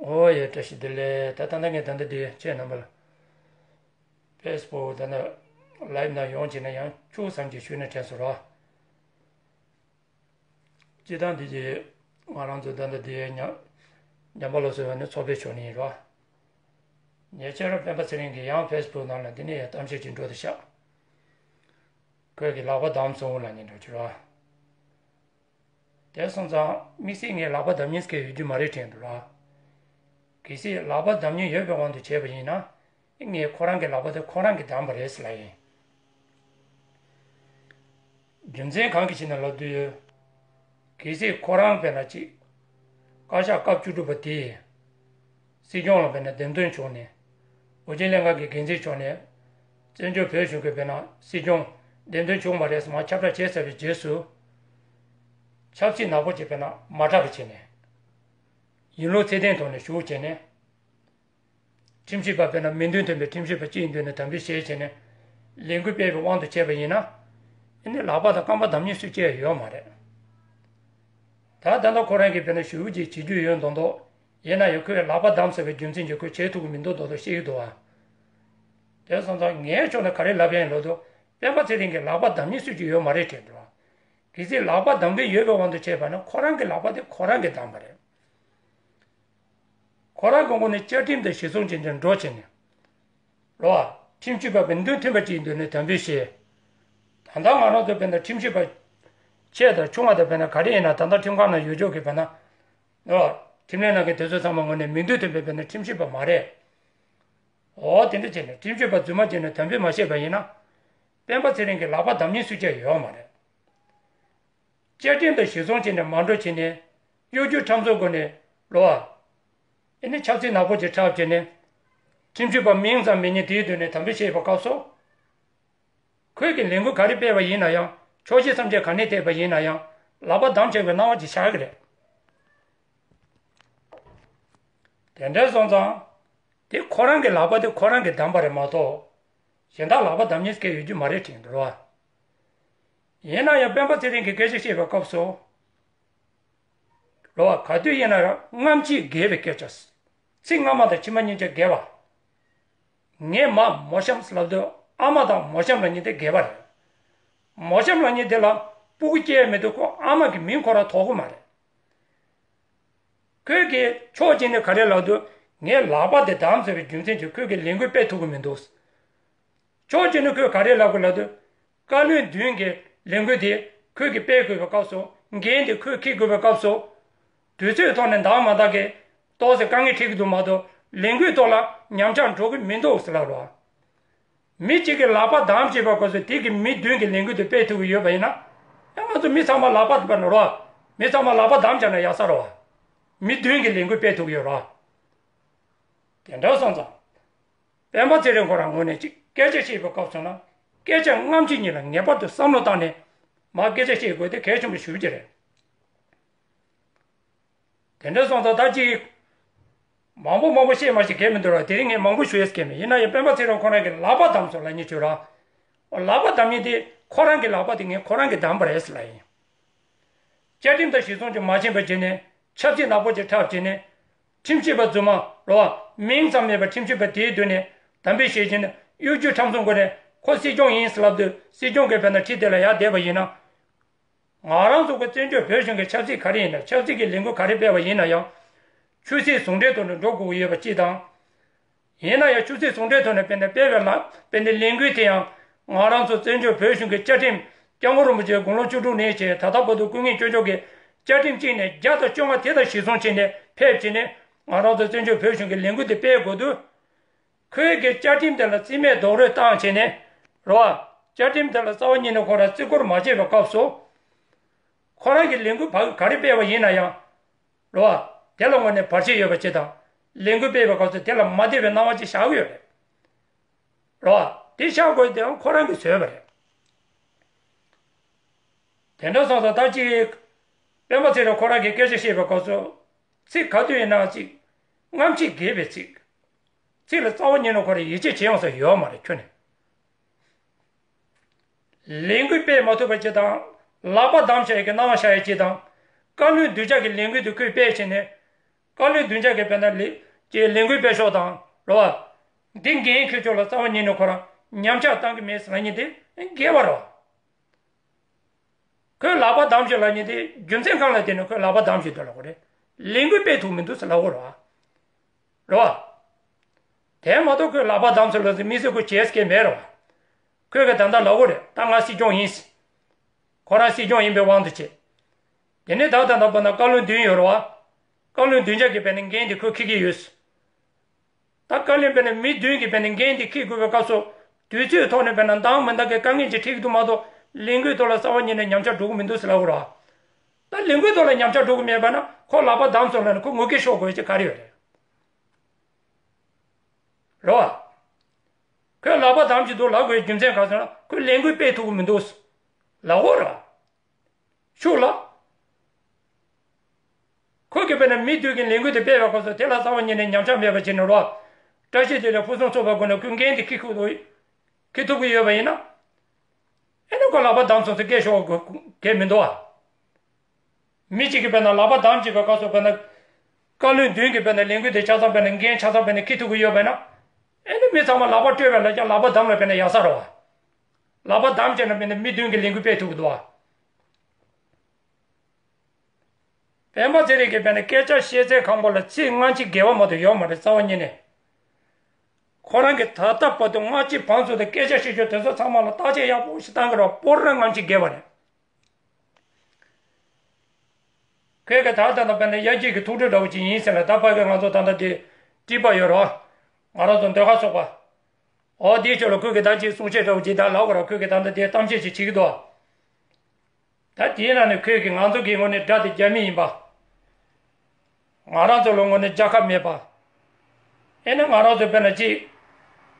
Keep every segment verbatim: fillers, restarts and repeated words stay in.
ཨོ་ཡེ། བཀྲ་ཤིས་བདེ་ལེགས། ད་ད་ལྟ་ངས་ད་ལྟ་འདི་ཁྱེད་རྣམ་པ་ལ་ཕེ་སི་བུག་ད་ལྟ་ལའེབ་ནང་ཡོང་བྱས་ན་ཡང་ཆུ་བཟང་གི་ཞུས་ནས་དྲན་སོང་ར། སྤྱིར་བཏང་འདི་གྱིས་ང་རང་ཚོ་ད་ལྟ་འདི་ཉམས་ཉམས་པ་སློབ་གསོའི་ནི་ཚོགས་པའི་ཕྱོགས་ནས་ཡིན་ར། ཉེ་ཆར་སྤེན་པ་ཚེ་རིང་གིས་ཡང་ཕེ་སི་བུག་ནང་ལ་འདི་ནས་ཡང་གཏམ་བཤད་ཅིག་འགྲོ་དུ་ཤག་ཁོས་ཀྱི་ལག་པ་བསྡམས་སོང་ལབ་ནས་འགྲོ་གི་ར། དེ་སོང་ཙང་དམིགས་བསལ་ངས་ལག་པ་བསྡམ་མཁན་ཟེར་མཁན་ཡོད་རྒྱུ་མ་རེད་དྲན་འདུག་ར། གལ་སྲིད་ལག་པ་བསྡམ་མཁན་ཡོད་པའི་དབང་དུ་བྱས་པ་ཡིན་ན། ངས་ཁོ་རང་གི་ལག་པ་དེ་ཁོ་རང་གིས་བསྡམས་པ་རེད་ཟེར་ལབ་ཡིན། རྒྱུ་མཚན་གང་གི་ཕྱིར་ན་ལབ་དུས། གལ་སྲིད་ཁོ་རང་དཔེར་ན་ཅིག་བཀའ་ཤག་སྐབས་བཅུ་དྲུག་པ་དེས་སྲིད་སྐྱོང་ལ་དཔེར་ན་འདེམས་ཐོན་བྱུང་ནས། ཨོ་རྒྱན་ལྷན་ཁང་གི་འགན་འཛིན་བྱུང་ནས། བཙན་བྱོལ་བོད་གཞུང་གི་དཔེར་ན་སྲིད་སྐྱོང་འདེམས་ཐོན་བྱུང་བ་རེད་ཟེར་མར་ཁྱབ་བསྒྲགས་བྱས་ཚར་བའི་རྗེས་སུ། ཆབ་སྲིད་ནག་པོ་ཅིག་དཔེར་ན་མ་གྲགས་པ་བྱས་ནས། ཡིན་ལུགས་ཚད་ལྡན་ཐོག་ནས་ཞུགས་བྱས་ནས། ཁྲིམས་ཞིབ་པ་དཔེར་ན་མིང་དོན་མཐུན་པའི་ཁྲིམས་ཞིབ་པ་གཅིག་ཡིན་དུས་ནས་དམ་འབུལ་བཞེས་བྱས་ནས་ལས་འགུལ་སྤེལ་བའི་དབང་དུ་བྱས་པ་ཡིན་ན། ཨ་ནི་ལག་པ་དང་རྐང་པ་བསྡམ་མཁན་སུ་གཅིག་ཡོད་མ་རེད། ད་ད་ལྟ་ཁོ་རང་གིས་དཔེར་ན་ཞུ་གི་བྱེད་རྒྱུ་ཡོད་མདོག་མདོག་ཡིན་ན་ཡང་ཁོས་ལག་པ་བསྡམས་ཟེར་བའི་རྒྱུ་མཚན་གྱིས་ཁོས་བྱེད་ཐུབ་ཀྱི་མི་འདུག་མདོག་མདོག་བཤད་ཀྱི་འདུག་ཨ། དེ་སོང་ཙང་ངའི་ཕྱོགས་ནས་ག་རེ་ལབ་ཡིན་ལབ་དུས། སྤེན་པ་ཚེ་རིང་གིས་ལག་པ་བསྡམ་མཁན་སུ་གཅིག་ཡོད་མ་རེད་དྲན་འདུག་ཨ། གལ་སྲིད་ལག་པ་བསྡམ་མཁན་ཡོད་པའི་དབང་དུ་བྱས་པ་ན་ཁོ་རང་གི་ལག་པ་དེ་ཁོ་རང་གིས་བསྡམས་པ་རེད། ཁོ་རང་གི་ངོས་ནས་བཅའ་ཁྲིམས་དང་གཞི་བཟུང་བྱས་ནས་འགྲོ་བྱས་ནས། རོ། ཁྲིམས་ཞིབ་པ་མིང་དོན་མཐུན་པ་ཅིག་ཡིན་དུས་ནས་དམ་འབུལ་བཞེས། ད་ལྟ་ང་རང་ཚོ་དཔེར་ན་ཁྲིམས་ཞིབ་པ་ཆེ་དང་ཆུང་བ་དང་དཔེར་ན་ག་རེ་ཡིན་ན་ད་ལྟ་ཁྲིམས་ཁང་ནང་ཡོད་ཆོག་གི་དཔེར་ན། རོ། ཁྲིམས་ལས་ནང་གི་དེ་ཚོ་ཚང་མ་ངོས་ནས་མིང་དོན་མཐུན་པའི་དཔེར་ན་ཁྲིམས་ཞིབ་པ་མ་རེད། འོ་དེ་འདྲ་བྱས་ནས་ཁྲིམས་ཞིབ་པ་རྫུན་མ་བྱས་ནས་དམ་འབུལ་མ་བཞེས་པ་ཡིན་ན། སྤེན་པ་ཚེ་རིང་གི་ལག་པ་བསྡམ་མཁན་སུ་གཅིག་ཡོད་མ་རེད། བཅའ་ཁྲིམས་དང་གཞི་བཟུང་བྱས་ནས་མ་འགྲོ་བྱས་ནས་གཡོ་སྒྱུ་ཁྲམ་ཚོང་སྒོ་ནས་ལོ། ཨ་ནི་ཆབ་སྲིད་ནག་པོ་ཅིག་འཁྲབ་བྱས་ནས། ཁྲིམས་ཞིབ་པ་མིང་ཙམ་མེད་མཁན་དེའི་མདུན་ནས་དམ་འབུལ་བྱས་པའི་སྐབས་སུ། ཁོས་ཀྱི་ལས་འགུལ་ག་རེ་སྤེལ་བ་ཡིན་ན་ཡང་། ཆོག་མཆན་ཐམས་ཅད་ག་ནས་བཏེགས་པ་ཡིན་ན་ཡང་། ལག་པ་བསྡམས་བྱས་པའི་སྣང་བ་ཅིག་ཤར་གི་རེད། དེ་འདྲ་སོང་ཙང་། དེ་ཁོ་རང་གི་ལག་པ་དེ་ཁོ་རང་གིས་བསྡམས་པ་རེད་མ་གཏོགས། གཞན་དག་ལག་པ་བསྡམ་མཁན་སྐད་ཡོད་རྒྱུ་མ་རེད་དྲན་འདུག་རོ། ཡིན་ན་ཡང་སྤེན་པ་ཚེ་རིང་གིས་སྐད་ཆ་བཤད་པའི་སྐབས་སུ། རོ། ག་དུས་ཡིན་ན་རང་རྔམ་བརྗིད་འགེལ་བའི་སྐད་ཆ། ཚིག་སྔ་མ་དང་ཕྱི་མ་གཉིས་ཆ་འགལ་བ། ངའི་མ་མོ་གཤམ་ལབ་དུས་ཨ་མ་དང་མོ་གཤམ་ལབ་མཁན་དེ་འགལ་བ་རེད། མོ་གཤམ་ལབ་མཁན་དེ་ལ་སྤུ་གུ་སྐྱེ་མི་འདུག་ཁོ་ཨ་མ་གི་མིང་ཁོ་རང་ཐོགས་ཀྱི་མ་རེད། ཁོས་ཀྱིས་ཕྱོགས་གཅིག་ནས་ག་རེ་ལབ་དུས། ངའི་ལག་པ་དེ་བསྡམས་ཟེར་བའི་རྒྱུ་མཚན་གྱིས་ཁོས་ཀྱིས་ལས་འགུལ་སྤེལ་ཐུབ་ཀྱི་མི་འདུག་ཕྱོགས་གཅིག་ནས་ཁོས་ག་རེ་ལབ་དགོས་ལབ་དུས། བཀའ་བློན་མདུན་གྱི་ལས་འགུལ་དེ་ཁོས་ཀྱིས་སྤེལ་དགོས་པའི་སྐབས་སུ། འགན་དེ་ཁོས་འཁྱེར་དགོས་པའི་སྐབས་སུ། དུས་ཚོད་ཐོག་ནས་འདང་མ་འདང་གི་ཏོག་ཙམ་དཀའ་ངལ་འཕྲད་ཀྱི་འདུག་མ་གཏོགས། ལས་འགུལ་ཐོག་ལ་ཉམས་ཆག་འགྲོ་གི་མི་འདུག་ཟེར་ལབ་རོགས། མི་གཅིག་གིས་ལག་པ་བསྡམས་བྱས་པའི་སྐབས་སུ་དེ་གི་མི་མདུན་གྱི་ལས་འགུལ་དེ་སྤེལ་ཐུབ་ཀྱི་ཡོད་པ་ཡིན་ན། ཨེ་ང་ཚོ་མི་ཚང་མ་ལག་པ་བསྡམས་པ་ན་རོ། མི་ཚང་མ་ལག་པ་བསྡམས་བྱས་ན་ཡག་ས་རོ། མི་མདུན་གྱི་ལས་འགུལ་སྤེལ་ཐུབ་ཀྱི་ཡོད་རོ། དེ་འདྲ་སོང་ཙང་། སྤེན་པ་ཚེ་རིང་ཁོ་རང་ངོས་ནས་ཅིག་སྐད་ཆ་བཤད་པའི་སྐབས་སུ་ན། སྐད་ཆ་སྔ་ཕྱི་གཉིས་ལ་ངེས་པར་དུ་བསམ་བློ་བཏང་ནས་མར་སྐད་ཆ་བཤད་དགོས་དེ་གལ་ཆེན་པོ་ཞེ་པོ་ཅིག་རེད། དེ་འདྲ་སོང་ཙང་ད་ཅིག་མང་པོ་མང་པོ་བཤད་མ་ཤེས་གལ་མི་འདུག་ར། དེ་རིང་ངས་མང་པོ་ཞུ་ཡས་གལ་མེད། ཡིན་ན་ཡང་སྤེན་པ་ཚེ་རིང་ཁོ་རང་གིས་ལག་པ་བསྡམས་སོང་ལབ་མཁན་བྱོས་ར། ལག་པ་བསྡམས་མཁན་དེ་ཁོ་རང་གི་ལག་པ་དེ་ངས་ཁོ་རང་གིས་བསྡམས་པ་རེད་ཟེར་ལབ་ཡིན། བཅའ་ཁྲིམས་དང་གཞི་བཟུང་གིས་མ་ཕྱིན་པ་བྱས་ནས་ཆབ་སྲིད་ནག་པོ་ཅིག་འཁྲབ་བྱས་ནས། ཁྲིམས་ཞིབ་པ་རྫུན་མ་རོ། མིང་ཙམ་མེད་པ་ཁྲིམས་ཞིབ་པ་དེའི་མདུན་ནས་དམ་འབུལ་བཞེས་བྱས་ནས་གཡོ་སྒྱུ་ཁྲམ་ཚོང་སྒོ་ནས་ཁོ་སྲིད་སྐྱོང་ཡིན་ཟེར་ལབ་དུས་སྲིད་སྐྱོང་གིས་དཔེར་ན་ཁྲི་དེ་ལ་ཡར་བསྡད་པ་ཡིན་ན། ང་རང་ཚོ་གི་བཙན་བྱོལ་བོད་གཞུང་གི་ཆབ་སྲིད་ག་རེ་ཡིན་ན། ཆབ་སྲིད་ཀྱི་ལས་འགུལ་ག་རེ་སྤེལ་བ་ཡིན་ན་ཡང་། ཆོས་སྲིད་ཟུང་འབྲེལ་ཐོག་ནས་འགྲོ་དགོས་ཀྱི་ཡོད་པ་གཅིག་དང་། ཡིན་ན་ཡང་ཆོས་སྲིད་ཟུང་འབྲེལ་ཐོག་ནས་དཔེར་ན་སྤེལ་བའི་ལ་དཔེར་ན་ལས་འགུལ་དེ་ཡང་། ང་རང་ཚོ་བཙན་བྱོལ་བོད་གཞུང་གི་བཅའ་ཁྲིམས་སྐྱབས་མགོན་རིན་པོ་ཆེ་དགུང་ལོ་བཅུ་དྲུག་ནས་བྱས་ད་ལྟ་བར་དུ་སྐུ་ངལ་སྐྱོན་བཅོས་ཀྱི་བཅའ་ཁྲིམས་གཅིག་ནས་བརྒྱ་དང་བཅོ་ལྔ་དེ་དང་གཞི་བཟུང་བྱས་ནས་ཕེབས་བྱས་ནས་ང་རང་ཚོ་བཙན་བྱོལ་བོད་གཞུང་གི་ལས་འགུལ་དེ་སྤེལ་དགོས་དུས། ཁོས་ཀྱི་བཅའ་ཁྲིམས་དེ་ལ་རྩིས་མེད་རྡོག་རོལ་བཏང་བྱས་ནས་རོ། བཅའ་ཁྲིམས་དེ་ལ་རྩ་བ་ཉིད་ནས་ཁོ་རང་བརྩི་བཀུར་མ་བྱས་པའི་སྐབས་སུ། ཁོ་རང་གི་ལས་འགུལ་བ་ག་རེ་སྤེལ་བ་ཡིན་ན་ཡང་། རོ། དེ་ལ་ངོས་ནས་བར་ཆད་ཡོད་པ་ཅིག་དང་། ལས་འགུལ་སྤེལ་བའི་སྐབས་སུ་དེ་ལ་མ་བདེ་བའི་སྣང་བ་ཅིག་ཤར་གྱི་ཡོད་རེད། རོ། དེ་ཤར་དགོས་དེའང་ཁོ་རང་གིས་བཟོས་པ་རེད། དེ་འདྲ་སོང་ཙང་ད་ཅིག་སྤེན་པ་ཚེ་རིང་ཁོ་རང་གིས་སྐད་ཆ་བཤད་པའི་སྐབས་སུ། ཚིག་ག་དུས་ཡིན་ན་ཅིག་རྔམ་བརྗིད་འགེལ་བའི་ཚིག་ཚིག་ལ་རྩ་བ་ཉིད་ནས་ཁོ་རང་ཡིད་ཆེས་བྱེད་ཡོང་ས་ཡོད་མ་རེད་ཁྱོན་ནས། ལས་འགུལ་སྤེལ་མ་ཐུབ་པ་ཅིག་དང་། ལག་པ་བསྡམས་བཞག་ཡས་ཀྱི་སྣང་བ་ཤར་ཡས་ཅིག་དང་། བཀའ་བློན་སྡུག་ཅག་གི་ལས་འགུལ་དེ་ཁོས་སྤེལ་བྱས་ནས། བཀའ་བློན་བདུན་བརྒྱ་གི་དཔེར་ན་ལས་ཀྱི་ལས་འགུལ་སྤེལ་ཕྱོགས་དང་རེད་བ། འདི་འགན་འཁྱེར་ཕྱོགས་ལ་རྩ་བ་ཉིད་ནས་ཁོ་རང་ཉམས་ཆག་བཏང་གི་མེད་ཟེར་ལབ་མཁན་དེ་འགལ་བ་རེད་བ། ཁོས་ལག་པ་བསྡམས་ཤིག་ལབ་མཁན་དེ་རྒྱུ་མཚན་གང་ལ་བརྟེན་ནས་ཁོས་ལག་པ་བསྡམས་ཤིག་འདུག་ལབ་དགོས་རེད། ལས་འགུལ་སྤེལ་ཐུབ་མི་འདུག་ཟེར་ལབ་དགོས་རེད་བ། རེད་བ། དེ་མ་གཏོགས་ཁོས་ལག་པ་བསྡམས་ཟེར་ལབ་ཟེར་དམིགས་བསལ་ཁོས་བྱས་ཟེར་མཁན་མེད་རེད་བ། ཁོས་གི་ད་ལྟ་ལབ་དགོས་རེད། ད་ང་སྲིད་སྐྱོང་ཡིན་ཟེར། ཁོ་རང་སྲིད་སྐྱོང་ཡིན་པའི་དབང་དུ་བྱས། དེ་ནས་ད་ལྟ་ད་བར་ན་བཀའ་བློན་བདུན་ཡོད་རེད་བ། བཀའ་བློན་བདུན་བརྒྱ་གི་དཔེར་ན་འགན་དེ་ཁོས་འཁྱེར་གྱི་ཡོད། ད་བཀའ་བློན་དཔེར་ན་མི་བདུན་གྱི་དཔེར་ན་འགན་དེ་འཁྱེར་དགོས་པའི་སྐབས་སུ། དུས་ཚོད་ཐོག་ནས་དཔེར་ན་འདང་མི་འདང་གི་དཀའ་ངལ་ཅིག་འཕྲད་ཀྱི་འདུག་མ་གཏོགས་ལས་འགུལ་ཐོག་ལ་རྩ་བ་ཉིད་ནས་ཉམས་ཆག་འགྲོ་གི་མི་འདུག་ཟེར་ལབ་དགོས་རེད་བ། ད་ལས་འགུལ་ཐོག་ལ་ཉམས་ཆག་འགྲོ་གི་མེད་པ་ན་ཁོ་ལག་པ་བསྡམས་སོང་ལབ་ན་ཁོ་ངུ་སྐད་ཤོར་དགོས་ཀྱི་ག་རེ་ཡོད་རེད། རེད་བ། ཁོས་ལག་པ་བསྡམས་ཀྱི་འདུག་ལབ་དགོས་རྒྱུ་མཚན་ག་ཟེར་ན་ཁོས་ལས་འགུལ་སྤེལ་ཐུབ་ཀྱི་མི་འདུག་ལབ་དགོས་རེད་བ། ཤུགས་ལ། ཁོས་གི་དཔེར་ན་མི་བདུན་གྱི་ལས་འགུལ་དེ་སྤེལ་བའི་སྐབས་སུ་དེ་ལ་རྩ་བ་ཉིད་ནས་ཉམས་ཆག་མེད་པ་བྱས་ནས་རོ། བཀྲ་ཤིས་བདེ་ལེགས་ཕུན་སུམ་ཚོགས་པའི་སྒོ་ནས་ཁོས་འགན་དེ་འཁྱེར་ཁུག་འཁྱེར་ཐུབ་ཀྱི་ཡོད་པ་ཡིན་ན། ཨེ་ནི་ཁོ་ལག་པ་བསྡམས་སོང་ཟེར་སྐད་ཤོར་དགོས་གལ་མི་འདུག་ཨ། མི་གཅིག་གིས་དཔེར་ན་ལག་པ་བསྡམས་བྱས་པའི་སྐབས་སུ་དཔེར་ན། བཀའ་བློན་བདུན་གྱིས་དཔེར་ན་ལས་འགུལ་དེ་ཆ་ཚང་དཔེར་ན་འགན་ཆ་ཚང་དཔེར་ན་འཁྱེར་ཐུབ་ཀྱི་ཡོད་པ་ཡིན་ན། ཨེ་ནི་མི་ཚང་མ་ལག་པ་སྤྲོད་པའི་ལ་རྒྱ་ལག་པ་བསྡམས་ལ་དཔེར་ན་ཡག་ས་རེད་བ། ལག་པ་བསྡམས་བྱས་ན་དཔེར་ན་མི་བདུན་གྱི་ལས་འགུལ་སྤེལ་ཐུབ་ཀྱི་འདུག་བ། སྤེན་པ་ཚེ་རིང་གིས་དཔེར་ན་སྐད་ཆ་བཤད་ཚད་ཁང་པ་ལ་ཚིག་སྔ་ཕྱི་འགལ་བ་མ་གཏོགས་ཡོད་མ་རེད་རྩ་བ་ཉིད་ནས། ཁོ་རང་གིས་ད་ལྟ་བར་དུ་སྔ་ཕྱི་བར་གསུམ་དུ་སྐད་ཆ་བཤད་རྒྱུ་དེ་ཚོ་ཚང་མ་ལ་བརྟག་དཔྱད་ཡག་པོ་ཞིག་བཏང་གི་རེད་བ། སྤོར་ར་སྔ་ཕྱི་འགལ་བ་རེད། ཁོས་གི་ད་ལྟ་ད་དཔེར་ན་དབྱར་སྐྱིད་ཀྱི་ཐུགས་སྤྲོ་འདྲ་བོ་ཅིག་ཡིན་ཟེར་ལ་ད་ཕ་གི་ང་ཚོ་ད་ལྟ་དེ་ཀྲི་པ་ཡོད་རོ། ང་རང་ཚོ་ཟློས་གར་ཚོགས་པ། འོ་དེའི་ཕྱོགས་ལ་ཁོས་གི་ད་ཅིག་གསུང་བཤད་འདྲ་བོ་ཅིག་ད་ལབ་དགོས་ར། ཁོས་གི་ད་ལྟ་དེ་གཏམ་བཤད་ཅིག་བྱེད་ཀྱི་འདུག་ད་དེའི་ནང་ནས་ཁོས་གི་ང་ཚོ་གི་ངོས་ནས་དགྲ་དེ་རྒྱ་མི་ཡིན་པ། ང་རང་ཚོ་ལ་ངོས་ནས་རྒྱལ་ཁབ་མེད་པ། ཨེ་ན་ང་རང་ཚོ་དཔེར་ན་ཅིག་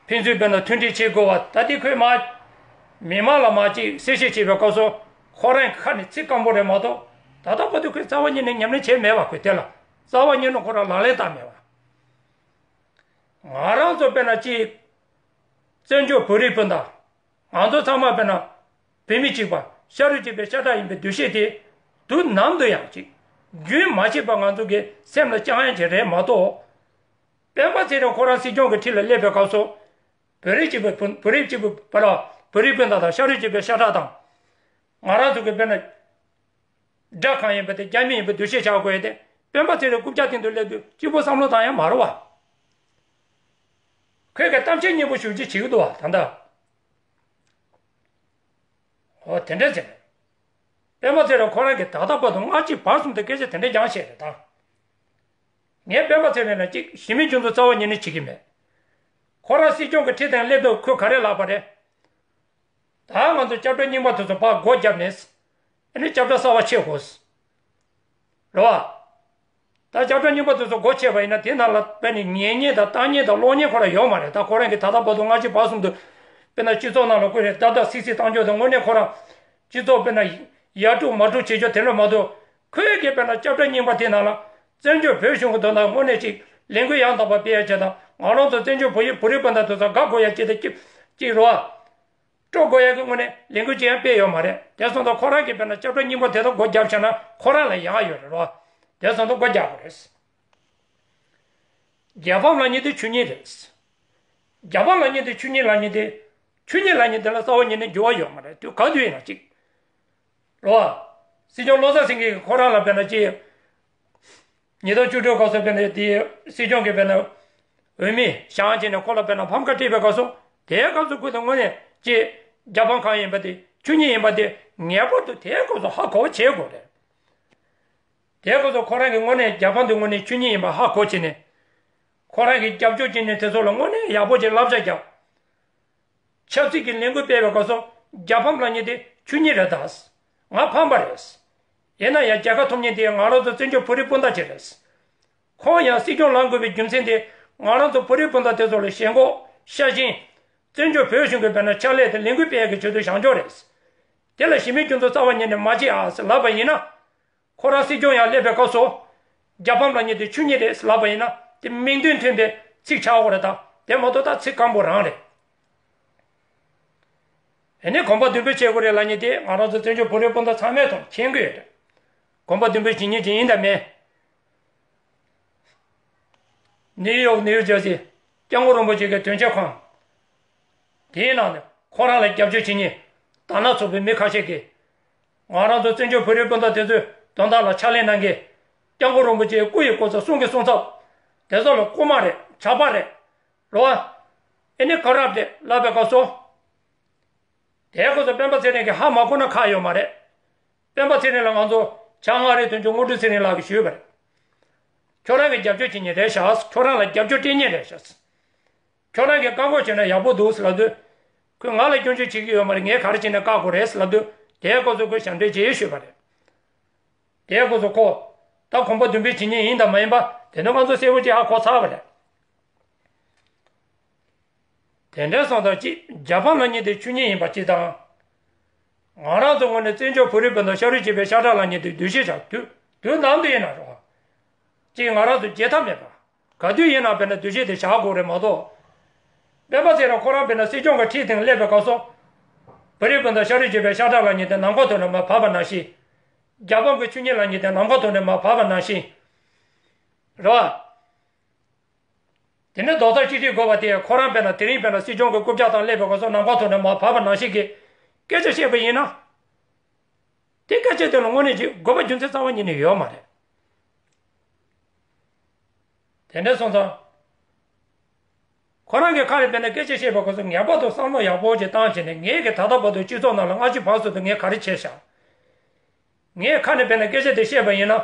ཕན་ཚུན་དཔེར་ན་མཐུན་སྒྲིལ་བྱེད་དགོས་བ། ད་དེ་ཁོས་མ། མི་མང་ལ་མ་ཅིག་གསལ་བཤད་བྱེད་པའི་སྐབས་སུ། ཁོ་རང་གི་ཁ་ནས་ཚིག་སྐམ་པོ་རེད་མ་གཏོགས། ད་ལྟ་བར་དུ་ཁོས་རྩ་བ་ཉིད་ནས་ཉམས་ལེན་བྱས་མེད་བ། ཁོས་དེ་ལ་རྩ་བ་ཉིད་ནས་ཁོ་རང་ལག་ལེན་བསྟར་མེད་བ། ང་རང་ཚོ་དཔེར་ན་ཅིག་བཙན་བྱོལ་བོད་རིགས་སྤུན་ཟླ། ང་ཚོ་ཚང་མ་དཔེར་ན། བོད་མི་གཅིག་པ། ཤ་རུས་གཅིག་པའི་ཤ་ཁྲག་ཡིན་པའི་འདུ་ཤེས་དེ། དུས་ནམ་དུ་ཡང་ཅིག་རྒྱུན་མ་ཆད་པར་ང་ཚོ་གི་སེམས་ལ་བཅངས་ཡ་ཅིག་རེད་མ་གཏོགས། སྤེན་པ་ཚེ་རིང་ཁོ་རང་སྲིད་སྐྱོང་གི་ཁྲི་ལ་སླེབས་པའི་སྐབས་སུ། བོད་རིགས་གཅིག་པའི་བོད་བོད་རིགས་གཅིག་པའི་བར་ལ་བོད་རིགས་སྤུན་ཟླ་དང་ཤ་རུས་གཅིག་པའི་ཤ་ཁྲག་དང་། ང་རང་ཚོ་གི་དཔེར་ན། དགྲ་གང་ཡིན་པ་དེ་རྒྱ་མི་ཡིན་པའི་འདུ་ཤེས་བྱ་དགོས་ཏེ། སྤེན་པ་ཚེ་རིང་རྐུབ་བཀྱག་སྟེང་དུ་སླེབས་དུས་གཅིག་པོ་བསམ་བློ་བཏང་ཡ་མ་རེད་བ། ཁོས་གི་གཏམ་བཤད་སྙན་པོ་ཞེ་པོ་ཅིག་བྱེད་ཀྱི་འདུག་བ་ད་ལྟ། འོ་དེ་འདྲ་ཟེར། སྤེན་པ་ཚེ་རིང་ཁོ་རང་གིས་ད་ལྟ་བར་དུ་སྔ་ཕྱི་བར་གསུམ་དུ་སྐད་ཆ་དེ་འདྲ་རྐྱང་བཤད་རེད་ད། ངས་སྤེན་པ་ཚེ་རིང་ལ་གཅིག་ཞི་མོལ་སྐྱོན་འཛུགས་རྩ་བ་ཉིད་ནས་བྱེད་ཀྱི་མེད། ཁོ་རང་སྲིད་སྐྱོང་གི་ཁྲི་སྟེང་སླེབས་དུས་ཁོས་ག་རེ་ལབ་པ་རེད། ད་ང་ཚོ་སྐྱབས་བཅོལ་རྙིང་པ་དེ་ཚོ་ཕར་སྒོ་བརྒྱབ་ནས། ཨ་ནི་སྐྱབས་བཅོལ་གསར་པ་ཕྱེ་དགོས། རེད་བ། ད་སྐྱབས་བཅོལ་རྙིང་པ་དེ་ཚོ་སྒོ་ཕྱེ་བ་ཡིན་ན་དེ་ནང་ལ་དཔེ་ནི་ཉན་མཁན་དང་ལྟ་མཁན་དང་ཀློག་མཁན་ཁོ་རང་ཡོད་མ་རེད། ད་ཁོ་རང་གིས་ད་ལྟ་བར་དུ་སྔ་ཕྱི་བར་གསུམ་དུ། དཔེར་ན་སྤྱི་ཚོགས་ནང་ལ་ཁོས་རེད་ད་ལྟ་སིག་སིག་བཏང་རྒྱུ་དང་དངོས་གནས་ཁོ་རང་། སྤྱི་ཚོགས་དཔེར་ན། ཡར་དཀྲུག་མར་དཀྲུག་བྱེད་རྒྱུ་དེ་འདྲ་མ་གཏོགས། ཁོས་གིས་དཔེར་ན་སྐྱབས་བཅོལ་རྙིང་པ་དེ་ནང་ལ། བཙན་བྱོལ་བོད་གཞུང་གི་དོན་དག་དངོས་གནས་ཅིག་ལས་འགུལ་ཡང་དག་པ་སྤེལ་ཡ་བྱས་དང་ང་རང་ཚོ་བཙན་བྱོལ་བོད་ཡིག་བོད་རིགས་སྤུན་ཟླ་དེ་ཚོ་དགའ་དགོས་ཡ་ཅིག་དང་གཅིག་གཅིག་རེད་བ། སྤྲོ་དགོས་ཡ་གི་དངོས་གནས་ལས་འགུལ་ཅི་ཡང་སྤེལ་ཡོད་མ་རེད། དེ་སོང་ཙང་ཁོ་རང་གིས་དཔེར་ན་སྐྱབས་བཅོལ་རྙིང་པ་དེ་དག་སྒོ་བརྒྱབ་བྱས་ན་ཁོ་རང་ལ་ཡག་ཡོད་རེད་རོ། དེ་སོང་ཙང་སྒོ་རྒྱག་དགོས་རེད། རྒྱལ་ཕམ་ལབ་མཁན་དེ་ཆོས་ཉིད་རེད། རྒྱལ་ཕམ་ལབ་མཁན་དེ་ཆོས་ཉིད་ལབ་མཁན་དེ། ཆོས་ཉིད་ལབ་མཁན་དེ་ལ་རྩ་བ་ཉིད་ནས་འགྱུར་བ་ཡོད་མ་རེད། དུས་ག་དུས་ཡིན་ན་གཅིག་རོ། སྲིད་སྐྱོང་བློ་བཟང་སེང་གེ་གིས་ཁོ་རང་ལ་དཔེར་ན་ཅི། ཉིས་སྟོང་བཅུ་དྲུག་སྐབས་སུ་དཔེར་ན་དེའི་སྲིད་སྐྱོང་གིས་དཔེར་ན། འོས་མི་བཞེངས་བྱས་ནས་ཁོ་ལ་དཔེར་ན་ཕམ་ཁ་སྤྲད་པའི་སྐབས་སུ་དེའི་སྐབས་སུ་ཁོས་ད་དངོས་གནས་ཅི། རྒྱལ་ཕམ་གང་ཡིན་པ་དེ་ཆོས་ཉིད་ཡིན་པ་དེ་ངེས་པར་དུ་དེའི་སྐབས་སུ་ཧ་གོ་བ་བྱེད་དགོས་རེད། དེའི་སྐབས་སུ་ཁོ་རང་གིས་དངོས་གནས་རྒྱལ་ཕམ་དེ་དངོས་གནས་ཆོས་ཉིད་ཡིན་པ་ཧ་གོ་བྱས་ནས། ཁོ་རང་གིས་རྒྱབ་སྐྱོར་བྱེད་མཁན་དེ་ཚོ་ལ་དངོས་གནས་ཡག་པོ་ཅིག་བསླབ་བྱ་རྒྱབ། ཆབ་སྲིད་ཀྱི་ལས་འགུལ་སྤེལ་བའི་སྐབས་སུ་རྒྱལ་ཕམ་ལབ་མཁན་དེ་ཆོས་ཉིད་རེད་ད། ང་ཕམ་པ་རེད། ཡིན་ན་ཡང་རྒྱལ་ཁ་ཐོབ་མཁན་དེ་ང་རང་ཚོ་བཙན་བྱོལ་བོད་རིགས་སྤུན་ཟླ་ཅིག་རེད། ཁོང་ཡང་སྲིད་སྐྱོང་ལངས་དགོས་པའི་རྒྱུ་མཚན་དེ་ང་རང་ཚོ་བོད་རིགས་སྤུན་ཟླ་དེ་ཚོ་ལ་ཞེན་ཁོག་ཤ་ཞེན། བཙན་བྱོལ་བོད་གཞུང་གི་དཔེར་ན་ཕྱག་ལས་དེ་ལས་འགུལ་སྤེལ་ཡག་གི་ཆེད་དུ་བཞེངས་ཆོག་རེད། དེ་ལ་ཞི་མོལ་སྐྱོན་འཛུགས་རྩ་བ་ཉིད་ནས་མ་བྱེད་ཨ་ཟེར་ལབ་པ་ཡིན་ན། ཁོ་རང་སྲིད་སྐྱོང་ཡང་སླེབས་པའི་སྐབས་སུ། རྒྱལ་ཕམ་ལབ་མཁན་དེ་ཆོས་ཉིད་རེད་ལབ་པ་ཡིན་ན་དེ་མིང་དོན་མཐུན་པའི་ཚིག་ཆགས་ཡོད་རེད་ད། དེ་མ་གཏོགས་ད་ཚིག་སྐམ་པོ་རང་རེད། ཨ་ནི་གོམ་པ་མདུན་སྤོས་བྱེད་དགོས་རེད་ལབ་མཁན་དེ་ང་རང་ཚོ་བཙན་བྱོལ་བོད་རིགས་སྤུན་ཟླ་ཚང་མས་ཐོག་མཁྱེན་གྱི་ཡོད་རེད། གོམ་པ་མདུན་སྤོས་བྱེད་མཁན་ཅིག་ཡིན་དང་མིན། ནིའུ་ཡོག་ནིའུ་ཇར་སི་སྐྱབས་མགོན་རིན་པོ་ཆེ་གི་དོན་གཅོད་ཁང་། དེའི་ནང་ནས་ཁོ་རང་ལ་རྒྱབ་སྐྱོར་བྱེད་མཁན་དར་ནག་ཚོགས་པའི་མི་ཁ་ཤས་ཀྱིས། ང་རང་ཚོ་བཙན་བྱོལ་བོད་རིགས་སྤུན་ཟླ་དེ་ཚོའི་དོན་དག་ལ་ཕྱག་ལས་གནང་མཁན། སྐྱབས་མགོན་རིན་པོ་ཆེའི་སྐུ་ཡི་སྐུ་ཚབ་གསུང་གི་གསུང་ཚབ་དེ་ཚོ་ལ་རྐུན་མ་རེད། ཇག་པ་རེད། རེད་བ། ཨེ་ནི་ཁ་རབ་རེད་ལབ་པའི་སྐབས་སུ། དེའི་སྐབས་སུ་སྤེན་པ་ཚེ་རིང་གིས་ཧ་མ་གོ་ན་ཁག་ཡོད་མ་རེད། སྤེན་པ་ཚེ་རིང་ལ་ང་ཚོ་བྱང་མངའ་རིས་དོན་གཅོད་དངོས་གྲུབ་ཚེ་རིང་ལགས་ཀྱིས་ཞུས་པ་རེད། ཁྱོད་རང་གིས་རྒྱབ་སྐྱོར་བྱེད་མཁན་རེད་ཤག་ཁྱོད་རང་ལ་རྒྱབ་སྐྱོར་སྤྲད་མཁན་རེད་ཤག་ཁྱོད་རང་གིས་བཀག་འགོག་བྱས་ན་ཡག་པོ་འདུག་ཟེར་ལབ་དུས། ཁོས་ང་ལ་སྐྱོན་བརྗོད་བྱེད་ཀྱི་ཡོད་མ་རེད། ངས་ག་རེ་བྱས་ནས་བཀག་དགོས་རེད་ཟེར་ལབ་དུས། དེའི་སྐབས་སུ་ཁོས་ཞབས་འདྲེན་བྱེད་ཞུས་པ་རེད། དེའི་སྐབས་སུ་ཁོ། ད་གོམ་པ་མདུན་སྤོས་བྱེད་མཁན་ཡིན་དང་མ་ཡིན་པ་དེ་ནི་ང་ཚོ་གསལ་པོ་ཅིག་ཧ་གོ་ཚར་བ་རེད། དེ་འདྲ་སོང་ཙང་གཅིག་ཇ་པན་ལབ་མཁན་དེ་ཆོས་ཉིད་ཡིན་པ་གཅིག་དང་། ང་རང་ཚོ་ངོས་ནས་བཙན་བྱོལ་བོད་རིགས་སྤུན་ཟླ་ཤ་རུས་གཅིག་པའི་ཤ་ཁྲག་ལབ་མཁན་དེ་འདུ་ཤེས་བཞག་དུས་དུས་ནམ་དུ་ཡིན་ན་རོགས། གཅིག་ང་རང་ཚོ་བརྗེད་ཐབས་མེད་པ། ག་དུས་ཡིན་ན་དཔེར་ན་འདུ་ཤེས་དེ་བཞག་དགོས་རེད་མ་གཏོགས། སྤེན་པ་ཚེ་རིང་ཁོ་རང་དཔེར་ན་སྲིད་སྐྱོང་གི་ཁྲི་སྟེང་སླེབས་པའི་སྐབས་སུ། བོད་རིགས་སྤུན་ཟླ་ཤ་རུས་གཅིག་པའི་ཤ་ཁྲག་ལབ་མཁན་དེ་ནམ་མཁའ་མཐོ་ནས་མར་བབས་པ་ནང་བཞིན། རྒྱལ་འབངས་ཀྱི་ཆོས་ཉིད་ལབ་མཁན་དེ་ནམ་མཁའ་མཐོ་ནས་མར་བབས་པ་ནང་བཞིན། རེད་བ། དེ་ནས་རྡོག་རྩ་གཅིག་སྒྲིལ་དགོས་པ་དེ་ཁོ་རང་དཔེར་ན་དེ་རིང་དཔེར་ན་སྲིད་སྐྱོང་གི་རྐུབ་བཀྱག་སྟེང་སླེབས་པའི་སྐབས་སུ་ནམ་མཁའ་མཐོ་ནས་མར་བབས་པ་ནང་བཞིན་གྱི་སྐད་ཆ་བཤད་པ་ཡིན་ན། དེ་སྐད་ཆ་དེ་ལ་དངོས་གནས་ཀྱི་དགོས་པ་རྒྱུ་མཚན་རྩ་བ་ཉིད་ནས་ཡོད་མ་རེད། དེ་འདྲ་སོང་ཙང་། ཁོ་རང་གི་ཁ་ནས་དཔེར་ན་སྐད་ཆ་བཤད་པའི་སྐབས་སུ་ངེས་པར་དུ་བསམ་བློ་ཡག་པོ་ཅིག་བཏང་བྱས་ནས། ངས་ཀྱི་ད་ལྟ་བར་དུ་སྤྱི་ཚོགས་ནང་ལ་སྔ་ཕྱི་བར་གསུམ་དུ་ངས་ག་རེ་བྱས་ཤག་ངས་ཁ་ནས་དཔེར་ན་སྐད་ཆ་དེ་བཤད་པ་ཡིན་ན།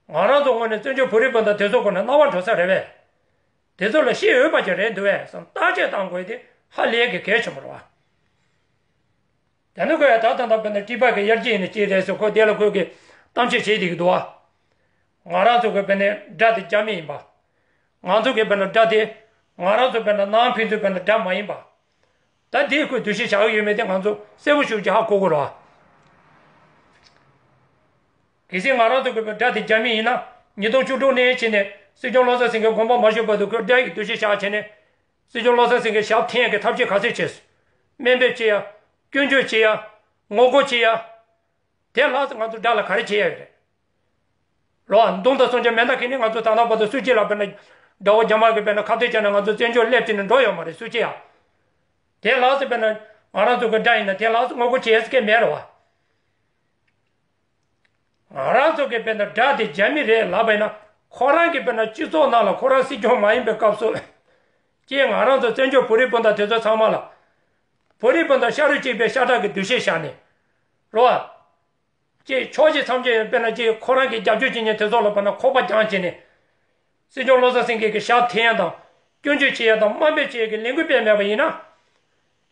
ང་རང་ཚོ་ངོས་ནས་བཙན་བྱོལ་བོད་རིགས་སྤུན་ཟླ་དེ་ཚོ་ཁོ་ནས་སྣང་བ་འགྲོ་ས་རེད་པས། དེ་ཚོ་ལ་ཤེས་འོས་པ་ཅིག་རེད་འདུག་པས་བསམ་བརྟག་དཔྱད་བཏང་དགོས་དེ་ཧ་ལས་ཀྱི་གལ་ཆེན་པོ་རེད་བ། དེ་ནི་ཁོས་ད་ལྟ་ད་དཔེར་ན་ཊི་པ་གི་ཡར་རྒྱས་ནས་ཅི་རེད་ཟེར་ཁོ་དེ་ལ་ཁོས་ཀྱི་གཏམ་བཤད་བྱེད་བསྡད་ཀྱི་འདུག་བ། ང་རང་ཚོ་གི་དཔེར་ན་དགྲ་དེ་རྒྱ་མི་ཡིན་པ། ང་ཚོ་གི་དཔེར་ན་དགྲ་དེ། ང་རང་ཚོ་དཔེར་ན་ནང་ཕན་ཚུན་དཔེར་ན་དགྲ་མ་ཡིན་པ། ད་དེའི་ཁོས་འདུ་ཤེས་བཞག་གི་ཡོད་མེད་དེ་ང་ཚོ་གསལ་པོ་ཞེ་པོ་ཅིག་ཧ་གོ་དགོས་རེད་བ། གལ་སྲིད་ང་རང་ཚོ་གི་དགྲ་དེ་རྒྱ་མི་ཡིན་ན། ཉིས་སྟོང་བཅུ་དྲུག་ནས་བྱས་ནས་སྲིད་སྐྱོང་བློ་བཟང་སེང་གེ་དགོངས་པ་མ་ཞུས་བར་དུ་ཁོས་དགྲ་ཡི་འདུ་ཤེས་བཞག་བྱས་ནས། སྲིད་སྐྱོང་བློ་བཟང་སེང་གེ་ཞབས་འཐེན་ཡག་གི་ཐབས་ཤེས་ག་ཚོད་བྱས་སོང་། དམའ་འབེབས་བྱེད་ཡ། སྐྱོན་བརྗོད་བྱེད་ཡ། ངོ་རྒོལ་བྱེད་ཡ། དེ་ལྷག་ཙམ་ང་ཚོ་དགྲ་ལ་ག་རེ་བྱེད་ཡ་ཡོད་རེད། རོ། མདུང་དང་གསུང་ཆ་མེ་མདའ་གིས་ནི་ང་ཚོ་ད་ལྟ་བར་དུ་སུ་གཅིག་ལ་དཔེར་ན་དགྲ་བོ་རྒྱ་དམར་གྱིས་དཔེར་ན་ཁ་གཏད་བྱས་ན་ང་ཚོ་བཙན་བྱོལ་སླེབས་བྱས་ནས་འགྲོ་ཡོད་མ་རེད་སུ་གཅིག་ཡང་། དེ་ལྷག་ཙམ་དཔེར་ན་ང་རང་ཚོ་གི་དགྲ་ཡིན་ན་དེ་ལྷག་ཙམ་ངོ་རྒོལ་བྱེད་ཡས་སྐད་མེད་རེད་བ། ང་རང་ཚོ་གི་དཔེར་ན་དགྲ་དེ་རྒྱ་མི་རེད་ལབ་པ་ཡིན་ན། ཁོ་རང་གི་དཔེར་ན་སྤྱི་ཚོགས་ནང་ལ་ཁོ་རང་སྲིད་སྐྱོང་མ་ཡིན་པའི་སྐབས་སུ། ཀྱེ་ང་རང་ཚོ་བཙན་བྱོལ་བོད་རིགས་སྤུན་ཟླ་དེ་ཚོ་ཚང་མ་ལ། བོད་རིགས་སྤུན་ཟླ་ཤ་རུས་གཅིག་པའི་ཤ་ཁྲག་གི་འདུ་ཤེས་བཞག་ནས། རོ། ཀྱེ་ཕྱོགས་བཞི་མཚམས་བརྒྱད་དཔེར་ན་ཀྱེ་ཁོ་རང་གི་རྒྱབ་སྐྱོར་བྱེད་མཁན་དེ་ཚོ་ལ་དཔེར་ན་ཁོག་པ་བརྒྱངས་བྱས་ནས། སྲིད་སྐྱོང་བློ་བཟང་སེང་གེ་གི་ཞབས་འཐེན་ཡ་དང་། སྐྱོན་བརྗོད་བྱེད་ཡ་དང་དམའ་འབེབས་བྱེད་ཡ་གི་ལས་འགུལ་སྤེལ་མེད་པ་ཡིན་ན།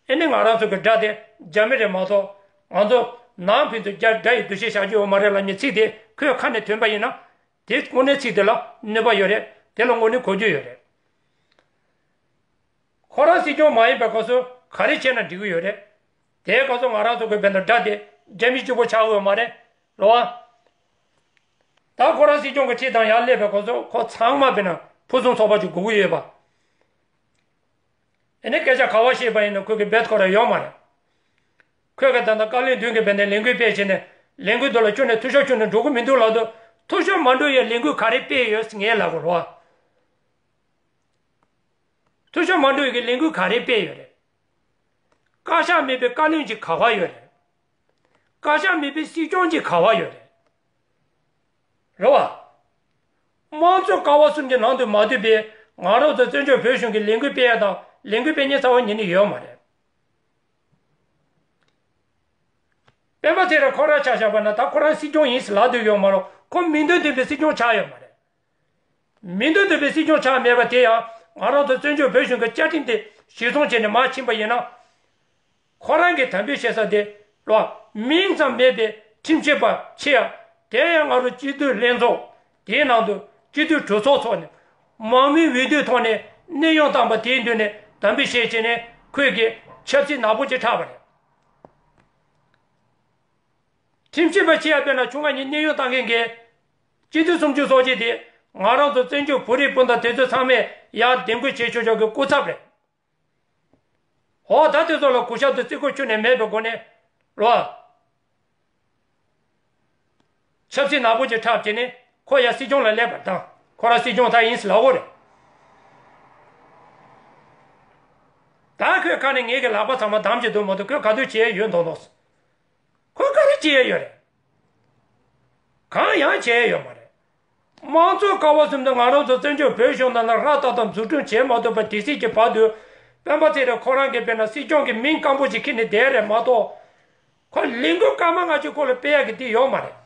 ཨེ་ནི་ང་རང་ཚོ་གི་དགྲ་དེ་རྒྱ་མི་རེད་མ་གཏོགས། ང་ཚོ་ནང་ཕན་ཚུན་རྒྱ་དགྲ་ཡི་འདུ་ཤེས་བཞག་རྒྱུ་ཡོད་མ་རེད་ལབ་མཁན་ཚིག་དེ་ཁོའི་ཁ་ནས་ཐོན་པ་ཡིན་ན། དེ་དངོས་གནས་ཚིག་དེ་ལ་གནོད་པ་ཡོད་རེད། དེ་ལ་དངོས་གནས་གོ་རྒྱུ་ཡོད་རེད། ཁོ་རང་སྲིད་སྐྱོང་མ་ཡིན་པའི་སྐབས་སུ་ག་རེ་བྱས་ན་འགྲིག་གི་ཡོད་རེད། དེའི་སྐབས་སུ་ང་རང་ཚོ་གི་དཔེར་ན་དགྲ་དེ་རྒྱ་མི་གཅིག་པོ་ཆགས་ཡོད་མ་རེད། རེད་བ། ད་ཁོ་རང་སྲིད་སྐྱོང་གི་ཁྲི་དང་ཡར་སླེབས་པའི་སྐབས་སུ་ཁོ་ཚང་མ་དཔེར་ན་ཕུན་སུམ་ཚོགས་པ་ཅིག་དགོས་ཀྱི་ཡོད་པ། ཨེ་ནི་སྐད་ཆ་ག་བ་བཤད་པ་ཡིན་ན་ཁོ་གི་བེད་ཁོ་རང་ཡོད་མ་རེད། ཁོས་གི་ད་ལྟ་བཀའ་བློན་མདུན་གྱི་དཔེར་ན་ལས་འགུལ་སྤེལ་བྱས་ནས་ལས་འགུལ་དེ་ལ་ཁྱོན་ནས་འཐུས་ཤོར་ཁྱོན་ནས་འགྲོ་གི་མི་འདུག་ལབ་དུས། འཐུས་ཤོར་མ་འགྲོ་ཡའི་ལས་འགུལ་ག་རེ་སྤེལ་ཡོད་ངས་ལབ་དགོས་རེད་བ། འཐུས་ཤོར་མ་འགྲོ་ཡི་གི་ལས་འགུལ་ག་རེ་སྤེལ་ཡོད་རེད། བཀའ་ཤག་མེད་པའི་བཀའ་བློན་གྱི་ག་བ་ཡོད་རེད། བཀའ་ཤག་མེད་པའི་སྲིད་སྐྱོང་གི་ག་བ་ཡོད་རེད། རེད་བ། དམངས་གཙོ་ཀ་བ་གསུམ་གྱི་ནང་དུ་མ་འདུས་པའི་ང་རང་ཚོ་བཙན་བྱོལ་བོད་གཞུང་གི་ལས་འགུལ་སྤེལ་ཡ་དང་ལས་འགུལ་སྤེལ་མཁན་རྩ་བ་ཉིད་ནས་ཡོད་མ་རེད། སྤེན་པ་ཚེ་རིང་ཁོ་རང་ཆ་བཞག་པ་ན་ད་ཁོ་རང་སྲིད་སྐྱོང་ཡིན་ཟེར་ལབ་སྡོད་ཡོད་མ་རེད། ཁོ་མིང་དོན་མཐུན་པའི་སྲིད་སྐྱོང་ཆགས་ཡོད་མ་རེད། མིང་དོན་མཐུན་པའི་སྲིད་སྐྱོང་ཆགས་མེད་པ་དེ་ཡང་ང་རང་ཚོ་བཙན་བྱོལ་བོད་གཞུང་གི་བཅའ་ཁྲིམས་དེ་གཞིར་བཟུང་བྱས་ནས་མར་ཕྱིན་པ་ཡིན་ན། ཁོ་རང་གིས་དམ་འབུལ་བྱེད་ས་དེ་ལ་མིང་ཙམ་མེད་པའི་ཁྲིམས་ཞིབ་པ་ཆེ་ཡ། དེ་ཡང་ང་རང་སྤྱི་འཐུས་ལྷན་ཚོགས་དེའི་ནང་དུ་སྤྱི་འཐུས་གྲོས་ཚོགས་ཚོགས་ནས་མང་མོས་འོས་བསྡུའི་ཐོག་ནས་གནས་དབྱུང་བཏང་པ་དེའི་མདུན་ནས་དམ་འབུལ་བྱས་བྱས་ནས་ཁོས་ཀྱི་ཆབ་སྲིད་ནག་པོ་ཅིག་འཁྲབ་པ་རེད། ཁྲིམས་ཞིབ་པ་ཆེ་ཡ་དཔེར་ན་ཁྱོད་ང་གཉིས་གནས་དབྱུང་བཏང་མཁན་གྱི་སྤྱི་འཐུས་སུམ་ཅུ་སོ་གཅིག་དེ་ང་རང་ཚོ་བཙན་བྱོལ་བོད་རིགས་སྤུན་ཟླ་དེ་ཚོ་ཚང་མས་ཡར་གདན་འགོད་བྱེད་ཆོག་ཆོག་གི་སྐུ་ཚབ་རེད། འོ་ད་དེ་ཚོ་ལ་གུས་ཞབས་དང་བརྩི་བཀུར་ཁྱོན་ནས་མེད་པའི་སྒོ་ནས་རོ། ཆབ་སྲིད་ནག་པོ་ཅིག་འཁྲབ་བྱས་ནས་ཁོ་ཡ་སྲིད་སྐྱོང་ལ་སླེབས་པ་དང་ཁོ་རང་སྲིད་སྐྱོང་ད་ཡིན་ཟེར་ལབ་དགོས་རེད། ད་ཁོས་ཁ་ནས་ངེད་ཀྱི་ལག་པ་ཚང་མ་བསྡམས་ཀྱི་འདུག་མ་གཏོགས་ཁོས་ག་དུས་བྱས་ཡོད་མདོག་མདོག་ཁོས་ག་རེ་བྱས་ཡོད་རེད། གང་ཡང་བྱས་ཡོད་མ་རེད། དམངས་གཙོའི་ཀ་བ་གསུམ་དུ་ང་རང་ཚོ་བཙན་བྱོལ་བོད་གཞུང་ནང་ལ་ར་ཏག་ཏག་འཛུགས་སྐྲུན་བྱས་མ་ཐུབ་པ་དེ་སྲིད་ཀྱི་བར་དུ། སྤེན་པ་ཚེ་རིང་ཁོ་རང་གིས་དཔེར་ན་སྲིད་སྐྱོང་གི་མིང་སྐམ་པོ་ཞིག་འཁྱེར་ནས་བསྡད་རེད་མ་གཏོགས། ཁོ་ལས་འགུལ་སྐར་མ་ལྔ་བཅུ་སྐོར་ལ་སྤེལ་ཡག་གི་དེ་ཡོད་མ་རེད།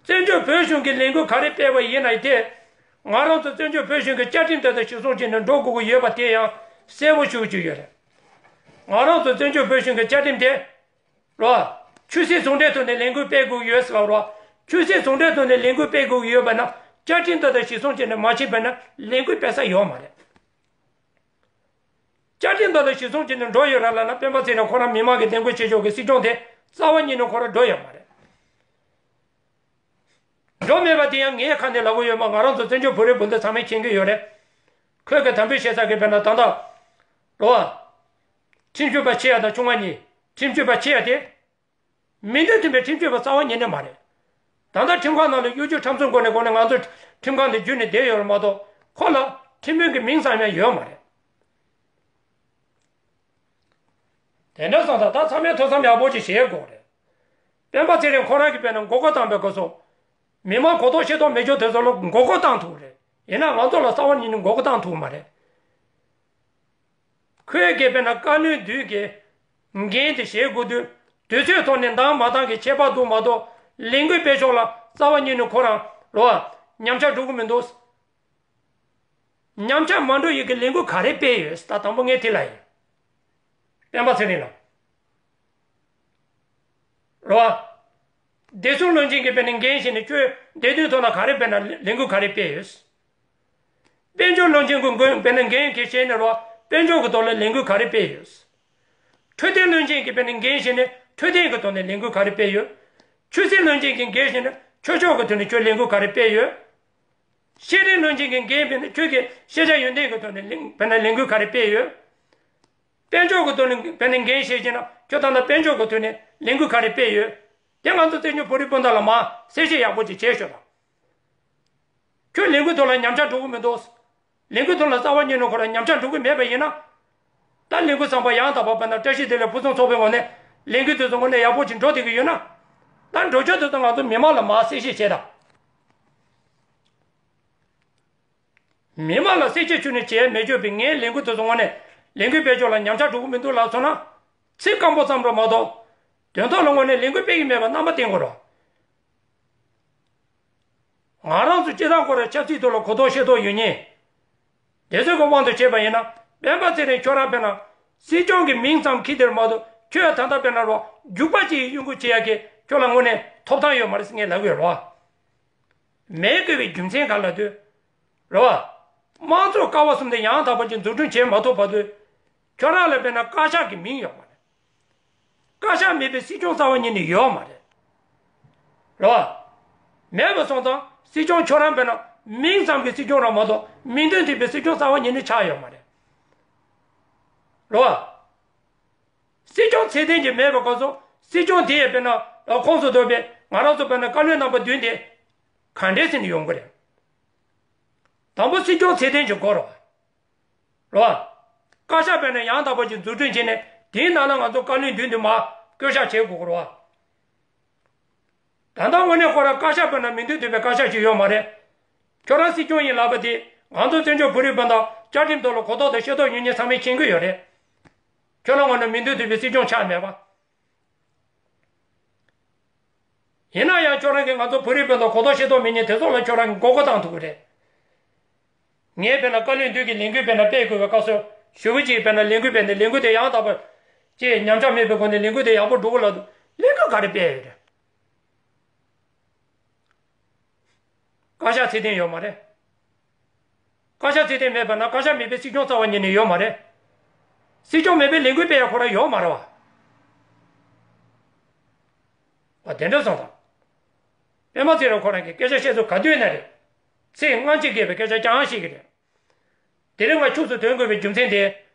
བཙན་བྱོལ་བོད་གཞུང་གི་ལས་འགུལ་ག་རེ་སྤེལ་བ་ཡིན་ན་དེ། ང་རང་ཚོ་བཙན་བྱོལ་བོད་གཞུང་གི་བཅའ་ཁྲིམས་ལྟར་དུ་གཞིར་བཟུང་བྱས་ནས་འགྲོ་དགོས་ཀྱི་ཡོད་པ་དེ་ཡང་གསལ་པོ་ཞུ་རྒྱུ་ཡོད་རེད། ང་རང་ཚོ་བཙན་བྱོལ་བོད་གཞུང་གི་བཅའ་ཁྲིམས་དེ། རོ། ཆོས་སྲིད་ཟུང་འབྲེལ་ཐོག་ནས་ལས་འགུལ་སྤེལ་དགོས་ཀྱི་ཡོད་ཟེར་བ་རོ། ཆོས་སྲིད་ཟུང་འབྲེལ་ཐོག་ནས་ལས་འགུལ་སྤེལ་དགོས་ཀྱི་ཡོད་པ་ན་བཅའ་ཁྲིམས་ལྟར་དུ་གཞིར་བཟུང་བྱས་ནས་མ་ཕྱིན་པ་ན་ལས་འགུལ་སྤེལ་ས་ཡོད་མ་རེད། བཅའ་ཁྲིམས་ལྟར་དུ་གཞིར་བཟུང་བྱས་ནས་འགྲོ་ཡོད་ར་ལབ་ན་སྤེན་པ་ཚེ་རིང་ཁོ་རང་མི་མང་གི་འདེམས་བསྐོ་བྱེད་ཕྱོགས་ཀྱི་སྲིད་སྐྱོང་དེ་རྩ་བ་ཉིད་ནས་ཁོ་རང་འགྲོ་ཡོད་མ་རེད། འགྲོ་མེད་པ་དེ་ཡང་ངའི་ཁ་ནས་ལབ་གི་ཡོད་མ། ང་རང་ཚོ་བཙན་བྱོལ་བོད་རིགས་སྤུན་ཟླ་ཚང་མས་མཁྱེན་གྱི་ཡོད་རེད། ཁོས་ཀྱི་དམ་འབུལ་བྱེད་ས་གི་དཔེར་ན་ད་ལྟ། རོ། ཁྲིམས་ཞིབ་པ་ཆེ་ཡ་དང་ཆུང་བ་གཉིས། ཁྲིམས་ཞིབ་པ་ཆེ་ཡ་དེ། མིང་དོན་མཐུན་པའི་ཁྲིམས་ཞིབ་པ་རྩ་བ་ཉིད་ནས་མ་རེད། ད་ལྟ་ཁྲིམས་ཁང་ནང་ལ་གཡོ་སྒྱུ་ཁྲམ་གསུམ་སྐོར་ནས་སྐོར་ནས་ང་ཚོ་ཁྲིམས་ཁང་ནས་བརྒྱུད་ནས་བསྡད་ཡོད་རེད་མ་གཏོགས་ཁོ་ལ་ཁྲིམས་དཔོན་གྱི་མིང་ཙམ་ཡང་ཡོད་མ་རེད། དེ་འདྲ་སོང་ཙང་ད་ཚང་མས་ཐུགས་བསམ་ཡག་པོ་ཅིག་བཞེས་དགོས་རེད། སྤེན་པ་ཚེ་རིང་ཁོ་རང་གིས་དཔེར་ན་མགོ་སྐོར་བཏང་པའི་སྐབས་སུ། མི་མང་གོ་རྟོགས་ཤེས་རྟོགས་མེད་ཆོག་དེ་ཚོ་ལ་མགོ་སྐོར་བཏང་ཐུབ་རེད། ཡིན་ན་ང་ཚོ་ལ་རྩ་བ་ཉིད་ནས་མགོ་སྐོར་བཏང་ཐུབ་མ་རེད། ཁོས་གིས་དཔེར་ན་བཀའ་བློན་བདུན་གྱི་འགན་དེ་བཞེས་དགོས་དུས། དུས་ཚོད་ཐོག་ནས་འདང་མ་འདང་གི་ཁྱད་པར་འདུག་མ་གཏོགས་ལས་འགུལ་སྤེལ་ཕྱོགས་ལ་རྩ་བ་ཉིད་ནས་ཁོ་རང་རོ། ཉམས་ཆག་འགྲོ་གི་མི་འདུག་ཉམས་ཆག་མ་འགྲོ་ཡག་གི་ལས་འགུལ་ག་རེ་སྤེལ་ཡོད། ད་དང་པོ་ངས་དེ་ལ་ཡིན། སྤེན་པ་ཚེ་རིང་ལ། རོ། བདེ་སྲུང་བློན་ཆེན་གྱིས་དཔེར་ན་འགན་བཞེས་ནས་ཁྱོད་བདེ་དོན་ཐོག་ལ་ག་རེ་དཔེར་ན་ལས་འགུལ་ག་རེ་སྤེལ་ཡོད། དཔལ་འབྱོར་བློན་ཆེན་གྱིས་འགན་དཔེར་ན་འགན་གྱིས་བཞེས་ནས་རོ། དཔལ་འབྱོར་གྱི་ཐོག་ལ་ལས་འགུལ་ག་རེ་སྤེལ་ཡོད། འཕྲོད་བསྟེན་བློན་ཆེན་གྱིས་དཔེར་ན་འགན་བཞེས་ནས་འཕྲོད་བསྟེན་གྱི་ཐོག་ནས་ལས་འགུལ་ག་རེ་སྤེལ་ཡོད། ཆོས་སྲིད་བློན་ཆེན་གྱིས་འགན་བཞེས་ནས་ཆོས་ཕྱོགས་ཀྱི་ཐོག་ནས་ཁྱོད་ལས་འགུལ་ག་རེ་སྤེལ་ཡོད། ཤེས་རིག་བློན་ཆེན་གྱིས་འགན་དཔེར་ན་ཁྱོད་ཀྱིས་ཤེས་བྱ་ཡོན་ཏན་གྱི་ཐོག་ནས་ལས་དཔེར་ན་ལས་འགུལ་ག་རེ་སྤེལ་ཡོད། དཔལ་འབྱོར་གྱི་ཐོག་ནས་དཔེར་ན་འགན་བཞེས་བྱས་ན་ཁྱོད་ད་ལྟ་དཔལ་འབྱོར་གྱི་ཐོག་ནས་ལས་འགུལ་ག་རེ་སྤེལ་ཡོད། དེ་ང་ཚོ་བཙན་བྱོལ་བོད་རིགས་སྤུན་ཟླ་ལ་མར་གསལ་བཤད་ཡག་པོ་ཅིག་བྱས་ཤོག་དང་། ཁྱོད་ལས་འགུལ་ཐོག་ལ་ཉམས་ཆག་འགྲོ་གི་མི་འདུག་ལས་འགུལ་ཐོག་ལ་རྩ་བ་ཉིད་ནས་ཁོ་རང་ཉམས་ཆག་འགྲོ་གི་མེད་པ་ཡིན་ན། ད་ལས་འགུལ་བཟང་པོ་ཡང་དག་པ་དཔེར་ན་བཀྲ་ཤིས་བདེ་ལེགས་ཕུན་སུམ་ཚོགས་པའི་ངོས་ནས་ལས་འགུལ་དེ་ཚོ་ངོས་ནས་ཡག་པོ་ཅིག་འགྲོ་བསྡད་ཀྱི་ཡོད་ན། ད་འགྲོ་ཕྱོགས་དེ་ཚོ་ང་ཚོ་མི་མང་ལ་མར་གསལ་བཤད་བྱས་དང་། མི་མང་ལ་གསལ་བཤད་ཁྱོན་ནས་བྱས་མེད་ཆོག་པའི་ངའི་ལས་འགུལ་དེ་ཚོ་ངོས་ནས་ལས་འགུལ་སྤེལ་ཕྱོགས་ལ་ཉམས་ཆག་འགྲོ་གི་མི་འདུག་ལབ་སོང་ན། ཚིག་སྐམ་པོ་ཙམ་རེད་མ་གཏོགས། དོན་ཐོག་ལ་ངོས་ནས་ལས་འགུལ་སྤེལ་གྱི་མེད་པ་རྣམ་པ་བསྟན་དགོས་རོགས། ང་རང་ཚོ་སྤྱི་བཏང་ཁོ་རང་ཆབ་སྲིད་ཐོག་ལ་གོ་རྟོགས་ཤེས་རྟོགས་ཡོད་མཁན། དེ་ཚོའི་གི་དབང་དུ་བྱས་པ་ཡིན་ན་སྤེན་པ་ཚེ་རིང་ཁྱོད་རང་དཔེར་ན་སྲིད་སྐྱོང་གི་མིང་ཙམ་འཁྱེར་དེར་མ་གཏོགས་ཁྱོད་ད་ལྟ་དཔེར་ན་རོ་རྒྱུག་པ་ཅིག་གཡོ་འགུལ་བྱེད་ཡག་གི་ཁྱོད་ལ་དངོས་གནས་ཐོབ་ཐང་ཡོད་མ་རེད་ཟེར་ངས་ལབ་ཡོད་རོ། མེད་དགོས་པའི་རྒྱུ་མཚན་ག་ལ་ལྟོས། རེད་བ། དམངས་གཙོའི་ཀ་བ་གསུམ་དེ་ཡང་དག་པ་ཅིག་འཛུགས་སྐྲུན་བྱེད་མ་ཐུབ་བར་དུ། ཁྱོད་རང་ལ་དཔེར་ན་བཀའ་ཤག་གི་མིང་ཡོད་མ་རེད། བཀའ་ཤག་མེད་པའི་སྲིད་སྐྱོང་རྩ་བ་ཉིད་ནས་ཡོད་མ་རེད། རེད་བ། མེད་པ་སོང་ཙང་སྲིད་སྐྱོང་ཁྱོད་རང་དཔེར་ན་མིང་ཙམ་གྱི་སྲིད་སྐྱོང་རང་མ་གཏོགས་མིང་དོན་མཐུན་པའི་སྲིད་སྐྱོང་རྩ་བ་ཉིད་ནས་ཆགས་ཡོད་མ་རེད། རེད་བ། སྲིད་སྐྱོང་ཚད་ལྡན་ཅིག་མེད་པའི་སྐབས་སུ་སྲིད་སྐྱོང་དེ་ཡི་དཔེར་ན་ཁོངས་སུ་གཏོགས་པའི་ང་རང་ཚོ་དཔེར་ན་བཀའ་བློན་རྣམ་པ་བདུན་དེ་ག་འདྲས་ཟེར་ནས་ཡོང་གི་རེད། དང་པོ་སྲིད་སྐྱོང་ཚད་ལྡན་ཅིག་དགོས་རེད་བ། རེད་བ། བཀའ་ཤག་དཔེར་ན་ཡང་དག་པ་ཅིག་འཛུགས་སྐྲུན་བྱས་ནས་དེའི་ནང་ལ་ང་ཚོ་བཀའ་བློན་བདུན་དུ་མར་བསྐོ་བཞག་བྱེད་དགོས་ཀྱི་རེད་བ། ད་ལྟ་དངོས་གནས་ཁོ་རང་བཀའ་ཤག་དཔེར་ན་མིང་དོན་མཐུན་པའི་བཀའ་ཤག་ཅིག་ཡོད་མ་རེད། ཁྱོད་རང་སྲིད་སྐྱོང་ཡིན་ལབ་པ་དེ་ང་ཚོ་བཙན་བྱོལ་བོད་རིགས་སྤུན་ཟླ་བཅའ་ཁྲིམས་ཐོག་ལ་གོ་རྟོགས་དང་ཤེས་རྟོགས་ཡོད་མཁན་ཚང་མས་མཁྱེན་གྱི་ཡོད་རེད། ཁྱོད་རང་ངོས་ནས་མིང་དོན་མཐུན་པའི་སྲིད་སྐྱོང་ཆགས་མེད་པ། ཡིན་ན་ཡང་ཁྱོད་རང་གིས་ང་ཚོ་བོད་རིགས་སྤུན་ཟླ་གོ་རྟོགས་ཤེས་རྟོགས་མེད་མཁན་དེ་ཚོ་ལ་ཁྱོད་རང་གིས་མགོ་སྐོར་བཏང་ཐུབ་ཀྱི་རེད། ངས་དཔེར་ན་བཀའ་བློན་བདུན་གྱི་ལས་འགུལ་དཔེར་ན་སྤེལ་དགོས་པའི་སྐབས་སུ་ཞུ་བ་ཅིག་དཔེར་ན་ལས་འགུལ་སྤེལ་ནས་ལས་འགུལ་དེ་ཡང་དག་པ་ཅིག་ཉམས་ཆག་མེད་པའི་སྒོ་ནས་ལས་འགུལ་དེ་ཡག་པོ་འགྲོ་གི་ལབ་འདུག་ལས་འགུལ་ག་རེ་སྤེལ་ཡོད་རེད། བཀའ་ཤག་ཚད་ལྡན་ཡོད་མ་རེད། བཀའ་ཤག་ཚད་ལྡན་མེད་པ་ན་བཀའ་ཤག་མེད་པའི་སྲིད་སྐྱོང་རྩ་བ་ཉིད་ནས་ཡོད་མ་རེད། སྲིད་སྐྱོང་མེད་པའི་ལས་འགུལ་སྤེལ་ཡ་ཁོ་རང་ཡོད་མ་རེད་བ། བ་དེ་འདྲ་སོང་ཙང་། པད་མ་ཚེ་རིང་ཁོ་རང་གིས་སྐད་ཆ་བཤད་ཚུལ་ག་དུས་ན་རེད། ཚིག་སྔ་ཕྱི་འགལ་བའི་སྐད་ཆ་རྐྱང་བཤད་ཀྱི་རེད། དེ་རིང་ང་ཕྱུགས་སུ་ཐོན་དགོས་པའི་རྒྱུ་མཚན་དེ།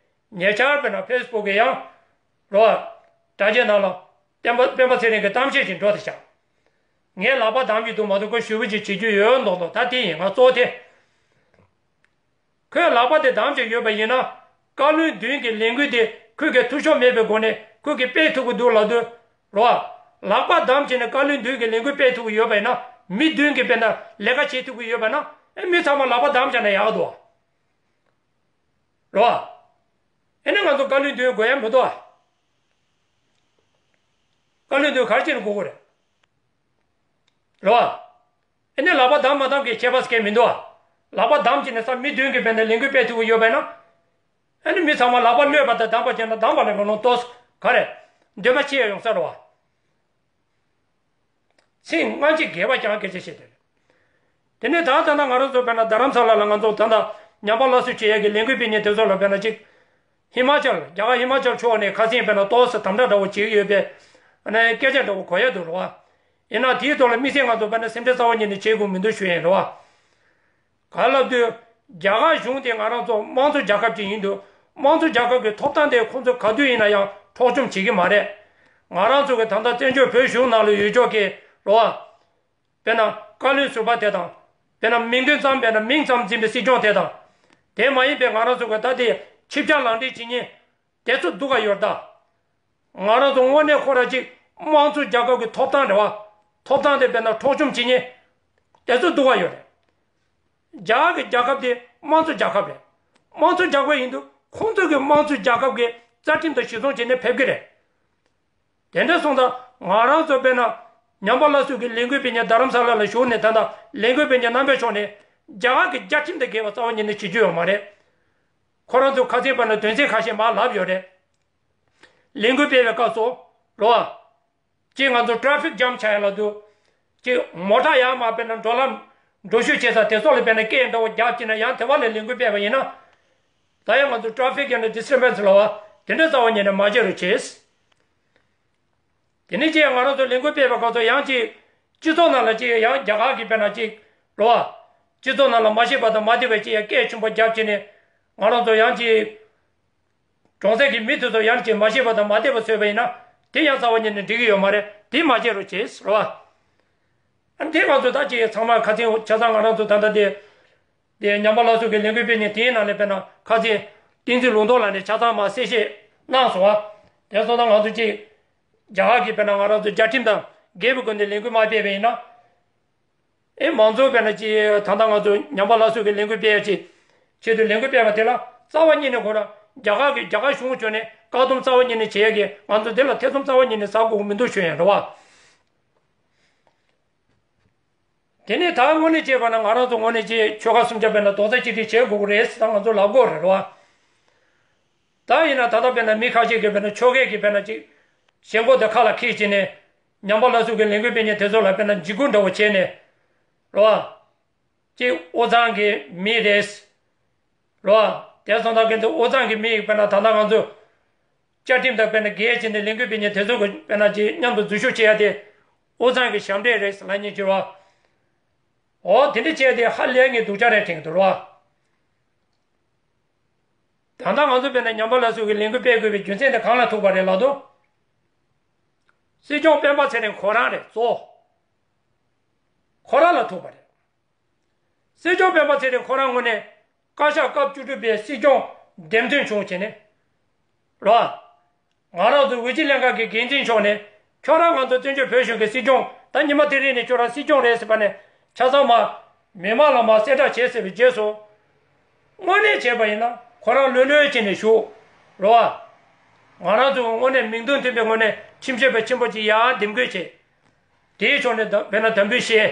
ཉེ་ཆར་དཔེར་ན་ཕེ་སི་བུག་གི་ཡང་། རོ། དྲ་རྒྱའི་ནང་ལ། བསྟན་པ་སྤེན་པ་ཚེ་རིང་གི་གཏམ་བཤད་ཅིག་འགྲོ་དེ་བཞག་ངས་ལག་པ་བསྡམས་ཀྱི་འདུག་མ་གཏོགས་ཁོས་ཞུ་བ་ཅིག་བྱེད་རྒྱུ་ཡོད་མདོག་མདོག་ད་དེ་ཡིན་ང་གཙོ་བོ་དེ། ཁོས་ལག་པ་དེ་བསྡམས་བྱས་ཡོད་པ་ཡིན་ན། བཀའ་བློན་བདུན་གྱི་ལས་འགུལ་དེ་ཁོས་ཀྱི་འཐུས་ཤོར་མེད་པའི་སྒོ་ནས་ཁོས་ཀྱི་སྤེལ་ཐུབ་ཀྱི་འདུག་ལབ་དུས། རོ། ལག་པ་བསྡམས་བྱས་ནས་བཀའ་བློན་བདུན་གྱི་ལས་འགུལ་སྤེལ་ཐུབ་ཀྱི་ཡོད་པ་ཡིན་ན། མི་བདུན་གྱིས་དཔེར་ན་ལས་ཀ་བྱེད་ཐུབ་ཀྱི་ཡོད་པ་ན། ཨེ་མི་ཚང་མ་ལག་པ་བསྡམས་བྱས་ན་ཡག་འདུག་རོ། ཨེ་ནས་ང་ཚོ་བཀའ་བློན་བདུན་དགོས་ཡ་མི་འདུག་བཀའ་བློན་བདུན་ག་རེ་བྱས་ནས་དགོས་ཀྱི་རེད། རོ། ཨེ་ནས་ལག་པ་བསྡམས་མ་བསྡམས་ཀྱི་ཁྱད་པར་ཟེར་མཁན་མི་འདུག་ལག་པ་བསྡམས་བྱས་ནས་ས་མི་བདུན་གྱིས་དཔེར་ན་ལས་འགུལ་སྤེལ་ཐུབ་ཀྱི་ཡོད་པ་ཡིན་ན། ཨ་ནི་མི་ཚང་མ་ལག་པ་གློད་པ་དང་བསྡམས་པ་བྱས་ན་བསྡམས་པ་ལས་ཀ་ནོར་ཏོག་ག་རེ། འདོད་པ་ཆེ་ཡོང་ས་རེད་བ། ཚིག་སྔ་ཕྱི་འགལ་བ་ཀྱང་སྐད་ཆ་བཤད་དེ་རེད། དེ་ནས་ད་ལྟ་ན་ང་རང་ཚོ་དཔེར་ན་རྡ་རམ་ས་ལ་ལ་ང་ཚོ་ད་ལྟ་ཉམས་པ་སླར་གསོ་བྱེད་ཡས་ཀྱི་ལས་འགུལ་སྤེལ་མཁན་དེ་ཚོ་ལ་དཔེར་ན་གཅིག་ཧི་མ་ཅལ། རྒྱ་གར་ཧི་མ་ཅལ་ཕྱོགས་ནས་ཁ་སང་དཔེར་ན་ཏོག་ཙམ་དམ་དྲག་འདྲ་བོ་བྱེད་ཀྱི་ཡོད་པས། ཨ་ནི་སྐད་ཆ་འདྲ་བོ་གོ་ཡ་འདུག་རེད་བ། ཡིན་ན་དེའི་ཐོག་ལ་དམིགས་བསལ་ང་ཚོ་དཔེར་ན་སེམས་ཁྲལ་རྩ་བ་ཉིད་ནས་བྱེད་དགོས་མི་འདུག་ཞུ་ཡིན་རེད་བ། ག་ལབ་དུས། རྒྱ་གར་གཞུང་དེ་ང་རང་ཚོ་དམངས་གཙོ་རྒྱལ་ཁབ་ཅིག་ཡིན་དུས། དམངས་གཙོ་རྒྱལ་ཁབ་ཀྱི་ཐོབ་ཐང་དེ་ཁོང་ཚོས་ག་དུས་ཡིན་ན་ཡང་འཕྲོག་བཅོམ་བྱེད་ཀྱི་མ་རེད། ང་རང་ཚོ་གི་ད་ལྟ་བཙན་བྱོལ་བོད་གཞུང་ནང་ལ་ཡོད་ཆོག་གི་རེད་བ། དཔེར་ན་བཀའ་བློན་ཟུར་པ་དེ་དང་། དཔེར་ན་མིང་དོན་ཙམ། དཔེར་ན་མིང་ཙམ་འཛིན་པའི་སྲིད་སྐྱོང་དེ་དང་། དེ་མ་ཡིན་པའི་ང་རང་ཚོ་གི་ད་ལྟའི་ཆིབས་རྒྱ་ལངས་འདྲེན་བྱེད་མཁན་དེ་ཚོ་སྡུག་ག་ཡོད་ད། ང་རང་ཚོ་དངོས་གནས་ཁོ་ར་ཅིག་དམངས་གཙོ་རྒྱལ་ཁབ་ཀྱི་ཐོབ་ཐང་རེད་བ། ཐོབ་ཐང་དེ་དཔེར་ན་འཕྲོག་བཅོམ་བྱེད་མཁན་དེ་ཚོ་སྡུག་ག་ཡོད་རེད། རྒྱ་གར་གྱི་རྒྱལ་ཁབ་དེ་དམངས་གཙོ་རྒྱལ་ཁབ་རེད། དམངས་གཙོ་རྒྱལ་ཁབ་ཡིན་དུས་ཁོང་ཚོ་གི་དམངས་གཙོ་རྒྱལ་ཁབ་ཀྱི་རྩ་ཁྲིམས་དང་གཞི་བཟུང་བྱས་ནས་ཕེབས་ཀྱི་རེད། དེ་འདྲ་སོང་ཙང་ང་རང་ཚོ་དཔེར་ན་ཉམས་པ་སླར་གསོ་གི་ལས་འགུལ་སྤེལ་མཁན། རྡ་རམ་ས་ལ་ལ་བཞུགས་ནས་ད་ལྟ་ལས་འགུལ་སྤེལ་མཁན་རྣམ་པའི་ཕྱོགས་ནས་རྒྱ་གར་གྱི་རྒྱལ་ཁྲིམས་དང་འགལ་བ་རྩ་བ་ཉིད་ནས་བྱེད་རྒྱུ་ཡོད་མ་རེད། ཁོ་རང་ཚོ་ཁ་སང་དཔེར་ན་དོན་ཚན་ཁ་ཤས་མར་ལབ་ཡོད་རེད། ལས་འགུལ་སྤེལ་བའི་སྐབས་སུ་རོ། གཅིག་ང་ཚོ་ཊ་ཕིག་ཇམ་ཆགས་ཡ་ལ་འདུག་གཅིག་མོ་ཊ་ཡར་མར་དཔེར་ན་འགྲོ་ལམ་འགྲོ་བཞུད་བྱེད་ས་དེ་ཚོ་ལ་དཔེར་ན་སྐད་འདྲ་བོ་རྒྱབ་ཀྱིན་ན་ཡང་དེ་བ་ལས་ལས་འགུལ་སྤེལ་བ་ཡིན་ན། ད་ཡང་ང་ཚོ་ཊ་ཕིག་ཡང་ན་ཌི་སི་ཊར་བན་སི་ལ་བ་དེ་འདྲ་རྩ་བ་ཉིད་ནས་མ་བྱེད་རོགས་བྱེད། དེ་ནས་ཅིག་ང་རང་ཚོ་ལས་འགུལ་སྤེལ་བའི་སྐབས་སུ་ཡང་ཅིག་སྤྱི་ཚོགས་ནང་ལ་ཅིག་ཡང་རྒྱ་གར་གྱི་དཔེར་ན་ཅིག་རོ། སྤྱི་ཚོགས་ནང་ལ་མ་ཤེས་པ་དང་མ་བདེ་བའི་ཅིག་ཡང་སྐད་ཆེན་པོ་རྒྱབ་བྱས་ནས་ང་རང་ཚོ་ཡང་ཅིག་གྲོང་གསེབ་ཀྱི་མི་དེ་ཚོ་ཡང་ཅིག་མ་ཤེས་པ་དང་མ་བདེ་བ་བཟོས་པ་ཡིན་ན་དེ་ཡང་རྩ་བ་ཉིད་ནས་འགྲིག་གི་ཡོད་མ་རེད། དེ་མ་བྱེད་རོགས་བྱེད་རོ། ཨ་ནི་དེ་ང་ཚོ་ད་ཅིག་ཚང་མ་ཁ་སང་ཆ་ཚང་ང་རང་ཚོ་ད་ལྟ་དེ། དེ་ཉམས་པ་སླར་གསོ་གི་ལས་འགུལ་སྤེལ་མཁན་དེའི་ནང་ནས་དཔེར་ན་ཁ་སང་བསྟན་འཛིན་ལུང་རྟོགས་ལགས་ནས་ཆ་ཚང་མར་གསལ་བཤད་གནང་སོང་བ། དེ་སོང་ཙང་ང་ཚོ་ཅིག་རྒྱ་གར་གྱི་དཔེར་ན་ང་རང་ཚོ་རྒྱལ་ཁྲིམས་དང་འགལ་བའི་སྒོ་ནས་ལས་འགུལ་མ་སྤེལ་བ་ཡིན་ན། ཨེ་མང་ཚོགས་དཔེར་ན་ཅིག་ད་ལྟ་ང་ཚོ་ཉམས་པ་སླར་གསོ་གི་ལས་འགུལ་སྤེལ་ཡ་ཅིག་ཆེད་དུ་ལས་འགུལ་སྤེལ་བ་དེ་ལ་རྩ་བ་ཉིད་ནས་ཁོ་རང་རྒྱ་གར་གྱི་རྒྱ་གར་གཞུང་ཕྱོགས་ནས་བཀག་སྡོམ་རྩ་བ་ཉིད་ནས་བྱེད་ཡ་གི་ང་ཚོ་དེ་ལ་ཐེ་ཚོམ་རྩ་བ་ཉིད་ནས་ཟ་དགོས་མི་འདུག་ཞུ་ཡ་རེད་བ། དེ་ནས་ད་དངོས་གནས་བྱས་པ་ན་ང་རང་ཚོ་དངོས་གནས་ཀྱི་ཆོལ་ཁ་གསུམ་ཆ་དཔེར་ན་རྡོག་རྩ་གཅིག་སྒྲིལ་བྱེད་དགོས་ཀྱི་རེད་ཟེར་ད་ང་ཚོ་ལབ་དགོས་རེད་རོ། ད་ཡིན་ན་ད་ལྟ་དཔེར་ན་མི་ཁ་ཤས་ཀྱིས་དཔེར་ན་ཆོལ་ཁའི་གི་དཔེར་ན་ཅིག་ཞེན་ཁོག་དེ་ཁ་ལ་འཁྱེར་བྱས་ནས་ཉམས་པ་སླར་གསོ་གི་ལས་འགུལ་སྤེལ་མཁན་དེ་ཚོ་ལ་དཔེར་ན་འཇིགས་སྐུལ་འདྲ་བོ་བྱས་ནས་རོ། ཅིག་དབུས་གཙང་གི་མི་རེད། རོ། དེ་སོང་ཙང་གི་འདི་དབུས་གཙང་གི་མི་ཡིས་དཔེར་ན་ད་ལྟ་ང་ཚོ་བཅའ་ཁྲིམས་དང་དཔེར་ན་འགལ་བྱས་ནས་ལས་འགུལ་སྤེལ་མཁན་དེ་ཚོ་གི་དཔེར་ན་ཅིག་མཉམ་དུ་འཛུལ་ཞུགས་བྱེད་ཡ་དེ་དབུས་གཙང་གི་ཞབས་འདྲེན་རེད་ལབ་མཁན་ཅིག་རོ། འོ་དེ་འདྲ་བྱས་ཏེ་ཧ་ལས་ངས་སྡུག་ཅག་རེད་དྲན་གྱི་འདུག་རོ། ད་ལྟ་ང་ཚོ་དཔེར་ན་ཉམས་པ་སླར་གསོ་གི་ལས་འགུལ་སྤེལ་དགོས་པའི་རྒྱུ་མཚན་དེ་གང་ལ་ཐུག་པ་རེད་ལབ་དུས། སྲིད་སྐྱོང་སྤེན་པ་ཚེ་རིང་ཁོ་རང་རེད་གཙོ། ཁོ་རང་ལ་ཐུག་པ་རེད། སྲིད་སྐྱོང་སྤེན་པ་ཚེ་རིང་ཁོ་རང་ངོས་ནས་བཀའ་ཤག་སྐབས་བཅུ་དྲུག་པའི་སྲིད་སྐྱོང་འདེམས་ཐོན་བྱུང་བྱས་ནས། རོ། ང་རང་ཚོ་འོས་སྦྱོར་ལྷན་ཁང་གི་འགན་འཛིན་མཆོག་ནས་ཁྱོད་རང་ང་ཚོ་བཙན་བྱོལ་བོད་གཞུང་གི་སྲིད་སྐྱོང་ད་ཉི་མ་དེ་རིང་ནས་ཁྱོད་རང་སྲིད་སྐྱོང་རེད་ཟེར་བ་ནས་ཆ་ཚང་མ་མི་མང་ལ་མར་གསལ་བསྒྲགས་བྱས་ཟེར་བའི་རྗེས་སུ། དངོས་གནས་བྱས་པ་ཡིན་ན་ཁོ་རང་ལྷོད་ལྷོད་བྱས་ནས་བཞུགས། རོ། ང་རང་ཚོ་དངོས་གནས་མིང་དོན་མཐུན་པའི་ངོས་ནས་ཁྲིམས་ཞིབ་པ་ཆེན་པོ་ཅིག་ཡར་འདེམས་བསྐོ་བྱས། དེའི་ཕྱོགས་ནས་དམ་དཔེར་ན་དམ་འབུལ་བཞེས།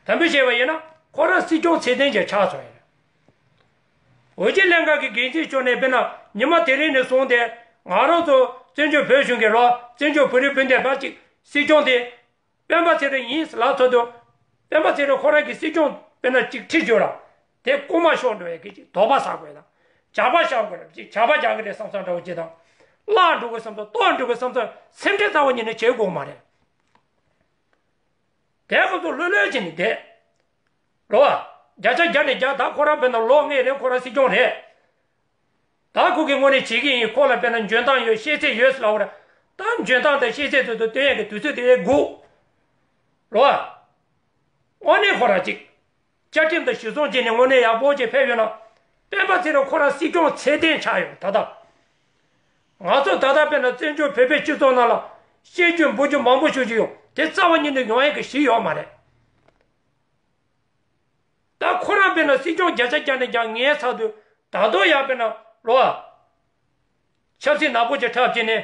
དམ་འབུལ་བཞེས་པ་ཡིན་ན་ཁོ་རང་སྲིད་སྐྱོང་ཚད་ལྡན་ཅིག་ཆགས་སོང་ཡིན། འོས་སྦྱོར་ལྷན་ཁང་གི་འགན་འཛིན་མཆོག་ནས་དཔེར་ན་ཉི་མ་དེ་རིང་ནས་བཟུང་སྟེ་ང་རང་ཚོ་བཙན་བྱོལ་བོད་གཞུང་གི་རོ་བཙན་བྱོལ་བོད་རིགས་སྤུན་ཟླའི་བར་གཅིག་སྲིད་སྐྱོང་དེ་སྤེན་པ་ཚེ་རིང་ཡིན་ལབ་ཚར་དུས། སྤེན་པ་ཚེ་རིང་ཁོ་རང་གི་སྲིད་སྐྱོང་དཔེར་ན་གཅིག་ཁྲིད་བྱོས་ར། དེ་རྐུ་མ་ཤོར་འགྲོ་ཡ་གི་ཅིག་དོགས་པ་ཟ་དགོས་དང་། ཇག་པ་བཞག་དགོས་ར་ཅིག་ཇག་པ་རྒྱག་གི་རེད་བསམ་བསམ་འདྲ་བོ་ཅིག་དང་། བརླག་འགྲོ་གི་བསམ་བསམ་གཏོར་འགྲོ་གི་བསམ་བསམ་སེམས་ཁྲལ་རྩ་བ་ཉིད་ནས་བྱེད་དགོས་མ་རེད། དེ་ཁོ་ཚོ་ལྷོད་ལྷོད་བྱས་ནས་བསྡད། རོ། བརྒྱ་ཆ་བརྒྱ་ནས་བརྒྱ་ད་ཁོ་རང་དཔེར་ན་ལོ་ལྔའི་རིང་ཁོ་རང་སྲིད་སྐྱོང་རེད། ད་ཁོ་གི་ངོས་ནས་བྱེད་ཀྱི་ཡིན། ཁོ་ལ་དཔེར་ན་འཇོན་ཐང་ཡོད་ཤེས་ཚད་ཡོད་ཟེར་ལབ་པ་རེད། ད་འཇོན་ཐང་དང་ཤེས་ཚད་དེ་ཚོ་སྟོན་ཡས་ཀྱི་དུས་ཚོད་དེ་སྒུག་རོ། དངོས་གནས་ཁོ་རང་གཅིག་བཅའ་ཁྲིམས་དང་གཞི་བཟུང་བྱས་ནས་དངོས་གནས་ཡག་པོ་ཅིག་ཕེབས་ཡོད་ན། སྤེན་པ་ཚེ་རིང་ཁོ་རང་སྲིད་སྐྱོང་ཚད་ལྡན་ཆགས་ཡོང་ད་ལྟ། ང་ཚོ་ད་ལྟ་དཔེར་ན་བཙན་བྱོལ་བོད་པའི་སྤྱི་ཚོགས་ནང་ལ་བཤད་རྒྱུ་འབོད་རྒྱུ་མང་པོ་ཞུ་རྒྱུ་ཡོང་དེ་རྩ་བ་ཉིད་ནས་ཡོང་ཡག་གི་གཞི་ཡོད་མ་རེད། ད་ཁོ་རང་དཔེར་ན་སྲིད་སྐྱོང་བརྒྱ་ཆ་བརྒྱ་ནས་ཀྱང་ངའི་ཚབ་ཏུ་ད་དུང་ཡང་དཔེར་ན་རོ་ཨ། ཆབ་སྲིད་ནག་པོ་ཅིག་འཁྲབ་བྱས་ནས།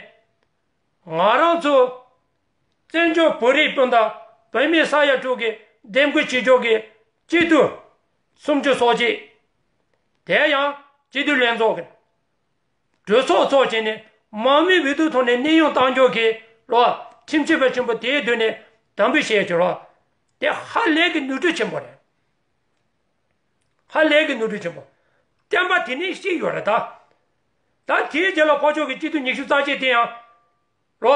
ང་རང་ཚོ་བཙན་བྱོལ་བོད་རིགས་སྤུན་ཟླ་བོད་མི་ས་ཡ་དྲུག་གི་འདེམས་བསྐོ་བྱེད་ཕྱོགས་ཀྱི་སྤྱི་འཐུས་སུམ་ཅུ་སོ་གཅིག་དེ་ཡང་སྤྱི་འཐུས་ལྷན་ཚོགས་ཀྱི་གྲོས་ཚོགས་ཚོགས་བྱས་ནས་མང་མོས་འོས་བསྡུ་ཐོག་ནས་གནས་དབྱུང་བཏང་ཕྱོགས་ཀྱི་རོ་ཁྲིམས་ཞིབ་པ་ཆེན་པོ་དེའི་མདུན་ནས་དམ་འབུལ་བྱས་ཀྱི་རོ་དེ་ཧ་ལས་ཀྱི་ནོར་འཁྲུལ་ཆེན་པོ་རེད། ཧ་ལས་ཀྱི་ནོར་འཁྲུལ་ཆེན་པོ། བསྟན་པ་དེ་ནས་ཤི་ཡོད་རེད་ད། ད་དེའི་རྗེས་ལ་ཕར་ཕྱོགས་ཀྱི་སྤྱི་འཐུས་ཉི་ཤུ་རྩ་གཅིག་དེ་ཡང་། རོ།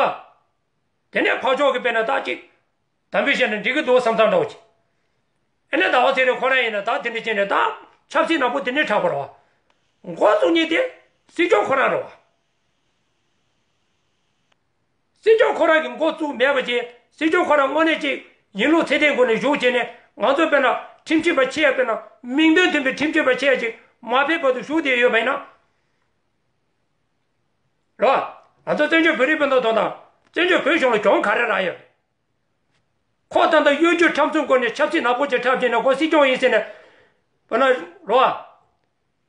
དེ་ནས་ཕར་ཕྱོགས་ཀྱི་དཔེར་ན་ད་ཅིག་དམ་འབུལ་བྱས་ན་འགྲིག་གི་འདུག་བསམ་བསམ་འདྲ་བོ་ཅིག་ཨེ་ནས་ཟླ་བ་ཚེ་རིང་ཁོ་རང་ཡིན་ན་ད་དེ་འདྲ་བྱས་ནས་ད་ཆབ་སྲིད་ནག་པོ་དེ་འདྲ་འཁྲབ་པ་རེད་བ། འགོ་བཙུགས་མཁན་དེ་སྲིད་སྐྱོང་ཁོ་རང་རེད་བ། སྲིད་སྐྱོང་ཁོ་རང་གིས་འགོ་བཙུགས་མེད་པ་བྱས་སྲིད་སྐྱོང་ཁོ་རང་དངོས་གནས་ཅིག་ཡིན་ལུགས་ཚད་ལྡན་སྒོ་ནས་བཞུགས་བྱས་ནས་ང་ཚོ་དཔེར་ན་ཁྲིམས་ཞིབ་པ་ཆེ་ཡ་དཔེར་ན་མིང་དོན་མཐུན་པའི་ཁྲིམས་ཞིབ་པ་ཆེ་ཡ་ཅིག་མ་ཕེབས་བར་དུ་བཞུགས་བསྡད་ཡོད་པ་ཡིན་ན། རོ། ང་ཚོ་བཙན་བྱོལ་བོད་རིགས་སྤུན་ཟླ་ཚོ་དང་བཙན་བྱོལ་བོད་གཞུང་ལ་གྱོང་ག་རེ་རག་ཡོད་རེད། ཁོ་ད་ལྟ་གཡོ་སྒྱུ་ཁྲམ་གསུམ་སྐོར་ནས་ཆབ་སྲིད་ནག་པོ་ཅིག་འཁྲབ་བྱས་ནས་ཁོ་སྲིད་སྐྱོང་ཡིན་ཟེར་ནས། དཔེར་ན། རོ།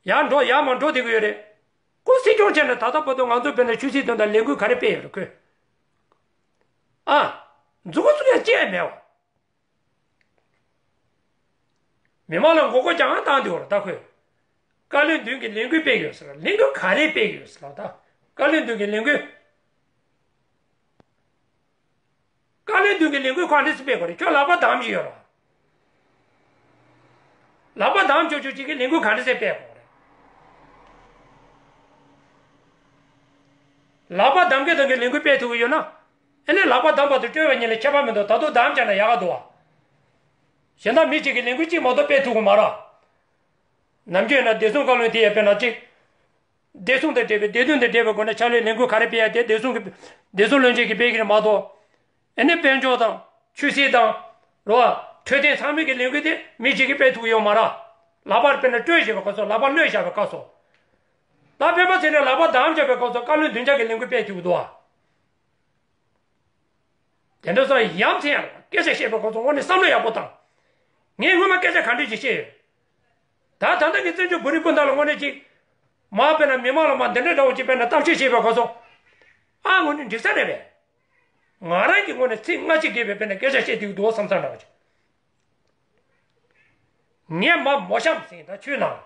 ཡར་འགྲོ་ཡར་མར་འགྲོ་བསྡད་ཀྱི་ཡོད་རེད། ཁོ་སྲིད་སྐྱོང་བྱས་ནས་ད་ལྟ་བར་དུ་ང་ཚོ་དཔེར་ན་ཆོས་སྲིད་དོན་དང་ལས་འགུལ་ག་རེ་སྤེལ་ཡོད་རེད་ཁོས། ཨ། མཛུབ་གུ་བཙུགས་ཡ་ཅི་ཡང་མེད་བ། མི་མང་ལ་མགོ་སྐོར་རྒྱག་ཡང་བཏང་འདུག་ར་ད་ཁོས། བཀའ་བློན་མདུན་གྱི་ལས་འགུལ་སྤེལ་ཡོད་ཟེར་ལས་འགུལ་ག་རེ་སྤེལ་ཡོད་ཟེར་ལ་ད། བཀའ་བློན་མདུན་གྱི་ལས་འགུལ། བཀའ་བློན་མདུན་གྱི་ལས་འགུལ་ག་འདྲ་སེ་སྤེལ་དགོས་རེད་ཁྱོད་ལག་པ་བསྡམས་ཀྱི་ཡོད་ར། ལག་པ་བསྡམས་ཆོག་ཆོག་ཅིག་གི་ལས་འགུལ་ག་འདྲ་སེ་སྤེལ་དགོས་རེད། ལག་པ་བསྡམས་ཀྱི་དང་གི་ལས་འགུལ་སྤེལ་ཐུབ་ཀྱི་ཡོད་ན། ཨེ་ནས་ལག་པ་བསྡམས་པ་དང་སྤྲོད་པ་གཉིས་ལ་ཁྱད་པར་མི་འདུག་ད་དུང་བསྡམས་བྱས་ན་ཡག་ག་འདུག་བ། གཞན་དག་མི་གཅིག་གིས་ལས་འགུལ་གཅིག་མ་གཏོགས་སྤེལ་ཐུབ་ཀྱི་མ་རེད། ནམ་རྒྱུན་ན་བདེ་སྲུང་བཀའ་བློན་དེ་ཡང་དཔེར་ན་གཅིག་བདེ་སྲུང་དང་འབྲེལ་བའི་བདེ་དོན་དང་འབྲེལ་བའི་སྒོ་ནས་ཕྱག་ལས་ལས་འགུལ་ག་རེ་སྤེལ་ཡ་དེ་བདེ་སྲུང་གི་བདེ་སྲུང་བློན་ཆེན་གྱིས་སྤེལ་གྱི་རེད་མ་གཏོགས། ཨེ་ནས་དཔལ་འབྱོར་དང་ཆོས་སྲིད་དང་། རོ། འཕྲོད་བསྟེན་ཚང་མའི་གི་ལས་འགུལ་དེ་མི་གཅིག་གིས་སྤེལ་ཐུབ་ཀྱི་ཡོད་མ་རེད། ལག་པར་དཔེར་ན་སྤྲོད་བཞིན་པའི་སྐབས་སུ་ལག་པ་གློད་བཞག་པའི་སྐབས་སུ། ད་སྤེན་པ་ཚེ་རིང་ལག་པ་བསྡམས་བཞག་པའི་སྐབས་སུ་བཀའ་བློན་བདུན་ཆ་གི་ལས་འགུལ་སྤེལ་ཐུབ་ཀྱི་འདུག་ཨ། དེ་འདྲ་སོང་ཡ་མཚན་ཡང་སྐད་ཆ་བཤད་པའི་སྐབས་སུ་དངོས་གནས་བསམ་བློ་ཡག་པོ་བཏང་། ངས་སྔོན་མ་སྐད་ཆ་ག་འདྲ་ཅིག་བཤད་ཡོད། ད་ད་ལྟ་གི་བཙན་བྱོལ་བོད་རིགས་སྤུན་ཟླ་ལ་དངོས་གནས་ཅིག་མ་དཔེར་ན་མི་མང་ལ་མ་འདི་འདྲ་འདྲ་བོ་ཅིག་དཔེར་ན་གཏམ་བཤད་བྱེད་པའི་སྐབས་སུ། ཨ་དངོས་གནས་འགྲིག་ས་རེད་པས། ང་རང་གི་ངོས་ནས་ཚིག་སྔ་ཕྱི་འགལ་བའི་དཔེར་ན་སྐད་ཆ་བཤད་འདུག་འདུག་བསམ་བསམ་འདྲ་བ་ཅིག་ངས་མ་མོ་གཤམ་ཟིན་ད་ཆུའི་ནང་།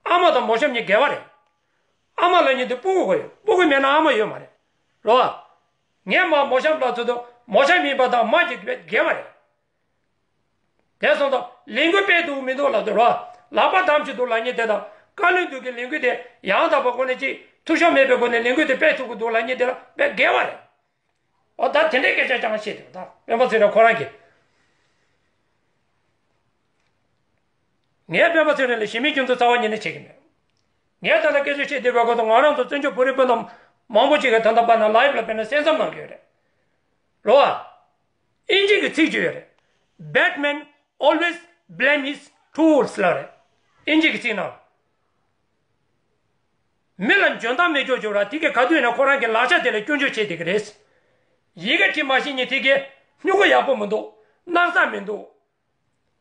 ཨ་མ་དང་མོ་གཤམ་གཉིས་འགལ་བ་རེད། ཨ་མ་ལབ་མཁན་དེ་སྤུ་གུ་གོ་ཡོད་སྤུ་གུ་མེད་ན་ཨ་མ་ཡོད་མ་རེད། རོ། ངས་མ་མོ་གཤམ་ལབ་ཚོད་དུ་མོ་གཤམ་ཡིན་པ་དང་མ་གཅིག་འགལ་བ་རེད། དེ་སོང་ཙང་ལས་འགུལ་སྤེལ་འདུག་མི་འདུག་ལབ་དུས་རོ། ལག་པ་བསྡམས་ཀྱི་འདུག་ལབ་མཁན་དེ་དང་བཀའ་བློན་མདུན་གྱི་ལས་འགུལ་དེ་ཡང་དག་པའི་སྒོ་ནས་ཅིག་འཐུས་ཤོར་མེད་པའི་སྒོ་ནས་ལས་འགུལ་དེ་སྤེལ་ཐུབ་ཀྱི་འདུག་ལབ་མཁན་དེ་ལ་དཔེ་འགལ་བ་རེད། ཨོ་ད་དེ་འདྲའི་སྐད་ཆ་ཀྱང་བཤད་འདུག་ད་སྤེན་པ་ཚེ་རིང་ཁོ་རང་གིས། ངས་སྤེན་པ་ཚེ་རིང་ལ་ཞེ་མེད་སྐྱོན་འཛུགས་རྩ་བ་ཉིད་ནས་བྱེད་ཀྱི་མེད། ངས་ད་ལྟ་སྐད་ཆ་བཤད་བསྡད་པའི་སྐོར་དུ་ང་རང་ཚོ་བཙན་བྱོལ་བོད་རིགས་སྤུན་ཟླ་མང་པོ་ཅིག་གིས་ད་ལྟ་བར་ན་ལའིབ་ལ་དཔེར་ན་གསན་བསམ་གནང་གི་ཡོད་རེད། རོ་ཨ། ཨིན་ཇི་གི་ཚིག་ཅིག་ཡོད་རེད། Bad man always blame his tools ལབ་རེད། ཨིན་ཇི་གི་ཚིག་ནང་། མི་ལ་འཇོན་ཐང་མེད་ཀྱོག་ཀྱོག་ར་དེ་གས་ག་དུས་ཡིན་ན་ཁོ་རང་གི་ལག་ཆ་དེ་ལ་སྐྱོན་བརྗོད་བྱེད་བསྡད་ཀྱི་རེད། ཡི་གེ་བྲིས་མ་ཤེས་མཁན་དེ་གས་སྨྱུ་གུ་ཡག་པོ་མི་འདུག་གནག་ས་མི་འདུག་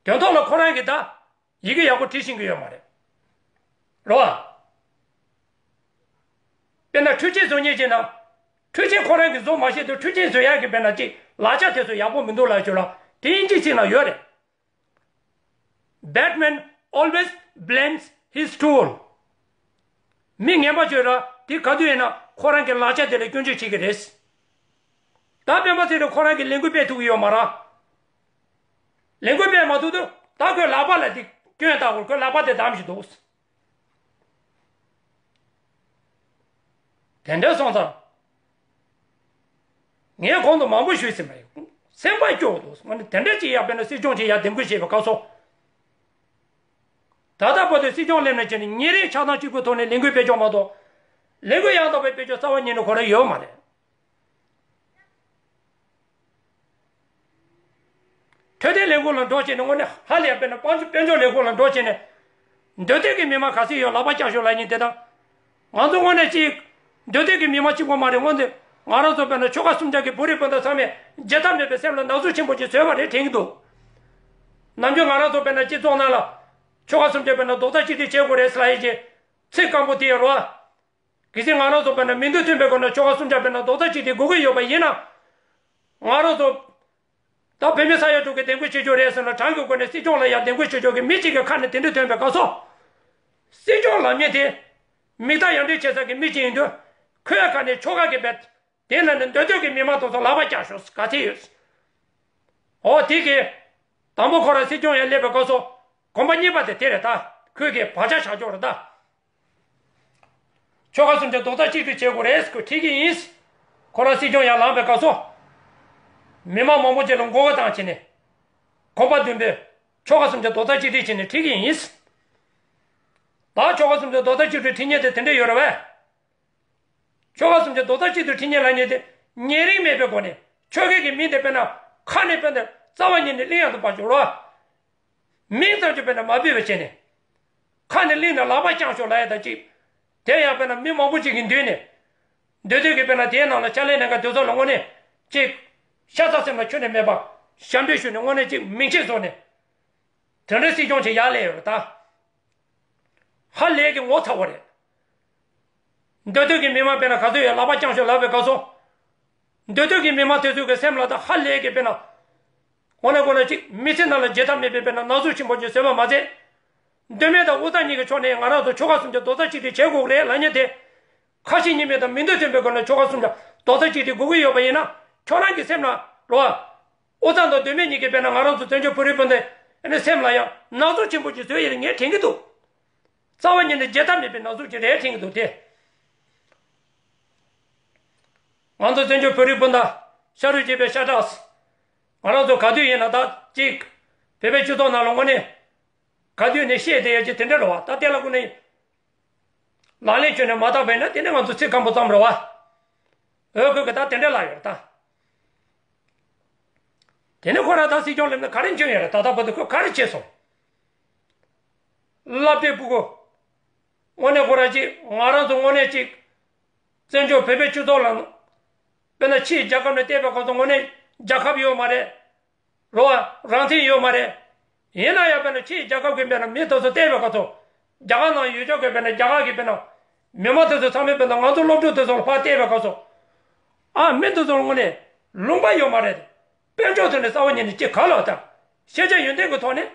དོན་ཐོག་ལ་ཁོ་རང་གིས་ད་ཡི་གེ་ཡག་པོ་བྲིས་ཤེས་ཀྱི་ཡོད་མ་རེད། རོ་ཨ། དཔེར་ན་འཕྲུལ་ཆས་བཟོ་མཁན་ཅིག་ན། འཕྲུལ་ཆས་ཁོ་རང་གིས་བཟོ་མ་ཤེས་དུས་འཕྲུལ་ཆས་བཟོ་ཡག་གི་དཔེར་ན་ཅིག་ལག་ཆ་དེ་ཚོ་ཡག་པོ་མི་འདུག་ལབ་ཞུ་ལ་དེ་ཨིན་ཇིའི་ཚིག་ནང་ཡོད་རེད། Bad man always blames his tool. མི་ངན་པ་ཅིག་ར་དེ་ག་དུས་ཡིན་ན་ཁོ་རང་གི་ལག་ཆ་དེ་ལ་སྐྱོན་བརྗོད་བྱེད་ཀྱི་རེད། ད་སྤེན་པ་ཚེ་རིང་ཁོ་རང་གིས་ལས་འགུལ་སྤེལ་ཐུབ་ཀྱི་ཡོད་མ་རེད། ལས་འགུལ་སྤེལ་མ་ཐུབ་དུས་ད་ཁོས་ལག་པ་ལ་དེ་སྐྱོན་བཏགས་དགོས་ཁོས་ལག་པ་དེ་བསྡམས་ཤིག་འདུག་དེ་འདྲ་སོང་ཙང་། ངས་གོང་དུ་མང་པོ་ཞུས་ཟིན་པ་ཡིན། སེམས་པ་སྐྱོ་བོ་འདུག་ང་ནི་དེ་འདྲ་ཅིག་ཡག་དཔེར་ན་སྲིད་སྐྱོང་ཅིག་ཡག་འདེམས་བསྐོ་བྱས་པའི་སྐབས་སུ། ད་ལྟ་བར་དུ་སྲིད་སྐྱོང་སླེབས་ནས་བྱས་ནས་ཉིན་རེའི་ཆགས་སྡང་གཅིག་པུའི་ཐོག་ནས་ལས་འགུལ་སྤེལ་ཕྱོགས་མ་གཏོགས། ལས་འགུལ་ཡང་དག་པའི་སྤེལ་ཕྱོགས་རྩ་བ་ཉིད་ནས་ཁོ་རང་ཡོད་མ་རེད། འཕྲོད་བསྟེན་ལས་ཁུངས་ལ་འགྲོ་བྱས་ནས་དངོས་གནས་ཧ་ལས་པའི་ན་དཔལ་འབྱོར་དཔལ་འབྱོར་ལས་ཁུངས་ལ་འགྲོ་བྱས་ནས། མདོ་སྟོད་ཀྱི་མི་མང་ག་ཚོད་ཡོད་ལག་པ་བརྐྱངས་ཤོག་ལབ་མཁན་དེ་དང་། ང་ཚོ་དངོས་གནས་ཅིག་མདོ་སྟོད་ཀྱི་མི་མང་གཅིག་པོ་མ་རེད། དངོས་གནས་ང་རང་ཚོ་དཔེར་ན་ཆོལ་ཁ་གསུམ་ཆ་གི་བོད་རིགས་སྤུན་ཟླ་ཚང་མས་བརྗེད་ཐབས་མེད་པའི་སེམས་ལ་ན་ཟུག་ཆེན་པོ་ཅིག་བཟོས་པ་རེད་དྲན་གྱི་འདུག། ནམ་རྒྱུན་ང་རང་ཚོ་དཔེར་ན་སྤྱི་ཚོགས་ནང་ལ་ཆོལ་ཁ་གསུམ་ཆ་དཔེར་ན་རྡོག་རྩ་གཅིག་སྒྲིལ་བྱེད་དགོས་རེད་ཟེར་ལབ་ཡས་ཀྱི་ཚིག་སྐམ་པོ་དེ་ཡོད་རེད་བ། གལ་སྲིད་ང་རང་ཚོ་དཔེར་ན་མིང་དོན་མཐུན་པའི་སྒོ་ནས་ཆོལ་ཁ་གསུམ་ཆ་དཔེར་ན་རྡོག་རྩ་གཅིག་སྒྲིལ་དགོས་ཀྱི་ཡོད་པ་ཡིན་ན། ང་རང་ཚོ་ད་བོད་མི་ས་ཡ་དྲུག་གི་གདན་འགོད་བྱེད་རྒྱུ་རེད་ཟེར་ན་གྲངས་ཀྱི་སྒོ་ནས་སྲིད་སྐྱོང་ལ་ཡང་གདན་འགོད་བྱེད་རྒྱུ་གི་མི་གཅིག་གི་ཁ་ནས་དེ་འདྲ་ཐོན་པའི་སྐབས་སུ། སྲིད་སྐྱོང་ལབ་མཁན་དེ་མིག་ལྟ་ཡང་འདྲེན་བྱེད་ས་གི་མི་གཅིག་ཡིན་དུས། ཁོའི་ཁ་ནས་ཆོལ་ཁ་གི་བེད། དེ་ན་ནི་མདོ་སྟོད་ཀྱི་མི་མང་དེ་ཚོ་ལག་པ་བརྐྱངས་ཤོག་ག་ཚད་ཡོད། འོ་དེ་གི། དང་པོ་ཁོ་རང་སྲིད་སྐྱོང་ཡང་སླེབས་པའི་སྐབས་སུ། གོམ་པ་གཉིས་པ་དེ་དེ་རེད་ད། ཁོས་གི་བག་ཆགས་བཞག་ཆོག་རེད་ད། ཆོལ་ཁ་གསུམ་ཆ་རྡོག་རྩ་གཅིག་སྒྲིལ་བྱེད་དགོས་རེད་ཁོས་ཁྲིད་ཀྱི་ཡིན། ཁོ་རང་སྲིད་སྐྱོང་ཡར་ལངས་པའི་སྐབས་སུ། མི་མང་མང་པོ་ཅིག་ལ་མགོ་སྐོར་བཏང་བྱས་ནས། གོམ་པ་བདུན་པོས་ཆོལ་ཁ་གསུམ་ཆ་རྡོག་རྩ་གཅིག་སྒྲིལ་བྱས་ནས་ཁྲིད་ཀྱི་ཡིན། ད་ཆོལ་ཁ་གསུམ་ཆ་རྡོག་རྩ་གཅིག་སྒྲིལ་ཁྲིད་མཁན་དེ་དེ་འདྲ་ཡོད་རེད་བས། ཆོལ་ཁ་གསུམ་ཆ་རྡོག་རྩ་གཅིག་ཏུ་ཁྲིད་མཁན་ལབ་མཁན་དེ་ཉེ་རིང་མེད་པའི་སྒོ་ནས་ཆོལ་ཁའི་གི་མིང་དེ་དཔེར་ན་ཁ་ནས་དཔེར་ན་རྩ་བ་ཉིད་ནས་གླེང་ཡག་ཏུ་བ་ཞོག་ལོ། མིང་ཙམ་གྱིས་དཔེར་ན་མ་ཕུད་པ་བྱས་ནས། ཁ་ནས་གླེང་ན་ལག་པ་བརྐྱངས་ཤོག་ལབ་ཡ་དང་གཅིག། དེ་ཡང་དཔེར་ན་མི་མང་པོ་ཅིག་གི་མདུན་ནས། མདུན་སྟོད་ཀྱི་དཔེར་ན་དེའི་ནང་ལ་ཕྱག་ལས་གནང་མཁན་དེ་ཚོ་ལ་དངོས་གནས་གཅིག། ཤ་ཚ་སེམས་ལ་ཁྱོན་ནས་མེད་པ། ཞབས་འདྲེན་ཞུས་ནས་དངོས་གནས་གཅིག་མིང་ཆད་བཟོས་ནས། དེ་འདྲའི་སྲིད་སྐྱོང་ཅིག་ཡར་སླེབས་ཡོད་རེད་ད། ཧ་ལས་ཀྱི་ངོ་ཚ་བོ་རེད། མདོ་སྟོད་ཀྱི་མི་མང་དཔེར་ན་ག་ཚོད་ཡོད་ལག་པ་བརྐྱངས་ཤོག་ལབ་པའི་སྐབས་སུ། མདོ་སྟོད་ཀྱི་མི་མང་དེ་ཚོའི་གི་སེམས་ལ་ད་ཧ་ལས་ཀྱི་དཔེར་ན། འོ་ན་འོ་ན་གཅིག་མི་ཚེ་ནང་ལ་བརྗེད་ཐབས་མེད་པའི་དཔེར་ན་ན་ཟུག་ཆེན་པོ་ཅིག་བཟོས་པ་མ་ཟད། མདོ་སྨད་དང་དབུས་གཙང་གཉིས་ཀྱི་ཕྱོགས་ནས་ང་རང་ཚོ་ཆོལ་ཁ་གསུམ་གྱི་རྡོག་རྩ་གཅིག་སྒྲིལ་བྱེད་དགོས་རེད་ལབ་མཁན་དེ། ཁ་ཞེ་གཉིས་མེད་དང་མིང་དོན་མཐུན་པའི་སྒོ་ནས་ཆོལ་ཁ་གསུམ་གྱི་རྡོག་རྩ་གཅིག་སྒྲིལ་དགོས་ཀྱི་ཡོད་པ་ཡིན་ན། ཁྱོད་རང་གི་སེམས་ལ་རོ། དབུས་གཙང་དང་མདོ་སྨད་གཉིས་ཀྱི་དཔེར་ན་ང་རང་ཚོ་བཙན་བྱོལ་བོད་རིགས་སྤུན་ཟླ་ཨ་ནི་སེམས་ལ་ཡང་ན་ཟུག་ཆེན་པོ་ཅིག་བཟོས་ཡོད་རེད་ངས་དྲན་གྱི་འདུག། རྩ་བ་ཉིད་ནས་བརྗེད་ཐབས་མེད་པའི་ན་ཟུག་ཅིག་རེད་དྲན་གྱི་འདུག་སྟེ། ང་ཚོ་བཙན་བྱོལ་བོད་རིགས་སྤུན་ཟླ་ཤ་རུས་གཅིག་པའི་ཤ་ཁྲག་ང་རང་ཚོ་ག་དུས་ཡིན་ན་ད་གཅིག་བོད་པའི་སྤྱི་ཚོགས་ནང་ལ་དངོས་གནས་ག་དུས་ནས་བཤད་བསྡད་ཡོད་ཅིག་དེ་འདྲ་རེད་བ། ད་དེ་ལ་ཁོ་ནས་ལག་ལེན་བཅོས་ནས་མ་བཏང་བས་ན་དེ་ནི་ང་ཚོ་ཚིག་སྐམ་པོ་ཙམ་རེད་བ། འོས་ཁོས་གི་ད་དེ་འདྲ་ལབ་ཡོད་རེད་ད། དེ་ནི་ཁོ་རང་ད་སྲིད་སྐྱོང་སླེབས་ན་ག་རེ་འཇོན་ཡོད་རེད། ད་ལྟ་བར་དུ་ཁོས་ག་རེ་བྱས་སོང་། སློབ་གྲྭའི་སྤུ་གུ། དངོས་གནས་ཁོ་རང་ཅིག་ང་རང་ཚོ་དངོས་གནས་ཅིག་བཙན་བྱོལ་བོད་པའི་སྤྱི་ཚོགས་ལ། དཔེར་ན་ཕྱིའི་རྒྱལ་ཁབ་ནས་བལྟས་པའི་སྐབས་སུ་དངོས་གནས་རྒྱལ་ཁབ་ཡོད་མ་རེད། རོ། རང་བཙན་ཡོད་མ་རེད། ཡིན་ན་ཡང་དཔེར་ན་ཕྱིའི་རྒྱལ་ཁབ་ཀྱི་དཔེར་ན་མི་དེ་ཚོ་བལྟས་པའི་སྐབས་སུ། རྒྱ་གར་ནང་ཡོད་ཆོག་གི་དཔེར་ན་རྒྱ་གར་གྱི་དཔེར་ན། མི་མང་དེ་ཚོ་ཚང་མས་དཔེར་ན་ང་ཚོ་སློབ་ཕྲུག་དེ་ཚོ་ལ་ཕར་བལྟས་པའི་སྐབས་སུ། ཨ་མི་དེ་ཚོ་ལ་དངོས་གནས་ལུང་པ་ཡོད་མ་རེད། དཔལ་འབྱོར་ཐོག་ནས་རྩ་བ་ཉིད་ནས་ཅིག་ག་ལ་དང་། ཤེས་བྱ་ཡོན་ཏན་གྱི་ཐོག་ནས།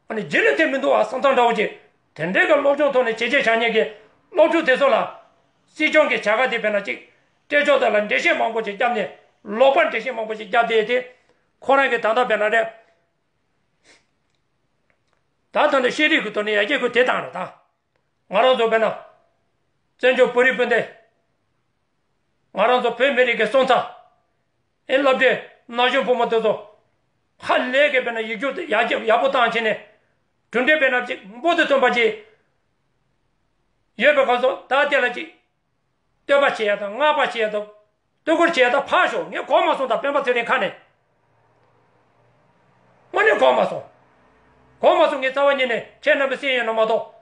ཨ་ནི་རྗེས་ལུས་ཐེབས་མི་འདུག་ཨ་བསམ་སྟངས་འདྲ་བོ་ཅིག་དེ་འདྲའི་གི་སློབ་སྦྱོང་ཐོག་ནས་བྱས་རྗེས་བཞག་མཁན་གྱི་སློབ་ཕྲུག་དེ་ཚོ་ལ། སྲིད་སྐྱོང་གི་བྱ་དགའ་དེ་དཔེར་ན་ཅིག་སྤྲད་ཆོག་དེ་ལ་འགྲེལ་བཤད་མང་པོ་ཅིག་བརྒྱབ་ནས་ལོག་པར་འགྲེལ་བཤད་མང་པོ་ཅིག་བརྒྱབ་བསྡད་དེ། ཁོ་རང་གི་ད་ལྟ་དཔེར་ན་རེད། ད་ད་ནི་ཤེས་རིག་གི་ཐོག་ནས་ཡར་རྒྱས་ཁོས་དེ་བཏང་རེད་ད། ང་རང་ཚོ་དཔེར་ན། བཙན་བྱོལ་བོད་རིགས་སྤུན་ཟླ། ང་རང་ཚོ་བོད་མི་རིགས་ཀྱི་སོན་རྩ། ཨེ་སློབ་གྲྭའི་ན་གཞོན་ཕོ་མོ་དེ་ཚོ། ཧ་ལས་ཀྱི་དཔེར་ན་ཡིག་རྒྱུགས་ཡག་ཡག་པོ་བཏང་བྱས་ནས། གྲུབ་འབྲས་དཔེར་ན་ཅིག་འབུར་དུ་ཐོན་པ་ཅིག་ཡོད་པའི་སྐབས་སུ་ད་དེ་ལ་ཅིག་བསྟོད་པ་བྱེད་ཡ་དང་བསྔགས་པ་བྱེད་ཡ་དང་། བསྟོད་བཀུར་བྱེད་ཡ་དང་ཕར་ཞོག་ངས་གོ་མ་སོང་ད་སྤེན་པ་ཚེ་རིང་ཁ་ནས། དངོས་གནས་གོ་མ་སོང་། གོ་མ་སོང་ངས་རྩ་བ་ཉིད་ནས་ཁྱེད་རྣམ་པའི་སེམས་ཡོད་ན་མ་གཏོགས།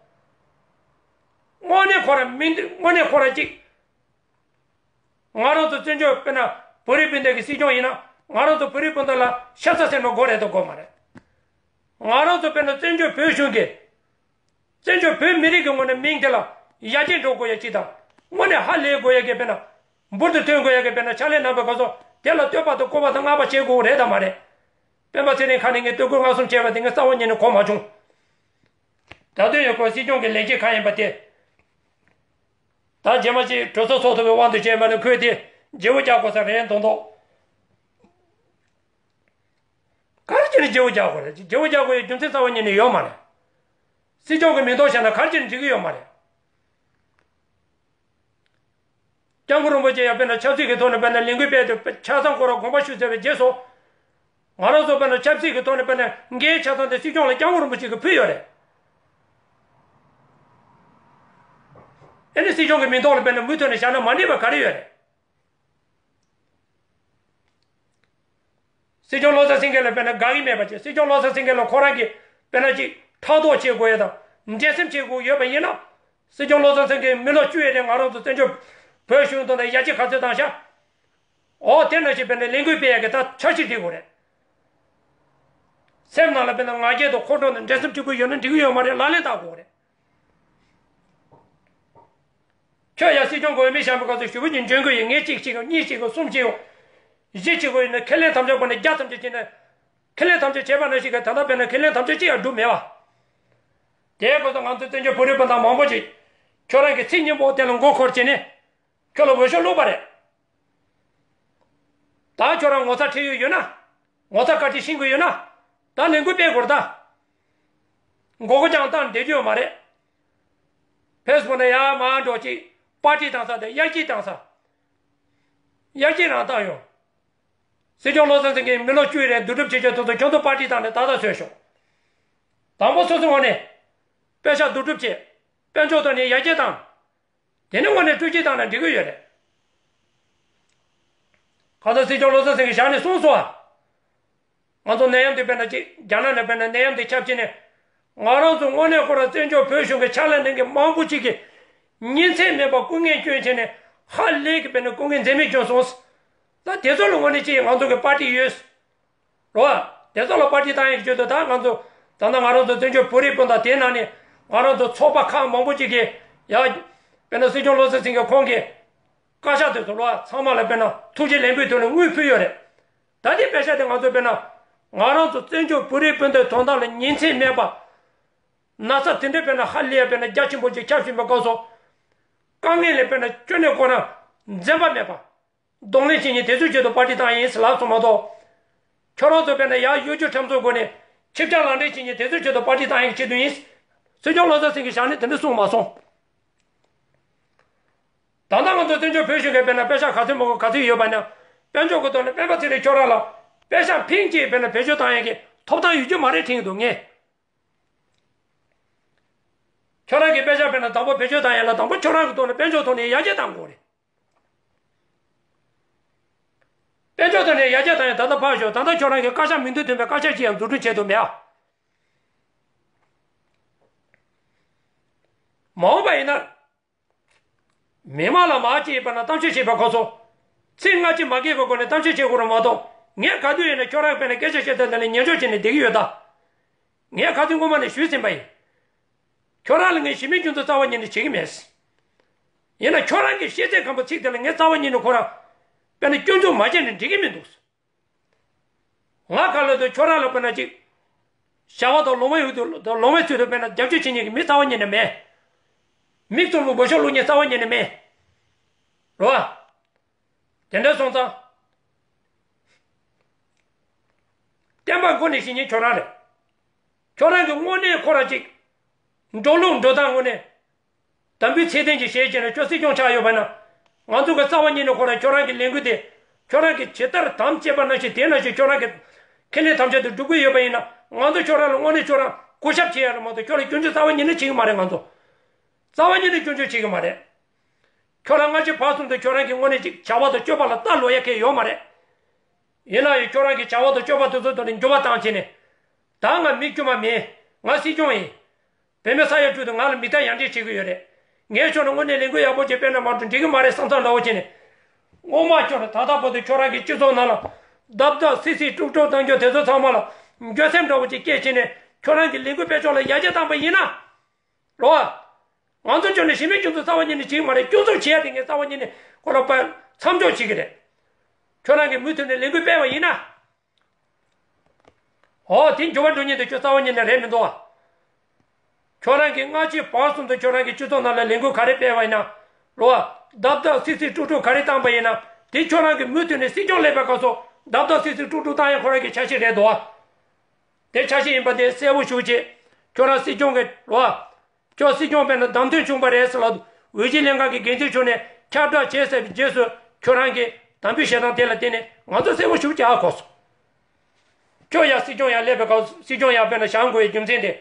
དངོས་གནས་ཁོ་རང་མི་འདི་དངོས་གནས་ཁོ་རང་ཅིག་ང་རང་ཚོ་བཙན་བྱོལ་དཔེར་ན་བོད་རིགས་སྤུན་ཟླ་གི་སྲིད་སྐྱོང་ཡིན་ན་ང་རང་ཚོ་བོད་རིགས་སྤུན་ཟླ་ལ་ཤ་ཚ་སེམས་ནང་དགོས་རེད་དང་དགོས་མ་རེད། ང་རང་ཚོ་དཔེར་ན་བཙན་བྱོལ་བོད་གཞུང་གི་བཙན་བྱོལ་བོད་མི་རིགས་ཀྱི་ངོས་ནས་མིང་དེ་ལ་ཡར་རྒྱས་འགྲོ་དགོས་ཡ་གཅིག་དང་དངོས་གནས་ཧ་ལས་དགོས་ཡ་གི་དཔེར་ན་འབུར་དུ་ཐོན་དགོས་ཡ་གི་དཔེར་ན་ཕྱག་ལས་གནང་བའི་སྐབས་སུ་དེ་ལ་བསྟོད་པ་དང་བཀུར་བ་དང་བསྔགས་པ་བྱེད་དགོས་རེད་དམ་མ་རེད། སྤེན་པ་ཚེ་རིང་ཁ་ནས་ངས་བསྟོད་བཀུར་བསྔགས་གསུམ་བྱས་པ་དེ་ངས་རྩ་བ་ཉིད་ནས་གོ་མ་བྱུང་། ད་དུང་ཡང་ཁོ་སྲིད་སྐྱོང་གི་ལས་བྱེད་གང་ཡིན་པ་དེ། ད་རྗེས་མ་ཅིག་གྲོས་ཚོགས་ཚོགས་ཐུབ་པའི་དབང་དུ་བྱས་མ་ནས་ཁོས་དེ་བརྗེ་བོ་རྒྱག་དགོས་ས་རེད་མདོག་མདོག། ག་རེ་བྱས་ནས་བརྗེ་བོ་རྒྱག་དགོས་རེད། བརྗེ་བོ་རྒྱག་དགོས་ཡའི་རྒྱུ་མཚན་རྩ་བ་ཉིད་ནས་ཡོད་མ་རེད། སྲིད་སྐྱོང་གི་མིང་ཐོག་བཤད་ན་ག་རེ་བྱས་ནས་འགྲིག་གི་ཡོད་མ་རེད། སྐྱབས་མགོན་རིན་པོ་ཆེ་ཡང་དཔེར་ན་ཆབ་སྲིད་ཀྱི་ཐོག་ནས་དཔེར་ན་ལས་འགུལ་སྤེལ་ཏེ་ཆ་ཚང་ཁོ་རང་དགོངས་པ་ཞུས་ཚར་བའི་རྗེས་སུ། ང་རང་ཚོ་དཔེར་ན་ཆབ་སྲིད་ཀྱི་ཐོག་ནས་དཔེར་ན་འགན་ཆ་ཚང་དེ་སྲིད་སྐྱོང་ལ་སྐྱབས་མགོན་རིན་པོ་ཆེ་གིས་ཕུལ་ཡོད་རེད། ཨེ་ནི་སྲིད་སྐྱོང་གི་མིང་ཐོག་ལ་དཔེར་ན་མུ་མཐུད་ནས་བཞག་ན་མ་འགྲིག་པ་ག་རེ་ཡོད་རེད། སྲིད་སྐྱོང་བློ་བཟང་སེང་གེ་ལ་དཔེར་ན་དགའ་གི་མེད་པ་བྱས། སྲིད་སྐྱོང་བློ་བཟང་སེང་གེ་ལ་ཁོ་རང་གིས་དཔེར་ན་ཅིག་ཕྲག་དོག་བྱེད་དགོས་ཡ་དང་ འབྲེལ་ཟམ་བྱེད་དགོས་ཡོད་པ་ཡིན་ན། སྲིད་སྐྱོང་བློ་བཟང་སེང་གེ་མི་ལོ་བཅུ་ཡས་རིང་ང་རང་ཚོ་བཙན་བྱོལ་བོད་གཞུང་དང་ཡར་རྒྱས་ག་ཚོད་བཏང་ཤག་འོ་དེ་ནང་བཞིན་དཔེར་ན་ལས་འགུལ་སྤེལ་ཡག་གི་ད་འཆར་གཞི་སྒྲིག་དགོས་རེད། སེམས་ནང་ལ་དཔེར་ན་ང་རྒྱལ་དང་ཁོང་ཁྲོ་དང་འབྲེལ་ཟམ་བྱེད་དགོས་ཡོད་ན་འགྲིག་གི་ཡོད་མ་རེད། ལག་ལེན་བསྟར་དགོས་རེད། ཁྱོད་ཡང་སྲིད་སྐྱོང་འོས་མི་བཞེངས་པའི་སྐབས་སུ་ཞུ་བ་ཅིག་འཇོན་གི་ཡོད། ངས་གཅིག་བྱེད་གི་ཡོད། གཉིས་བྱེད་གི་ཡོད། གསུམ་བྱེད་གི་ཡོད། བཞི་བྱེད་གི་ཡོད་ན་ཁས་ལེན་ཐམས་ཅད་པ་ནས་བརྒྱ་ཐམས་ཅད་བྱས་ན། ཁས་ལེན་ཐམས་ཅད་བྱས་པ་ནང་བཞིན་གྱི་ད་ལྟ་དཔེར་ན་ཁས་ལེན་ཐམས་ཅད་ཅི་ཡང་འགྲུབ་མེད་པ། དེའི་སྐབས་སུ་ང་ཚོ་བཙན་བྱོལ་བོད་རིགས་སྤུན་ཟླ་མང་པོ་ཅིག་ཁྱོད་རང་གི་ཚིག་སྙན་པོ་དེ་ལ་མགོ་འཁོར་བྱས་ནས་ཁྱོད་ལ་འོས་ཤོག་བླུགས་པ་རེད། ད་ཁྱོད་རང་ངོ་ཚ་ཁྲེལ་ཡོད་ཡོད་ན། ངོ་ཚ་བཀའ་དྲིན་ཤེས་དགོས་ཡོད་ན། ད་ལས་འགུལ་སྤེལ་དགོས་རེད་ད། མགོ་སྐོར་རྐྱང་བཏང་བསྡད་རྒྱུ་ཡོད་མ་རེད། ཕེ་སི་བུག་ནས་ཡར་མར་འགྲོ་ཅིག་པར་ཊི་བཏང་ས་དང་དབྱར་སྐྱིད་བཏང་ས། དབྱར་སྐྱིད་རང་བཏང་ཡོང་། སྲིད་སྐྱོང་བློ་བཟང་སེང་གེ་མི་ལོ་བཅུའི་རིང་བསྡུ་སྒྲུབ་བྱེད་རྒྱུ་དེ་ཚོ་ཁྱོད་ཚོ་པར་ཊི་བཏང་ནས་ཏག་ཏག་བཟོས་ཤོག་དང་པོ་སོ་སོའི་ངོས་ནས། པེ་ཤག་བསྡུ་སྒྲུབ་བྱེད། དཔལ་འབྱོར་ཐོག་ནས་ཡར་རྒྱས་བཏང་། དེ་ནས་དངོས་གནས་སྤྲོ་སྐྱིད་བཏང་ན་འགྲིག་གི་ཡོད་རེད། ཁ་སང་སྲིད་སྐྱོང་བློ་བཟང་སེང་གེ་ཞལ་ནས་གསུངས་སོང་ཨ། ང་ཚོ་ནད་ཡམས་འདི་དཔེར་ན་ཅིག་རྒྱ་ནག་ནས་དཔེར་ན་ནད་ཡམས་འདི་ཁྱབ་ཕྱིན་ནས། ང་རང་ཚོ་དངོས་གནས་ཁོ་རང་བཙན་བྱོལ་བོད་གཞུང་གི་ཕྱག་ལས་གནང་མཁན་མང་པོ་ཅིག་གིས་ཉིན་མཚན་མེད་པར་སྐུ་ངལ་བསྐྱོན་བྱས་ནས་ཧ་ལས་ཀྱི་དཔེར་ན་སྐུ་ངལ་འཛེམས་མེད་བསྐྱོན་སོང་། ད་དེ་ཚོ་ལ་དངོས་གནས་ཅིག་ང་ཚོ་གི་པར་ཊི་ཡོད། རོ། དེ་ཚོ་ལ་པར་ཊི་བཏང་ཡག་གི་ཆེད་དུ་ད་ང་ཚོ་ད་ལྟ་ང་རང་ཚོ་བཙན་བྱོལ་བོད་རིགས་སྤུན་ཟླ་དེ་ནང་ནས་ང་རང་ཚོ་ཚོགས་པ་ཁག་མང་པོ་ཅིག་གིས་ཡ། དཔེར་ན་སྲིད་སྐྱོང་བློ་བཟང་སེང་གེ་ཁོང་གིས་བཀའ་ཤག་དེ་ཚོ་ལ་ཚང་མ་ལ་དཔེར་ན་ཐུགས་རྗེ་ལེགས་འབུལ་ཐོག་ནས་དངུལ་ཕུལ་ཡོད་རེད། ད་དེ་པེ་ཤག་དེ་ང་ཚོ་དཔེར་ན་ང་རང་ཚོ་བཙན་བྱོལ་བོད་རིགས་སྤུན་ཟླའི་དོན་དག་ལ་ཉིན་མཚན་མེད་པ། ན་ཚ་དེ་འདྲ་དཔེར་ན་ཧ་ལས་ཡ་དཔེར་ན་རྒྱ་ཆེན་པོ་ཅིག་ཁྱབ་བཞིན་པའི་སྐབས་སུ། དཀའ་ངལ་ལས་དཔེར་ན་སྐྱོན་ནས་ཁོ་རང་འཛེམ་པ་མེད་པ། གདོང་ལེན་བྱེད་མཁན་དེ་ཚོའི་ཆེད་དུ་པར་ཊི་བཏང་ཡིན་ཟེར་ལབ་སོང་མ་གཏོགས། ཁྱོད་རང་ཚོ་དཔེར་ན་ཡར་གཡོ་སྒྱུ་ཁྲམ་ཚོགས་སྒོ་ནས་ཆིབས་རྒྱ་ལག་འབྲེལ་བྱེད་མཁན་དེ་ཚོའི་ཆེད་དུ་པར་ཊི་བཏང་ཡིན་ཆེད་དུ་ཡིན། སྲིད་སྐྱོང་བློ་བཟང་སེང་གེ་ཞལ་ནས་དེ་འདྲ་གསུངས་མ་སོང་། ད་ལྟ་ང་ཚོ་བཙན་བྱོལ་བོད་གཞུང་གིས་དཔེར་ན་པེ་ཤག་ག་ཚོད་མང་པོ་ག་ཚོད་ཡོད་པ་ན། དཔལ་འབྱོར་གྱི་ཐོག་ནས་སྤེན་པ་ཚེ་རིང་ཁྱོད་རང་ལ་པེ་ཤག་ཕིང་གཅིག་དཔེར་ན་བེད་སྤྱོད་བཏང་ཡག་གི་ཐོབ་ཐང་ཡོད་རྒྱུ་མ་རེད་དྲན་གྱི་འདུག་ངས། ཁྱོད་རང་གིས་པེ་ཤག་དཔེར་ན་དང་པོ་བེད་སྤྱོད་བཏང་ཡག་ལ་དང་པོ་ཁྱོད་རང་གི་ཐོག་ནས་དཔལ་འབྱོར་ཐོག་ནས་ཡར་རྒྱས་གཏང་དགོས་རེད། དཔལ་འབྱོར་ཐོག་ནས་ཡར་རྒྱས་གཏང་ཡག་ད་ལྟ་ཕར་ཞོག་ད་ལྟ་ཁྱོད་རང་གིས་བཀའ་ཤག་མིང་དོན་མཐུན་པའི་བཀའ་ཤག་ཅིག་ཡང་འཛུགས་སྐྲུན་བྱས་ཐུབ་མེད་ཨ། མ་འོངས་པ་ཡིན་ན། མི་མང་ལ་མ་ཅིག་ཡིན་པ་ན་གཏམ་བཤད་བྱེད་པའི་སྐབས་སུ། ཚིག་སྔ་ཕྱི་མ་འགལ་བའི་སྒོ་ནས་གཏམ་བཤད་བྱེད་དགོས་རེད་མ་གཏོགས། ངས་ག་དུས་ཡིན་ན་ཁྱོད་རང་དཔེར་ན་སྐད་ཆ་བཤད་སྟངས་དེ་ལ་ཉན་འཇོག་བྱས་ནས་བསྡད་ཀྱི་ཡོད་ད། ངས་ག་དུས་སྔོན་མ་ནས་ཞུས་ཟིན་པ་ཡིན། ཁྱོད་རང་ལ་ངས་ཞི་མོལ་སྐྱོན་འཛུགས་རྩ་བ་ཉིད་ནས་བྱེད་ཀྱི་མེད། ཡིན་ན་ཁྱོད་རང་གི་ཤེས་ཚད་སྐམ་པོ་ཚིག་དེ་ལ་ངས་རྩ་བ་ཉིད་ནས་ཁོ་རང་། དཔེར་ན་སྐྱོན་འཛུགས་མ་བྱས་ནས་འགྲིག་གི་མི་འདུག་ང་ག་ལ་དུ་ཁྱོད་རང་ལ་དཔེར་ན་ཅིག་བྱ་བ་དང་ལོང་བའི་འོག་ཏུ་དང་ལོང་བའི་ཚུལ་དུ་དཔེར་ན་རྒྱབ་སྐྱོར་བྱེད་མཁན་གྱི་མི་རྩ་བ་ཉིད་ནས་མེད། མིག་བཙུམ་ལ་འོས་ཤོག་བླུག་མཁན་རྩ་བ་ཉིད་ནས་མེད། རོ། དེ་འདྲ་སོང་ཙང་། བསྟན་པ་མགོ་ནས་བཞེངས་མཁན་ཁྱོད་རང་རེད། ཁྱོད་རང་གི་དངོས་གནས་ཁོ་རང་ཅིག་འགྲོ་ལུགས་འགྲོ་སྟངས་དངོས་གནས། དམ་པའི་ཚད་ལྡན་གྱི་ཞལ་བྱས་ན་ཁྱོད་སྲིད་སྐྱོང་ཆགས་ཡོད་པ་ན། ང་ཚོ་གི་རྩ་བ་ཉིད་ནས་ཁོ་རང་ཁྱོད་རང་གི་ལས་འགུལ་དེ། ཁྱོད་རང་གི་ཇི་ལྟར་དམ་བཅས་པ་ནང་བཞིན་དེ་ནང་བཞིན་ཁྱོད་རང་གི་ཁས་ལེན་ཐམས་ཅད་དུ་འགྲུབ་ཀྱི་ཡོད་པ་ཡིན་ན། ང་ཚོ་ཁྱོད་རང་ལ་དངོས་གནས་ཁྱོད་རང་སྐུ་ཞབས་བྱེད་ཡ་རེད་མ་གཏོགས་ཁྱོད་ལ་སྐྱོན་བརྗོད་རྩ་བ་ཉིད་ནས་བྱེད་ཀྱི་མ་རེད་ང་ཚོ། རྩ་བ་ཉིད་ནས་སྐྱོན་བརྗོད་བྱེད་ཀྱི་མ་རེད། ཁྱོད་རང་སྔ་ཕྱི་བར་གསུམ་དུ་ཁྱོད་རང་གི་དངོས་གནས་ཅིག་བྱ་བ་དང་སྤྱོད་པ་ལ་ལྟ་ལོག་ཡ་གང་ཡོད་མ་རེད། ཡིན་ན་ཡང་ཁྱོད་རང་གི་བྱ་བ་དང་སྤྱོད་པ་དེ་ཚོའི་ཐོག་ནས་འགྱུར་བ་བཏང་བྱས་ནས། ད་ང་མི་དཀྱུས་མ་མིན། ང་སྲིད་སྐྱོང་ཡིན། བོད་མི་ས་ཡ་དྲུག་དང་ང་ལ་མིག་ལྟ་ཡང་འདྲིས་བྱེད་ཀྱི་ཡོད་རེད། ངས་ཁྱོད་ལ་དངོས་གནས་ལས་འགུལ་ཡག་པོ་ཅིག་སྤེལ་ན་མ་གཏོགས་འགྲིག་གི་མ་རེད་བསམ་བསམ་འདྲ་བོ་བྱས་ནས། སྔོན་མ་ཁྱོད་ལ་ད་ལྟ་བར་དུ་ཁྱོད་རང་གི་སྤྱི་ཚོགས་ནང་ལ་བརྡབ་བརྡབ་སིག་སིག་དཀྲུག་དཀྲུག་བཏང་རྒྱུ་དེ་ཚོ་ཚང་མ་ལ་འགྱོད་སེམས་འདྲ་བོ་ཅིག་སྐྱེས་བྱས་ནས་ཁྱོད་རང་གི་ལས་འགུལ་སྤེལ་ཕྱོགས་ལ་ཡར་རྒྱས་བཏང་པ་ཡིན་ན། རོ། ང་ཚོ་ཁྱོད་ནས་ཞི་མོལ་སྐྱོན་འཛུགས་རྩ་བ་ཉིད་ནས་བྱེད་ཀྱི་མ་རེད། སྐྱོན་འཛུགས་བྱེད་ཡ་དེ་ངས་རྩ་བ་ཉིད་ནས་ཁོ་རང་པ་མཚམས་འཇོག་བྱེད་ཀྱི་རེད། ཁྱོད་རང་གིས་མུ་མཐུད་ནས་ལས་འགུལ་སྤེལ་བ་ཡིན་ན། ཨོ་དེ་འགྱུར་བ་འགྲོ་ཉེན་དུ་ཁྱོད་རྩ་བ་ཉིད་ནས་རེད་མི་འདུག་ཨ། ཁྱོད་རང་གིས་སྔ་ཕྱི་བར་གསུམ་དུ་ཁྱོད་རང་གི་སྤྱི་ཚོགས་ནང་ལ་ལས་འགུལ་ག་རེ་སྤེལ་བ་ཡིན་ན། རོ། བརྡབ་བརྡབ་སིག་སིག་དཀྲུག་དཀྲུག་ག་རེ་བཏང་པ་ཡིན་ན། དེ་ཁྱོད་རང་གིས་མུ་མཐུད་ནས་སྲིད་སྐྱོང་སླེབས་པའི་སྐབས་སུ་བརྡབ་བརྡབ་སིག་སིག་དཀྲུག་དཀྲུག་བཏང་ཡ་ཁོ་རང་གི་འཆར་གཞི་རེད་འདུག་ཨ། དེ་འཆར་གཞི་ཡིན་པ་དེ་གསལ་པོ་ཞེ་པོ་ཅིག་ཁྱོད་རང་སྲིད་སྐྱོང་གི་རོ། ཁྱོད་སྲིད་སྐྱོང་དཔེར་ན་བདམས་ཐོན་བྱུང་བ་རེད་ཟེར་ལབ་དུས་འོས་གཞི་ལེན་མཁན་གྱི་འགན་འཛིན་ཚོ་ནས་ཁྱབ་བསྒྲགས་བྱས་ཚར་བའི་རྗེས་སུ་ཁྱོད་རང་གིས་དམ་འབུལ་བྱེད་སྟངས་དེ་ལ་བརྟེན་ནས་ང་ཚོ་གསལ་པོ་ཞེ་པོ་ཅིག་ཧ་གོ་སོང་། ཁྱོད་ཡང་སྲིད་སྐྱོང་ཡང་སླེབས་པའི་སྐབས་སྲིད་སྐྱོང་ཡང་དཔེར་ན་བཞེངས་དགོས་པའི་རྒྱུ་མཚན་དེ།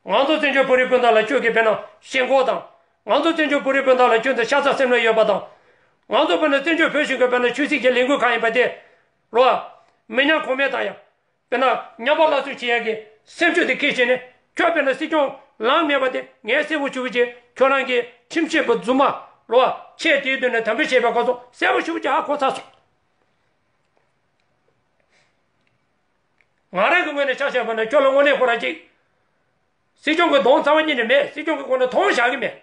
ང་ཚོ་བཙན་བྱོལ་བོད་རིགས་སྤུན་ཟླ་ལ་ཁྱོད་ཀྱིས་དཔེར་ན་ཞེན་ཁོག་དང་། ང་ཚོ་བཙན་བྱོལ་བོད་རིགས་སྤུན་ཟླ་ལ་ཁྱོད་ཚོ་ཤ་ཚ་སེམས་ལ་ཡོད་པ་དང་། ང་ཚོ་དཔེར་ན་བཙན་བྱོལ་བོད་གཞུང་གི་དཔེར་ན་ཆོས་སྲིད་ཀྱི་ལས་འགུལ་ཁག་ཡིན་པ་དེ། རོ། མི་ཉམས་གོང་མས་བཏང་ཡ། དཔེར་ན་ཉམས་པ་སླར་གསོ་བྱེད་ཡ་གི་སེམས་ཤུགས་དེ་སྐྱེད་བྱས་ནས་ ཁྱོད་དཔེར་ན་སྲིད་སྐྱོང་ལངས་མེད་པ་དེ་ངས་གསལ་པོ་ཞུ་བ་བྱས། ཁྱོད་རང་གི་ཁྲིམས་ཞིབ་པ་རྫུན་མ་རོ། ཆེས་དེའི་མདུན་ནས་དམ་འབུལ་བྱས་པའི་སྐབས་སུ་གསལ་པོ་ཞུ་བ་བྱས་ཧ་གོ་ཚར་སོང་། ང་རང་གི་ངོས་ནས་ཆ་བཞག་པ་ན་ཁྱོད་ལ་དངོས་གནས་ཁོ་རང་གཅིག་སྲིད་སྐྱོང་གི་གདོང་རྩ་བ་ཉིད་ནས་མེད། སྲིད་སྐྱོང་གི་ཁོ་ན་མཐོང་བཞག་གི་མེད།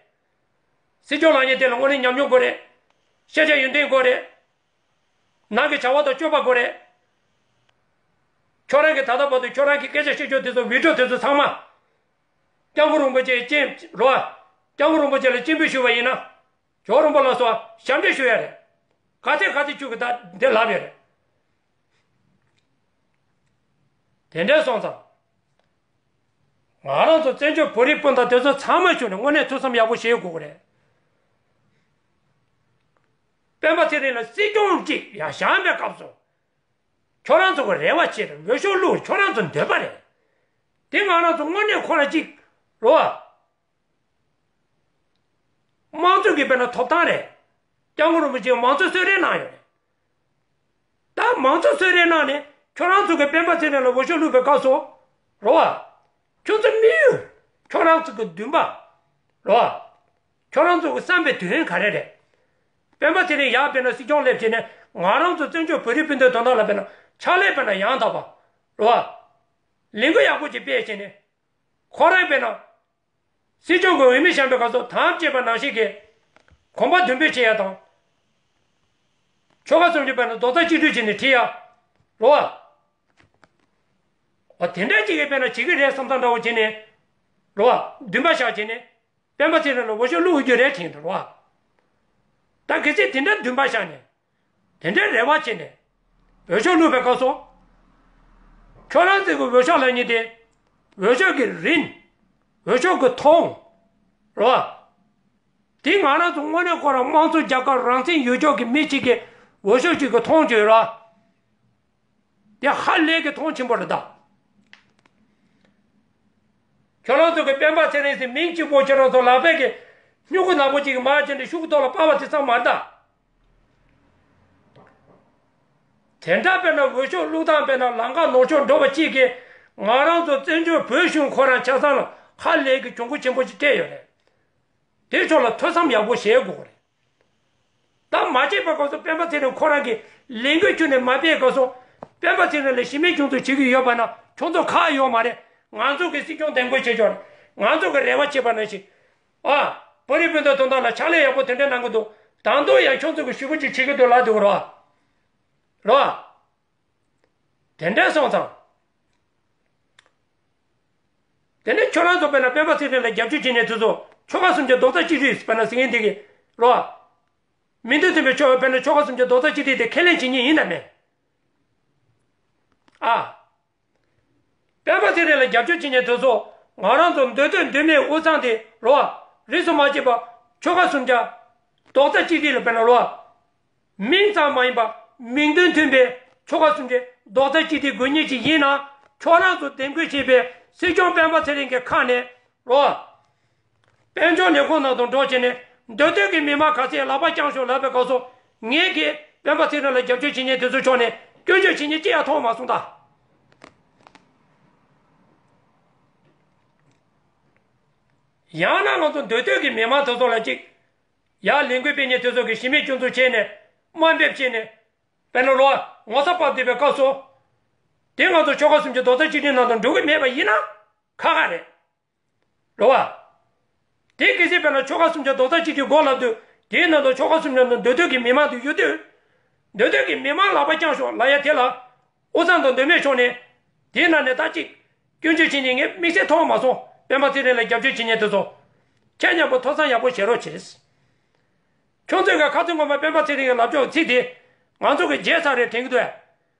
སྲིད་སྐྱོང་ལངས་མཁན་དེ་ལ་དངོས་གནས་ཉམས་མྱོང་དགོས་རེད། ཤེས་བྱ་ཡོན་ཏན་དགོས་རེད། ནང་གི་བྱ་བ་དང་སྤྱོད་པ་དགོས་རེད། ཁྱོད་རང་གི་ད་ལྟ་བར་དུ་ཁྱོད་རང་གི་སྐད་ཆ་བཤད་ཕྱོགས་དེ་ཚོ་བི་ཌིའོ་དེ་ཚོ་ཚང་མ། སྐྱབས་མགོན་རིན་པོ་ཆེ་སྤྱན་རོ། སྐྱབས་མགོན་རིན་པོ་ཆེ་ལ་སྤྱན་འབུལ་ཞུ་བ་ཡིན་ན། ཇོ་རིན་པོ་ལགས་སོ་ཞབས་འདྲེན་ཞུ་ཡ་རེད། ག་ཚད་ག་ཚད་ཁྱོད་ཀྱི་ད་འདི་ལབ་ཡ་རེད། དེ་འདྲ་སོང་ཙང་། ང་རང་ཚོ་བཙན་བྱོལ་བོད་རིགས་སྤུན་ཟླ་དེ་ཚོ་ཚང་མ་ཞུ་ནས་དངོས་གནས་ཐུགས་བསམ་ཡག་པོ་བཞེས་དགོས་ཀྱི་རེད། སྤེན་པ་ཚེ་རིང་ལ་སྲིད་སྐྱོང་གཅིག་ཡར་བཞེངས་པའི་སྐབས་སུ། ཁྱོད་རང་ཚོ་གི་རེ་བ་ཆེ་རེད། འོས་ཤོག་བླུགས་ཁྱོད་རང་ཚོ་འདོད་པ་རེད། དེ་ང་རང་ཚོ་དངོས་གནས་ཁོ་རང་གཅིག་རོ། དམངས་གཙོ་གི་དཔེར་ན་ཐོབ་ཐང་རེད། སྐྱབས་མགོན་རིན་པོ་ཆེས་མང་གཙོ་གསོལ་རས་གནང་ཡོད་རེད། ད་མང་གཙོ་གསོལ་རས་གནང་ནས་ཁྱོད་རང་ཚོ་གི་སྤེན་པ་ཚེ་རིང་ལ་འོས་ཤོག་བླུགས་པའི་སྐབས་སུ། རོ་བ། ཁྱོད་ཚོ་དམིགས་ཡུལ། ཁྱོད་རང་ཚོ་གི་འདུན་པ། རོ་བ། ཁྱོད་རང་ཚོ་གི་བསམ་པའི་དོན་ག་རེ་རེད། སྤེན་པ་ཚེ་རིང་ཡར་དཔེར་ན་སྲིད་སྐྱོང་སླེབས་བྱས་ནས་ང་རང་ཚོ་བཙན་བྱོལ་བོད་རིགས་སྤུན་ཟླའི་དོན་དག་ལ་དཔེར་ན་ཕྱག་ལས་དཔེར་ན་ཡང་དག་པ། རོ་བ། ལས་འགུལ་ཡག་པོ་ཅིག་སྤེལ་བྱས་ནས། ཁོ་རང་དཔེར་ན། སྲིད་སྐྱོང་གི་འོས་མི་བཞེངས་པའི་སྐབས་སུ་དམ་བཅས་པ་ནང་བཞིན་གྱི་གོམ་པ་མདུན་སྤོས་བྱེད་ཡ་དང་། ཆོལ་ཁ་གསུམ་གྱི་བར་ན་རྡོག་རྩ་གཅིག་སྒྲིལ་བྱས་ནས་ཁྲིད་ཡ། རོ་བ། འོ་དེ་འདྲ་ཅིག་གིས་དཔེར་ན་བྱེད་ཀྱི་རེད་བསམ་ཐག་འདྲ་བོ་བྱས་ནས། རོ་བ། འདུན་པ་བཞག་བྱས་ནས། སྤེན་པ་ཚེ་རིང་ལ་འོས་ཤོག་བླུག་དགོས་རྒྱུ་རེད་དྲན་འདུག་རོ་བ། ད་གལ་སྲིད་དེ་འདྲ་འདུན་པ་བཞག་ནས། དེ་འདྲའི་རེ་བ་བྱས་ནས། འོས་ཤོག་བླུགས་པའི་སྐབས་སུ། ཁྱོད་རང་ཚོ་གི་འོས་ཤོག་ལབ་མཁན་དེ། འོས་ཤོག་གི་རིན། འོས་ཤོག་གི་མཐོང་། རོ། དེ་ང་རང་ཚོ་དངོས་གནས་ཁོ་རང་དམངས་གཙོ་རྒྱལ་ཁབ་རང་བཙན་ཡོད་ཕྱོགས་ཀྱི་མི་གཅིག་གིས་འོས་ཤོག་གཅིག་གི་མཐོང་ཆོས་རོ། དེ་ཧ་ལས་ཀྱི་མཐོང་ཆེན་པོ་རེད་ད། ཁྱོད་རང་ཚོ་གི་སྤེན་པ་ཚེ་རིང་ཟེར་མིང་གཅིག་པོ་ཁྱོད་རང་ཚོ་ལག་པས་ཀྱི་སྨྱུ་གུ་ནག་པོ་གཅིག་གི་མར་བྱས་ནས་ཤོག་གུ་ཐོག་ལ་སྤར་བ་དེ་ཙམ་མ་རེད་ད། དེ་འདྲ་དཔེར་ན་འོས་ཤོག་བླུགས་སྟངས་དཔེར་ན་ལམ་ཁ་ནོར་ཕྱོགས་འགྲོ་བ་གཅིག་གིས་ང་རང་ཚོ་བཙན་བྱོལ་བོད་གཞུང་ཁོ་རང་ཆ་ཚང་ལ་ཧ་ལས་ཀྱི་གྱོང་གུད་ཆེན་པོ་ཞིག་སྤྲད་ཡོད་རེད། དེ་ཕྱོགས་ལ་ཐོས་བསམ་ཡག་པོ་བྱེད་དགོས་རེད། ད་མ་བྱས་པའི་སྐབས་སུ་སྤེན་པ་ཚེ་རིང་ཁོ་རང་གིས་ལས་འགུལ་ཁྱོན་ནས་མ་སྤེལ་སྐབས་སུ། སྤེན་པ་ཚེ་རིང་ལ་གཞི་མེད་སྐྱོན་འཛུགས་བྱེད་ཀྱི་ཡོད་པ་ན་ཁྱོད་ཚོ་ཁག་ཡོད་མ་རེད། ང་ཚོ་གིས་སྲིད་སྐྱོང་འདེམས་བསྐོ་བྱེད་ཆོག་རེད། ང་ཚོ་གིས་རེ་བ་བྱེད་པ་ནང་བཞིན། ཨ། བོད་རིགས་སྤུན་ཟླ་དོན་དག་ལ་ཕྱག་ལས་ཡག་པོ་དེ་འདྲ་གནང་གི་འདུག་ད་དུང་ཡང་ཁྱོད་ཚོ་གིས་ཞུ་སྐུལ་ཅིག་བྱེད་ཀྱི་འདུག་ལབ་འདུག་རོ། རོ། དེ་འདྲ་སོང་ཙང་། དེ་ནས་ཁྱོད་རང་ཚོ་དཔེར་ན་སྤེན་པ་ཚེ་རིང་ལ་རྒྱབ་སྐྱོར་བྱེད་མཁན་དེ་ཚོ་ཆོལ་ཁ་གསུམ་གྱི་རྡོག་རྩ་གཅིག་སྒྲིལ་དཔེར་ན་ཟེར་མཁན་དེ་གིས་རོ། མིང་དོན་མཐུན་པའི་ཆོལ་དཔེར་ན་ཆོལ་ཁ་གསུམ་གྱི་རྡོག་རྩ་གཅིག་སྒྲིལ་དེ་ཁས་ལེན་བྱེད་མཁན་ཡིན་དམ་མེད། ཨ། སྤེན་པ་ཚེ་རིང་ལ་རྒྱབ་སྐྱོར་བྱེད་མཁན་དེ་ཚོ་ང་རང་ཚོ་འདོད་འདོད་འདོད་མེད་དབུས་གཙང་དེ་རོ། རིས་སུ་མ་ཆད་པ་ཆོལ་ཁ་གསུམ་ཆ། རྡོག་རྩ་གཅིག་སྒྲིལ་ལ་དཔེར་ན་རོ། མིང་ཙམ་མ་ཡིན་པ་མིང་དོན་མཐུན་པའི་ཆོལ་ཁ་གསུམ་ཆའི་རྡོག་རྩ་གཅིག་སྒྲིལ་དགོས་ངེས་ཅིག་ཡིན་ན། ཁྱོད་རང་ཚོ་འདེམས་བསྐོ་བྱས་པའི་སྲིད་སྐྱོང་སྤེན་པ་ཚེ་རིང་གི་ཁ་ནས་རོ། དཔལ་འབྱོར་ལས་ཁུངས་ནང་དུ་འགྲོ་བྱས་ནས་འདོད་འདོད་ཀྱི་མི་མང་ག་ཚད་ལག་པ་བརྐྱངས་ཤོག་ལབ་པའི་སྐབས་སུ། ངེད་ཀྱིས་སྤེན་པ་ཚེ་རིང་ལ་རྒྱབ་སྐྱོར་བྱེད་མཁན་དེ་ཚོའི་ཕྱོགས་ནས་སྐྱོན་བརྗོད་བྱེད་མཁན་ཅི་ཡང་མཐོང་མ་སོང་ད། ཡང་ན་ང་ཚོ་འདོད་འདོད་ཀྱི་མི་མང་དེ་ཚོ་ལ་ཅིག་ཡར་ལས་འགུལ་སྤེལ་མཁན་དེ་ཚོ་གིས་གཞི་མེད་སྐྱོན་འཛུགས་བྱས་ནས་དམའ་འབེབས་བྱས་ནས། དཔེར་ན་ལོ་ངོ་ཚ་བབས་བསྡད་པའི་སྐབས་སུ། དེ་ང་ཚོ་ཆོལ་ཁ་གསུམ་གྱི་རྡོག་རྩ་གཅིག་སྒྲིལ་ནང་དུ་འགྲོ་གི་མེད་པ་ཡིན་ན་ཁག་ཁག་རེད། རེད་བ། དེ་གལ་སྲིད་དཔེར་ན་ཆོལ་ཁ་གསུམ་གྱི་རྡོག་རྩ་གཅིག་སྒྲིལ་དགོས་ལབ་དུས་དེའི་ནང་དུ་ཆོལ་ཁ་གསུམ་གྱི་ནང་དུ་འདོད་འདོད་ཀྱི་མི་མང་དུ་ཡོད་དུས། འདོད་འདོད་ཀྱི་མི་མང་ལག་པ་བརྐྱངས་ཤོག་ལབ་ཡ་དེ་ལ། དབུས་གཙང་དང་མདོ་སྨད་ཕྱོགས་ནས། དེའི་ནང་ནས་ད་ཅིག་སྐྱོན་བརྗོད་བྱེད་མཁན་ངས་དམིགས་བསལ་མཐོང་མ་སོང་། སྤེན་པ་ཚེ་རིང་ལ་རྒྱབ་སྐྱོར་བྱེད་མཁན་དེ་ཚོ། ཁྱེད་མཉམ་པོ་ཐོས་བསམ་ཡག་པོ་བྱེད་རོགས་བྱེད། ཁྱོད་ཚོས་ཀྱང་ཁ་རྩང་ངོ་མ་སྤེན་པ་ཚེ་རིང་གི་ལབ་ཕྱོགས་ཚིག་དེ། ང་ཚོ་གི་བརྗེད་ཚར་རེད་དྲན་གྱི་འདུག་ཨེ།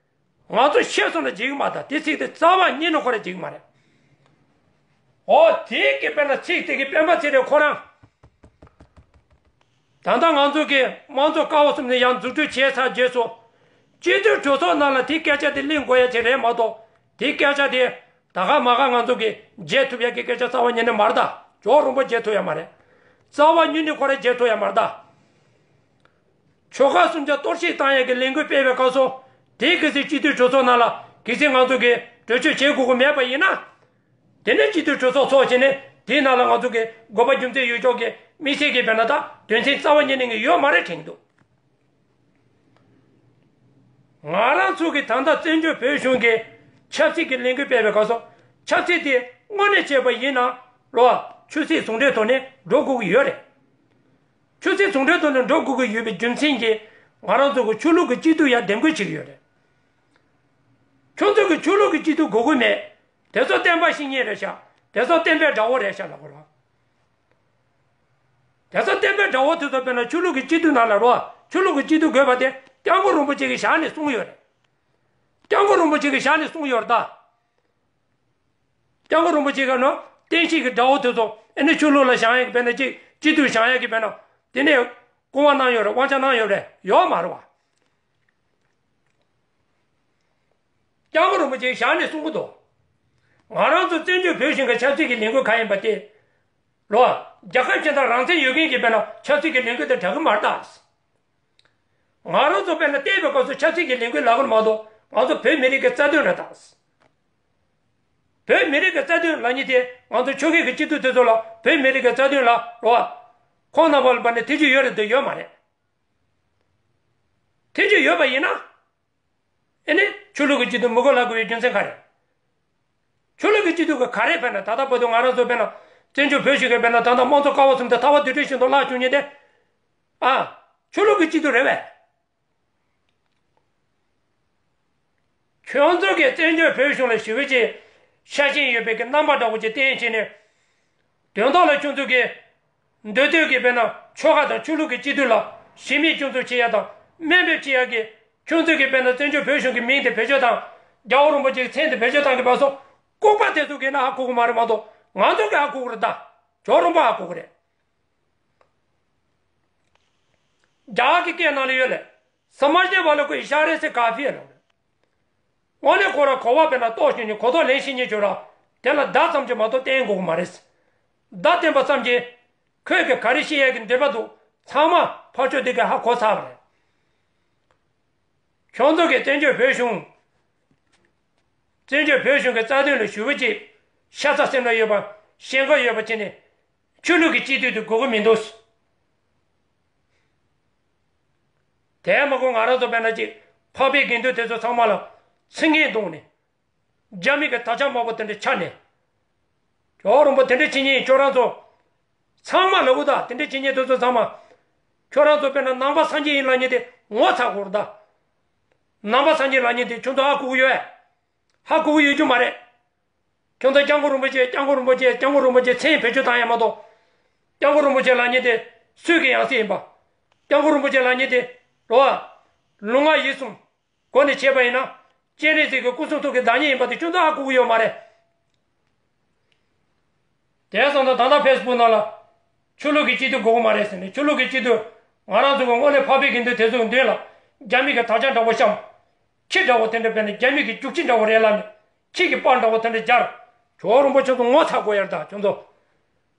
ང་ཚོ་ཤེས་སོང་ན་བརྗེད་ཀྱི་མ་རེད་ད། དེ་ཚིག་དེ་རྩ་བ་ཉིད་ནས་ཁོ་རང་བརྗེད་ཀྱི་མ་རེད། འོ་དེ་གི་དཔེར་ན་ཚིག་དེ་གི་སྤེན་པ་ཚེ་རིང་ཁོ་རང་། ད་ལྟ་ང་ཚོ་གི་དམངས་གཙོ་ཀ་བ་གསུམ་ནས་ཡང་འཛུགས་སྐྲུན་བྱས་ཚར་རྗེས་སུ། སྤྱི་འཐུས་གྲོས་ཚོགས་ནང་ལ་དེ་སྐད་ཆ་དེ་གླེང་དགོས་ཡ་ཅིག་རེད་མ་གཏོགས། དེ་སྐད་ཆ་དེ་ད་ག་མ་ག་ང་ཚོ་གིས་བརྗེད་ཐུབ་ཡ་གི་སྐད་ཆ་རྩ་བ་ཉིད་ནས་མ་རེད་ད། ཇོ་རིན་པོ་བརྗེད་ཐུབ་ཡ་མ་རེད། རྩ་བ་ཉིད་ནས་ཁོ་རང་བརྗེད་ཐུབ་ཡ་མ་རེད་ད། ཆོལ་ཁ་གསུམ་ཆ་གཏོར་བཤིག་བཏང་ཡ་གི་ལས་འགུལ་སྤེལ་བའི་སྐབས་སུ། དེ་གལ་སྲིད་སྤྱི་འཐུས་གྲོས་ཚོགས་ནང་ལ་གལ་སྲིད་ང་ཚོ་གིས་གྲོས་ཆོད་བྱེད་དགོས་ཀྱི་མེད་པ་ཡིན་ན། དེ་ནས་སྤྱི་འཐུས་གྲོས་ཚོགས་ཚོགས་བྱས་ནས་དེའི་ནང་ལ་ང་ཚོ་གི་དགོས་པ་རྒྱུ་མཚན་ཡོད་ཆོག་གི་དམིགས་བསལ་གྱི་དཔེར་ན་ད་དོན་ཚན་རྩ་བ་ཉིད་ནས་ཡོད་མ་རེད་དྲན་གྱི་འདུག་ང་རང་ཚོ་གི་ད་ལྟ་བཙན་བྱོལ་བོད་གཞུང་གི་ཆབ་སྲིད་ཀྱི་ལས་འགུལ་སྤེལ་བའི་སྐབས་སུ་ཆབ་སྲིད་དེ་དངོས་གནས་བྱས་པ་ཡིན་ན་རོ། ཆོས་སྲིད་ཟུང་འབྲེལ་ཐོག་ནས་འགྲོ་དགོས་ཀྱི་ཡོད་རེད། ཆོས་སྲིད་ཟུང་འབྲེལ་ཐོག་ནས་འགྲོ་དགོས་ཀྱི་ཡོད་པའི་རྒྱུ་མཚན་གྱིས་ང་རང་ཚོ་གི་ཆོས་ལུགས་ཀྱི་སྤྱི་འཐུས་ཡར་འདེམས་བསྐོ་བྱེད་ཀྱི་ཡོད་རེད། ཁྱོད་ཚོ་གི་ཆོས་ལུགས་ཀྱི་སྤྱི་འཐུས་དགོས་ཀྱི་མེད། དེ་ཚོ་བསྟན་པ་བཤིག་མཁན་རེད་ཤག་དེ་ཚོ་བསྟན་པའི་དགྲ་བོ་རེད་ཤག་ལབ་དགོས་རེད། དེ་ཚོ་བསྟན་པའི་དགྲ་བོ་དེ་ཚོ་དཔེར་ན་ཆོས་ལུགས་ཀྱི་སྤྱི་འཐུས་ནང་ལ་རོ། ཆོས་ལུགས་ཀྱི་སྤྱི་འཐུས་དགོས་པ་དེ་སྐྱབས་མགོན་རིན་པོ་ཆེ་གིས་ཞལ་ནས་གསུངས་ཡོད་རེད། སྐྱབས་མགོན་རིན་པོ་ཆེ་གིས་ཞལ་ནས་གསུངས་ཡོད་རེད་ད། སྐྱབས་མགོན་རིན་པོ་ཆེ་གིས་ནོ། བསྟན་བཤིག་གི་དགྲ་བོ་དེ་ཚོ་ཨེ་ནི་ཆོས་ལུགས་ལ་བཞེངས་ཡག་གི་དཔེར་ན་ཅིག་སྤྱི་འཐུས་བཞེངས་ཡག་གི་དཔེར་ན་དེ་ནས་སྐུ་དབང་གནང་ཡོད་རེད། དབང་ཆ་གནང་ཡོད་རེད། ཡོད་མ་རེད་བ། སྐྱབས་མགོན་རིན་པོ་ཆེ་ཞལ་ནས་གསུང་གི་འདུག་ང་རང་ཚོ་བཙན་བྱོལ་བོད་གཞུང་གི་ཆབ་སྲིད་ཀྱི་ལས་འགུལ་ག་ཡིན་པ་དེ། ལོ། རྒྱལ་ཁབ་གཞན་དག་རང་བཙན་ཡོད་མཁན་གྱི་དཔེར་ན་ཆབ་སྲིད་ཀྱི་ལས་འགུལ་དང་འདྲ་གི་མ་རེད་ད། ང་རང་ཚོ་དཔེར་ན་བལྟས་པའི་སྐབས་སུ་ཆབ་སྲིད་ཀྱི་ལས་འགུལ་ལབ་གི་མ་གཏོགས་ང་ཚོ་བོད་མི་རིགས་ཀྱི་རྩ་དོན་རེད་ད། བོད་མི་རིགས་ཀྱི་རྩ་དོན་ལབ་མཁན་དེ་ང་ཚོ་ཆོལ་ཁའི་གི་སྤྱི་འཐུས་དེ་ཚོ་ལ་བོད་མི་རིགས་ཀྱི་རྩ་དོན་ལ་ལོ། ཁོང་རྣམ་པ་ལ་བར་ནས་ཐེ་བྱུས་ཡོད་རེད་འདུག་ཡོད་མ་རེད། ཐེ་བྱུས་ཡོད་པ་ཡིན་ན། ཨེ་ནི་ཆོས་ལུགས་ཀྱི་སྤྱི་འཐུས་མི་དགོས་ལབ་དགོས་པའི་རྒྱུ་མཚན་ག་རེ། ཆོས་ལུགས་ཀྱི་སྤྱི་འཐུས་ཀྱི་ག་རེ་དཔེར་ན་ད་ལྟ་བར་དུ་ང་རང་ཚོ་དཔེར་ན་བཙན་བྱོལ་བོད་གཞུང་གི་དཔེར་ན་ད་ལྟ་དམངས་གཙོ་ཀ་བ་གསུམ་དེ་ཐར་པ་དུས་དྲན་བཞིན་དུ་བརླག་བཅུག་མཁན་དེ། ཨ། ཆོས་ལུགས་ཀྱི་སྤྱི་འཐུས་རེད་པས། ཁྱོད་ཚོ་གིས་བཙན་བྱོལ་བོད་གཞུང་ལ་ཞེ་པོ་ཅིག་ཤ་ཞེན་ཡོད་པའི་གི་རྣམ་པ་འདྲ་བོ་ཅིག་བསྟན་བྱས་ནས། དོན་དག་ལ་ཁྱོད་ཚོ་གིས་འདོད་འདོད་ཀྱི་དཔེར་ན་ཆོལ་ཁ་དང་ཆོས་ལུགས་ཀྱི་སྤྱི་འཐུས་ལ་གཞི་མེད་སྐྱོན་འཛུགས་བྱེད་ཡ་དང་དམའ་འབེབས་བྱེད་ཡ་གི་ཁྱོད་ཚོ་གིས་དཔེར་ན་བཙན་བྱོལ་བོད་གཞུང་གི་མིང་དེ་བེད་སྤྱོད་དང་རྒྱལ་བ་རིན་པོ་ཆེའི་མཚན་དེ་བེད་སྤྱོད་བཏང་གི་བར་སོང་ལྐུགས་པ་དེ་ཚོ་གིས་ན་ཧ་གོ་གི་མ་རེད་མ་གཏོགས་ང་ཚོ་གིས་ཧ་གོ་གི་རེད་ད། ཇོ་རིན་པོ་ཧ་གོ་གི་རེད། རྒྱ་གར་གྱི་སྐད་ནང་ལ་ཡོད་ལེ། समझने वालों को इशारे से काफी है ལབ་རེད། དངོས་གནས་ཁོ་རང་གོ་བ་དཔེར་ན་རྟོགས་ཤེས་ནས་གོ་རྟོགས་ལེན་ཤེས་མཁན་ཅིག་ཡོད་ར། དེ་ལ་བརྡ་ཙམ་ཅིག་མ་གཏོགས་བསྟན་དགོས་ཀྱི་མ་རེད། བརྡ་བསྟན་པ་ཙམ་གྱིས། ཁོས་ཀྱི་ག་རེ་བཤད་ཡས་ཀྱི་འདོད་པ་འདུག་ཚང་མ་ཕར་ཕྱོགས་དེ་གས་ཧ་གོ་ཚར་བ་རེད། ཁྱོད་ཚོ་གིས་བཙན་བྱོལ་བོད་གཞུང་། བཙན་བྱོལ་བོད་གཞུང་གི་རྩ་དོན་ལ་ཞུ་བ་ཅིག་ཤ་ཚ་སེམས་ལ་ཡོད་པ། ཞེན་ཁོག་ཡོད་པ་བྱས་ནས། ཆོས་ལུགས་ཀྱི་སྤྱི་འཐུས་དེ་དགོས་ཀྱི་མི་འདུག་དེ་མ་གོ་ང་རང་ཚོ་དཔེར་ན་ཅིག་འཕགས་པའི་དགེ་འདུན་དེ་ཚོ་ཚང་མ་ལ་ཚིག་ངན་བརྡུངས་ནས། རྒྱ་མི་གི་དར་ཆ་དམར་པོ་དེ་འདྲ་འཕྱར་ནས། ཇོ་རིན་པོ་དེ་འདྲ་བྱེད་མཁན་ཁྱོད་རང་ཚོ། ཚང་མ་ལབ་གི་འདུག་དེ་འདྲ་བྱེད་མཁན་དེ་ཚོ་ཚང་མ། ཁྱོད་རང་ཚོ་དཔེར་ན་ནང་པ་སངས་རྒྱས་ཡིན་ལབ་མཁན་དེ་ངོ་ཚ་དགོས་རེད་ད། ནང་པ་སངས་རྒྱས་ལབ་མཁན་དེ་ཁྱོད་ཚོ་ཧ་གོ་གི་ཡོད་ཨེ། ཧ་གོ་གི་ཡོད་རྒྱུ་མ་རེད། ཁྱོད་ཚོ་སྐྱབས་མགོན་རིན་པོ་ཆེ་སྐྱབས་མགོན་རིན་པོ་ཆེ་སྐྱབས་མགོན་རིན་པོ་ཆེ་མཚན་བེད་སྤྱོད་བཏང་ཡ་མ་གཏོགས། སྐྱབས་མགོན་རིན་པོ་ཆེ་ལབ་མཁན་དེ་སུས་ཀྱི་ཡང་སྲིད་ཡིན་པ། སྐྱབས་མགོན་རིན་པོ་ཆེ་ལབ་མཁན་དེ་རོ། ལུས་ངག་ཡིད་གསུམ་སྒོ་ནས་བྱས་པ་ཡིན་ན། སྤྱན་རས་གཟིགས་ཀྱི་སྐུ་གསུང་ཐུགས་ཀྱི་བདག་ཉིད་ཡིན་པ་དེ་ཁྱོད་ཚོ་ཧ་གོ་གི་ཡོད་མ་རེད། དེ་སོང་ཙང་ད་ལྟ་ཕེ་སི་བུག་ནང་ལ། ཆོས་ལུགས་ཀྱི་སྤྱི་འཐུས་དགོས་ཀྱི་མ་རེད་ཟེར་ནས་ཆོས་ལུགས་ཀྱི་སྤྱི་འཐུས། ང་རང་ཚོ་གི་དངོས་གནས་འཕགས་པའི་དགེ་འདུན་དེ་ཚོའི་མདུན་ལ། རྒྱ་མི་གི་དར་ཆ་འདྲ་བོ་བཤམས། ཁྱི་འདྲ་བོ་དེ་འདྲ་བས་ནས་རྒྱ་མི་གི་རྒྱུག་ཁྱི་འདྲ་བོ་རེད་ལབ་ནས། ཁྱི་གི་པར་འདྲ་བོ་དེ་འདྲ་སྦྱར། ཇོ་རིན་པོ་ཆེ་ཚོ་ངོ་ཚ་དགོས་ཡ་རེད་ད་ཁྱོད་ཚོ།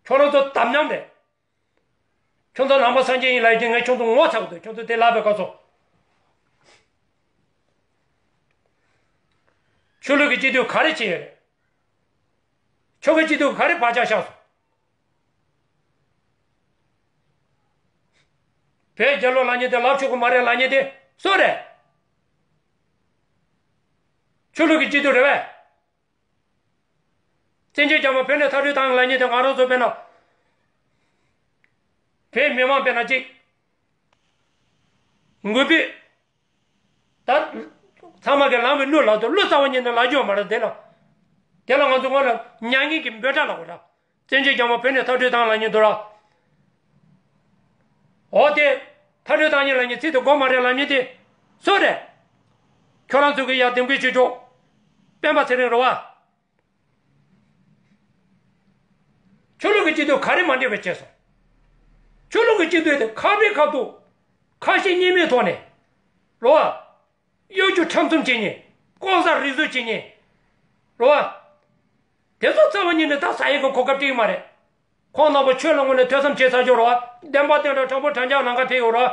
ཁྱོད་རང་ཚོ་དམ་ཉམས་རེད། ཁྱོད་ཚོ་ནང་པ་སངས་རྒྱས་ཡིན་ལབ་ཡ་དེ་ངས་ཁྱོད་ཚོ་ངོ་ཚ་གི་འདུག་ཁྱོད་ཚོ་དེ་ལབ་པའི་སྐབས་སུ། ཆོས་ལུགས་ཀྱི་སྤྱི་འཐུས་ག་རེ་བྱས་ཡོད་རེད། ཆོལ་ཁའི་སྤྱི་འཐུས་ག་རེ་བག་ཆགས་བཞག་སོང་། བོད་རྒྱལ་ལོ་ལབ་མཁན་དེ་ལབ་ཆོག་གི་མ་རེད་ལབ་མཁན་དེ་སུ་རེད། ཆོས་ལུགས་ཀྱི་སྤྱི་འཐུས་རེད་པས། བཙན་བྱོལ་རྒྱ་དམར་བོད་ནས་མཐར་སྐྲོད་བཏང་ལབ་མཁན་དེ་ང་རང་ཚོ་དཔེར་ན། བོད་མི་མང་དཔེར་ན་གཅིག་འགུལ་སྤེལ། ད། ཚང་མ་གིས་ལངས་པའི་གླུ་ལབ་དུས་གླུ་རྩ་བ་ཉིད་ནས་ལབ་རྒྱུ་ཡོད་མ་རེད་དེ་ལ། དེ་ལ་ང་ཚོ་སྔོན་ལ་མྱ་ངན་གྱི་འབོད་སྒྲ་ལབ་དགོས་ར། བཙན་བྱོལ་རྒྱ་དམར་བོད་ནས་མཐར་སྐྲོད་བཏང་ལབ་མཁན་འདུག་ར། འོ་དེ། མཐར་སྐྲོད་བཏང་མཁན་ལབ་མཁན་ཚིག་དེ་དགོས་མ་རེད་ལབ་མཁན་དེ། སུ་རེད། ཁྱོད་རང་ཚོ་གིས་ཡར་འདེམས་བསྐོ་བྱེད་ཆོག་སྤེན་པ་ཚེ་རིང་རེད་བ། ཆོས་ལུགས་ཀྱི་སྤྱི་འཐུས་ག་རེ་མ་འགྲིག་པ་བྱས་སོང་། ཆོས་ལུགས་ཀྱི་སྤྱི་འཐུས་དེ་ཁ་བའི་ཁ་ཐུག་ཁ་ཞེ་གཉིས་མེད་ཐོག་ནས། རོ། གཡོ་སྒྱུ་ཁྲམ་གསུམ་བྱེད་མཁན། ལྐོག་ཟ་རུལ་སུངས་བྱེད་མཁན། རོ། དེ་ཚོ་རྩ་བ་ཉིད་ནས་ད་ཟ་ཡས་ཀྱི་གོ་སྐབས་སྤྲད་ཀྱི་མ་རེད། ཁོང་རྣམ་པ་ཆོས་ལ་དངོས་གནས་ཐོས་བསམ་བྱས་ཚར་ཆོག་རོ། བདེན་པ་བདེན་དྲང་དྲང་པོ་དྲང་འཇགས་ལམ་ཁ་ཕེབས་ཡོད་རོ།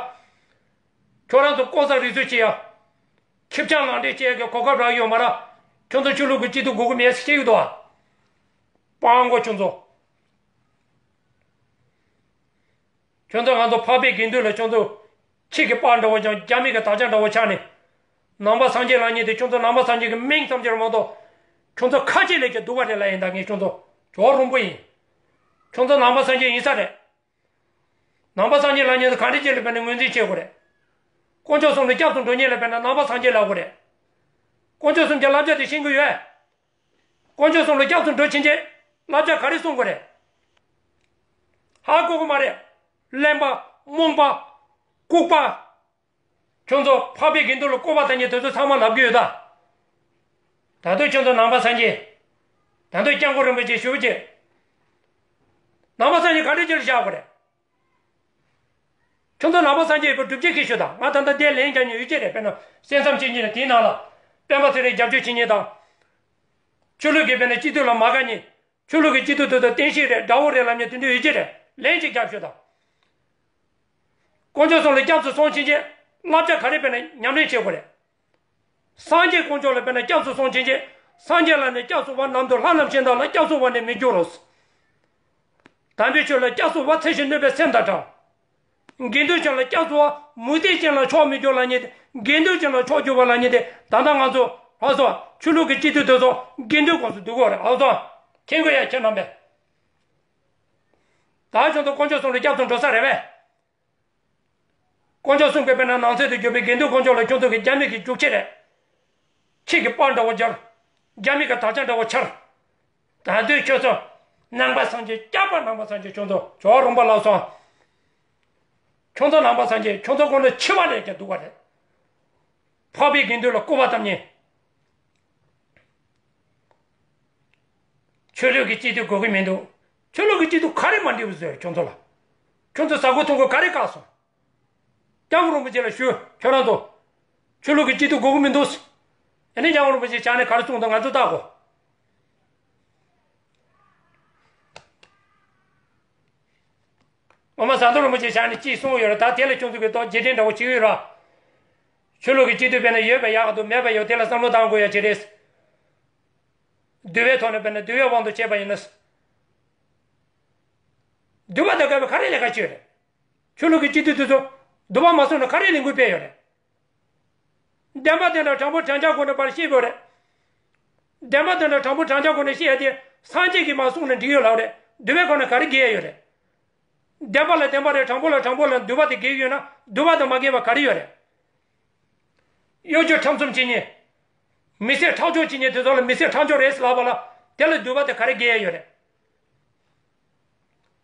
ཁྱོད་རང་ཚོ་ལྐོག་ཟ་རུལ་སུངས་བྱེད་ཡ། ཁེ་བྱང་ལག་འབྲེལ་བྱེད་ཡ་གི་གོ་སྐབས་རག་ཡོད་མ་ར། ཁྱོད་ཚོ་ཆོས་ལུགས་ཀྱི་སྤྱི་འཐུས་དགོས་ཀྱི་མེད་ཟེར་བཤད་ཡོད་དོ། སྤྲང་པོ་ཁྱོད་ཚོ། ཁྱོད་ཚོ་ང་ཚོ་འཕགས་པའི་དགེ་འདུན་ལ་ཁྱོད་ཚོ་ཁྱི་གི་པགས་འདྲ་བོ་ཅང་རྒྱ་མི་གི་དར་ཆ་འདྲ་བོ་ཆགས་ནས། ནང་པ་སངས་རྒྱས་ལབ་མཁན་དེ་ཁྱོད་ཚོ་ནང་པ་སངས་རྒྱས་ཀྱི་མིང་ཙམ་ཅིག་རེད་མ་གཏོགས། ཁྱོད་ཚོ་ཁ་ལྕེ་ལས་ཀྱི་སྡུག་པ་རེད་ལབ་ཡིན། ད་ངས་ཁྱོད་ཚོ་ཇོ་རོང་པོ་ཡིན། ཁྱོད་ཚོ་ནང་པ་སངས་རྒྱས་ཡིན་ས་རེད། ནང་པ་སངས་རྒྱས་ལབ་མཁན་དེ་ག་འདྲ་ཅིག་ལ་དཔེར་ན་ངོས་འཛིན་བྱེད་དགོས་རེད། དཀོན་མཆོག་གསུམ་ལ་སྐྱབས་སུ་འགྲོ་མཁན་ལ་དཔེར་ན་ནང་པ་སངས་རྒྱས་ལབ་དགོས་རེད། དཀོན་མཆོག་གསུམ་གྱི་བསླབ་བྱ་དེ་ཤེས་ཀྱི་ཡོད། དཀོན་མཆོག་གསུམ་ལ་སྐྱབས་སུ་འགྲོ་ཕྱིན་ཆད་བསླབ་བྱ་ག་རེ་སྲུང་དགོས་རེད། ཧ་གོ་གི་མ་རེད། གླེན་པ། རྨོངས་པ། ལྐུགས་པ། ཁྱོད་ཚོ་འཕགས་པའི་དགེ་འདུན་ལ་ལྐུགས་པ་ལབ་མཁན་དེ་ཚོ་ཚང་མ་ལབ་ཀྱི་ཡོད་ད། ད་དུང་ཁྱོད་ཚོ་ནང་པ་སངས་རྒྱས། ད་དུང་སྐྱབས་མགོན་རིན་པོ་ཆེ་ཞུ་རྒྱུ། ནང་པ་སངས་རྒྱས་ག་འདྲ་ཅིག་ལ་བཞག་དགོས་རེད། ཁྱོད་ཚོ་ནང་པ་སངས་རྒྱས་ཡོད་པ་སྒྲུབ་བྱེད་ཀྱི་ཞུ་དང་། ང་ད་ལྟ་དེ་ལན་རྒྱག་མཁན་ཡོད་ཀྱི་རེད། དཔེར་ན་གསན་བསམ་བྱེད་མཁན་ལ་དེའི་ནང་ལ་སྤེན་པ་ཚེ་རིང་རྒྱབ་སྐྱོར་བྱེད་མཁན་དང་། ཆོས་ལུགས་ཀྱི་དཔེར་ན་སྤྱི་འཐུས་ལ་མ་དགའ་མཁན། ཆོས་ལུགས་ཀྱི་སྤྱི་འཐུས་དེ་ཚོ་བསྟན་བཤིག་རེད། དགྲ་བོ་རེད་ལབ་མཁན་དེ་འདྲ་ཡོད་ཀྱི་རེད། ལན་ཅིག་རྒྱབ་ཞུ་དང་། དཀོན་མཆོག་གསུམ་ལ་སྐྱབས་སུ་སོང་ཕྱིན་ཆད་བསླབ་བྱ་ག་རེ་དཔེར་ན་ཉམས་ལེན་བྱེད་དགོས་རེད། སངས་རྒྱས་དཀོན་མཆོག་ལ་དཔེར་ན་སྐྱབས་སུ་སོང་ཕྱིན་ཆད། སངས་རྒྱས་ལ་ནི་སྐྱབས་སུ་བ་རྣམས་དང་། ལྷ་རྣམས་ཤིང་དང་ལ་སྐྱབས་སུ་བ་ནི་མི་འགྱུར་རོ། དམ་པའི་ཆོས་ལ་སྐྱབས་སུ་བ་ཚེ་ཞིང་གནོད་པའི་སེམས་དང་བྲལ། དགེ་འདུན་ཆོས་ལ་སྐྱབས་སུ་བ། མུ་སྟེགས་ཅན་ལ་ཕྱོགས་མི་འགྱུར་ལབ་མཁན་དེ། དགེ་འདུན་ཆོས་ལ་ཕྱོགས་གྱུར་པ་ལབ་མཁན་དེ། ད་ལྟ་ང་ཚོ་ཨ་ཚོ་ཆོས་ལུགས་ཀྱི་སྤྱི་འཐུས་དེ་ཚོ་དགེ་འདུན་སྐབས་སུ་འདུག་གོ་རེད། ཨ་ཚོ་མཁྱེན་དགོས་ཡ། ཁྱེད་རྣམ་པས། ད་ཁྱོད་ཚོ་དཀོན་མཆོག་གསུམ་ལ་སྐྱབས་སུ་འགྲོ་ས་རེད་པས། དཀོན་མཆོག་གསུམ་གྱི་དཔེར་ན་ནང་གསེས་སུ་གྱུར་པའི་དགེ་འདུན་དཀོན་མཆོག་ལ་ཁྱོད་ཚོ་གི་རྒྱ་མི་གི་རྒྱུག་ཁྱི་རེད། ཁྱི་གི་པགས་འདྲ་བོ་སྦྱར། རྒྱ་མི་གི་དར་ཆ་འདྲ་བོ་འཕྱར། ད་དུང་ཁྱོད་ཚོ་ནང་པ་སངས་རྒྱས། སྐྱབས་པ་ནང་པ་སངས་རྒྱས། ཁྱོད་ཚོ་ཇོ་རོང་པ་ལབ་སོང་། ཁྱོད་ཚོ་ནང་པ་སངས་རྒྱས། ཁྱོད་ཚོ་དགོངས་ན་འཆི་བ་ལས་ཀྱང་སྡུག་པ་རེད། འཕགས་པའི་དགེ་འདུན་ལ་ལྐུགས་པ་བཏབ་མཁན། ཆོས་ལུགས་ཀྱི་སྤྱི་འཐུས་དགོས་ཀྱི་མི་འདུག་ཆོས་ལུགས་ཀྱི་སྤྱི་འཐུས་ག་རེ་མ་འགྲིག་པ་བཟོས་ཁྱོད་ཚོ་ལ། ཁྱོད་ཚོ་ཟ་ཁུ་འཐུང་ཁུ་ག་རེ་བཀག་སོང་། སྐྱབས་མགོན་རིན་པོ་ཆེ་ལ་ཞུ། ཁྱོད་རང་ཚོ་ཆོས་ལུགས་ཀྱི་སྤྱི་འཐུས་དགོས་ཀྱི་མི་འདུག་ཨ་ནི་སྐྱབས་མགོན་རིན་པོ་ཆེ་ཕྱག་ནས་ག་རེ་གསུངས་འདུག་ང་ཚོ་བལྟ་གོ། ངོ་མ་ཟམ་གདོང་རིན་པོ་ཆེ་ཕྱག་ནས་ཅིག་གསུངས་ཡོད་རེད། ད་དེ་ལ་ཁྱོད་ཚོ་གིས་ཏོག་རྗེས་དྲན་འདྲ་བོ་བྱེད་ཀྱི་ཡོད་ར། ཆོས་ལུགས་ཀྱི་སྤྱི་འཐུས་དཔེར་ན་ཡོད་པ་ཡག་ག་འདུག་མེད་པ་ཡོད། དེ་ལ་བསམ་བློ་བཏང་དགོས་ཡ་ཅིག་རེད། འདུལ་བའི་ཐོག་ནས་དཔེར་ན་འདུལ་བའི་དབང་དུ་བྱས་པ་ཡིན་ན། འདུལ་བ་དང་འགལ་བའི་ག་རེ་ལས་ཀ་བྱས་ཡོད་རེད། ཆོས་ལུགས་ཀྱི་སྤྱི་འཐུས་དེ་ཚོ་འདུལ་བ་མ་སྲུང་ན་ག་རེ་ལས་འགུལ་སྤེལ་ཡོད་རེད། བདེན་པ་བདེན་དང་དྲང་པོ་དྲང་བཞག་སྒོ་ནས་པར་བཤད་དགོས་རེད། བདེན་པ་བདེན་དང་དྲང་པོ་དྲང་བཞག་སྒོ་ནས་བཤད་ཡ་དེ་སངས་རྒྱས་ཀྱིས་མ་གསུངས་ན་འགྲིག་ཡོད་ལབ་རེད། འདུལ་བའི་སྒོ་ནས་ག་རེ་འགལ་ཡ་ཡོད་རེད། བདེན་པ་ལ་བདེན་པ་རེད། དྲང་པོ་ལ་དྲང་པོ་ལབ། འདུལ་བ་དེ་འགལ་གྱི་ཡོད་ན་འདུལ་བ་དང་མ་འགལ་བ་ག་རེ་ཡོད་རེད། གཡོ་སྒྱུ་ཁྲམ་གསུམ་བྱེད་མཁན། མི་སེར་ཁྲག་སྦྱོར་བྱེད་མཁན་དེ་ཚོ་ལ་མི་སེར་ཁྲག་སྦྱོར་རེད་ལབ་པ་ལ་དེ་ལ་འདུལ་བ་དེ་ག་རེ་འགལ་ཡ་ཡོད་རེད།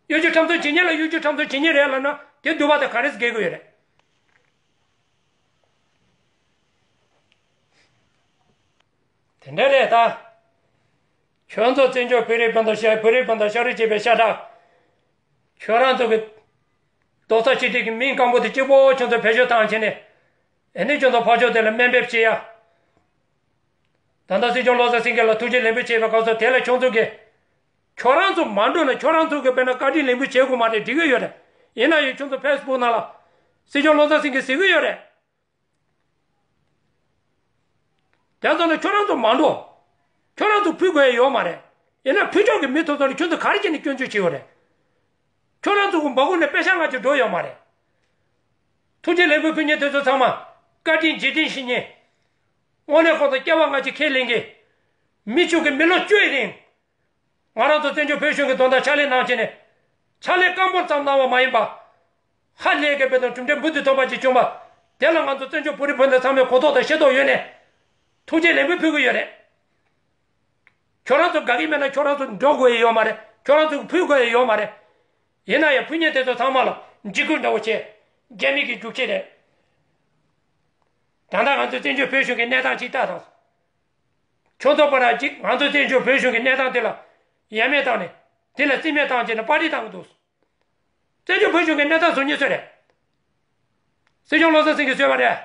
གཡོ་སྒྱུ་ཁྲམ་གསུམ་བྱེད་མཁན་ལ་གཡོ་སྒྱུ་ཁྲམ་གསུམ་བྱེད་མཁན་རེད་ལབ་ན་དེ་འདུལ་བ་དེ་ག་རེ་འགལ་གྱི་ཡོད་རེད། དེ་འདྲ་རེད་ད། ཁྱོད་ཚོ་བཙན་བྱོལ་བོད་རིགས་སྤུན་ཟླ་ཤ་བོད་རིགས་སྤུན་ཟླ་ཤ་རུས་གཅིག་པའི་ཤ་ཁྲག་ཁྱོད་རང་ཚོ་གི་རྡོག་རྩ་གཅིག་སྒྲིལ་གྱི་མིང་སྐམ་པོ་དེ་གཅིག་པོ་ཁྱོད་ཚོ་བེད་སྤྱོད་བཏང་བྱས་ནས། ཨེ་ནས་ཁྱོད་ཚོ་ཕར་ཕྱོགས་དེ་ལ་དམའ་འབེབས་བྱེད་ཡ། ད་ལྟ་སྲིད་སྐྱོང་བློ་བཟང་སེང་གེ་ལ་ཐུགས་རྗེ་ལེགས་འབུལ་བྱས་པའི་སྐབས་སུ་དེ་ལ་ཁྱོད་ཚོ་གིས། ཁྱོད་རང་ཚོ་མ་འགྲོ་ན་ཁྱོད་རང་ཚོ་གིས་དཔེར་ན་བཀའ་དྲིན་ལེགས་འབུལ་བྱེད་དགོས་མ་རེད། འགྲིག་གི་ཡོད་རེད། ཡིན་ན་ཡང་ཁྱོད་ཚོ་ཕེ་སི་བུག་ནང་ལ་སྲིད་སྐྱོང་བློ་བཟང་སེང་གེ་ཟེར་གི་ཡོད་རེད། དེ་ཚོ་ལ་ཁྱོད་རང་ཚོ་མ་འགྲོ། ཁྱོད་རང་ཚོ་ཕུད་དགོས་ཡ་ཡོད་མ་རེད། ཡིན་ན་ཕུད་ཕྱོགས་ཀྱི་མི་ཚོ་ཚོ་ལ་ཁྱོད་ཚོ་ག་རེ་བྱས་ནས་སྐྱོན་བརྗོད་བྱེད་ཡོད་རེད། ཁྱོད་རང་ཚོ་གི་འབག་གུ་ནས་པེ་ཤག་ལྔ་བཅུ་འགྲོ་ཡོད་མ་རེད། ཐུགས་རྗེ་ལེགས་འབུལ་ཕུལ་མཁན་དེ་ཚོ་ཚང་མ་བཀའ་དྲིན་རྗེས་དྲན་ཞུ་མཁན། དངོས་གནས་ཁོང་ཚོ་སྐྱེ་བ་སྔ་ཕྱི་ཁས་ལེན་མཁན། མི་ཕྱུགས་ཀྱི་མི་ལོ་བཅུའི་རིང་ང་རང་ཚོ་བཙན་བྱོལ་བོད་གཞུང་གི་དོན་དག་ཕྱག་ལས་གནང་བྱས་ནས། ཕྱག་ལས་སྐམ་པོ་ཙམ་གནང་བ་མ་ཡིན་པ། ཧ་ལས་དགོས་པའི་དང་གྲུབ་འབྲས་འབུར་དུ་ཐོན་པ་ཅིག་བྱུང་བ། དེ་ལ་ང་ཚོ་བཙན་བྱོལ་བོད་རིགས་སྤུན་ཟླ་ཚང་མས་གོ་རྟོགས་དང་ཤེས་རྟོགས་ཡོད་ནས། ཐུགས་རྗེ་ལེགས་འབུལ་ཕུལ་གྱི་ཡོད་རེད། ཁྱོད་རང་ཚོ་དགའ་གི་མེད་ན་ཁྱོད་རང་ཚོ་འགྲོ་དགོས་ཡ་ཡོད་མ་རེད། ཁྱོད་རང་ཚོ་ཕུལ་དགོས་ཡ་ཡོད་མ་རེད། ཡིན་ན་ཡང་ཕུལ་མཁན་དེ་ཚོ་ཚང་མ་ལ་འཇིགས་སྐུལ་འདྲ་བོ་བྱས། རྒྱ་མི་གི་རྒྱུག་ཁྱི་རེད། ད་ལྟ་ང་ཚོ་བཙན་བྱོལ་བོད་གཞུང་གི་གནས་སྟངས་ཅིག་ལྟ་དང་། ཁྱོད་ཚོ་པ་ར་ཅིག་ང་ཚོ་བཙན་བྱོལ་བོད་གཞུང་གི་གནས་སྟངས་དེ་ལ་ཡ་མེད་བཏང་ནས། དེ་ལ་རྩིས་མེད་བཏང་བྱས་ནས་པར་རིས་བཏང་གི་འདུག་བཙན་བྱོལ་བོད་གཞུང་གི་གནས་སྟངས་བཟོ་མཁན་སུ་རེད། སྲིད་སྐྱོང་བློ་བཟང་སེང་གེ་བཟོས་པ་རེད།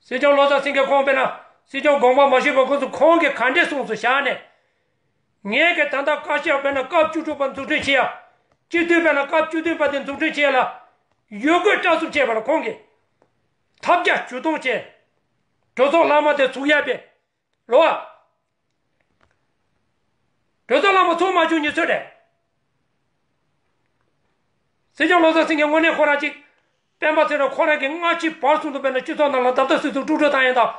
སྲིད་སྐྱོང་བློ་བཟང་སེང་གེ་ཁོང་དཔེར་ན་སྲིད་སྐྱོང་དགོངས་པ་མ་ཞུས་པ་ཁོང་ཚོ་ཁོང་གིས་ག་འདྲས་གསུངས་སོང་བཞག་ནས། ངས་ཀྱི་ད་ལྟ་བཀའ་ཤག་དཔེར་ན་སྐབས་བཅུ་དྲུག་པ་འཛུགས་སྐྲུན་བྱེད་ཡ། སྤྱི་འཐུས་དཔེར་ན་སྐབས་བཅུ་བདུན་པ་དེ་འཛུགས་སྐྲུན་བྱེད་ཡ་ལ། ཡོད་དགུ་སྐྲག་སུབ་བྱས་པ་ལ་ཁོང་གིས་ཐབས་བརྒྱ་ཇུས་སྟོང་བྱས། གྲོས་ཚོགས་ལྷག་མ་དེ་ཚུགས་ཡ་པས། རོ། གྲོས་ཚོགས་ལ་མ་ཚོགས་མ་བྱུང་ཉེས་ཚོད་རེད། སྲིད་སྐྱོང་བློ་བཟང་སེང་གེ་དངོས་གནས་ཁོ་རང་གཅིག་སྤེན་པ་ཚེ་རིང་ཁོ་རང་གིས་སྔ་ཕྱི་བར་གསུམ་དུ་དཔེར་ན་སྤྱི་ཚོགས་ནང་ལ་ད་ལྟ་སྲིད་ཚོགས་དཀྲུག་དཀྲུག་བཏང་ཡིན་དང་།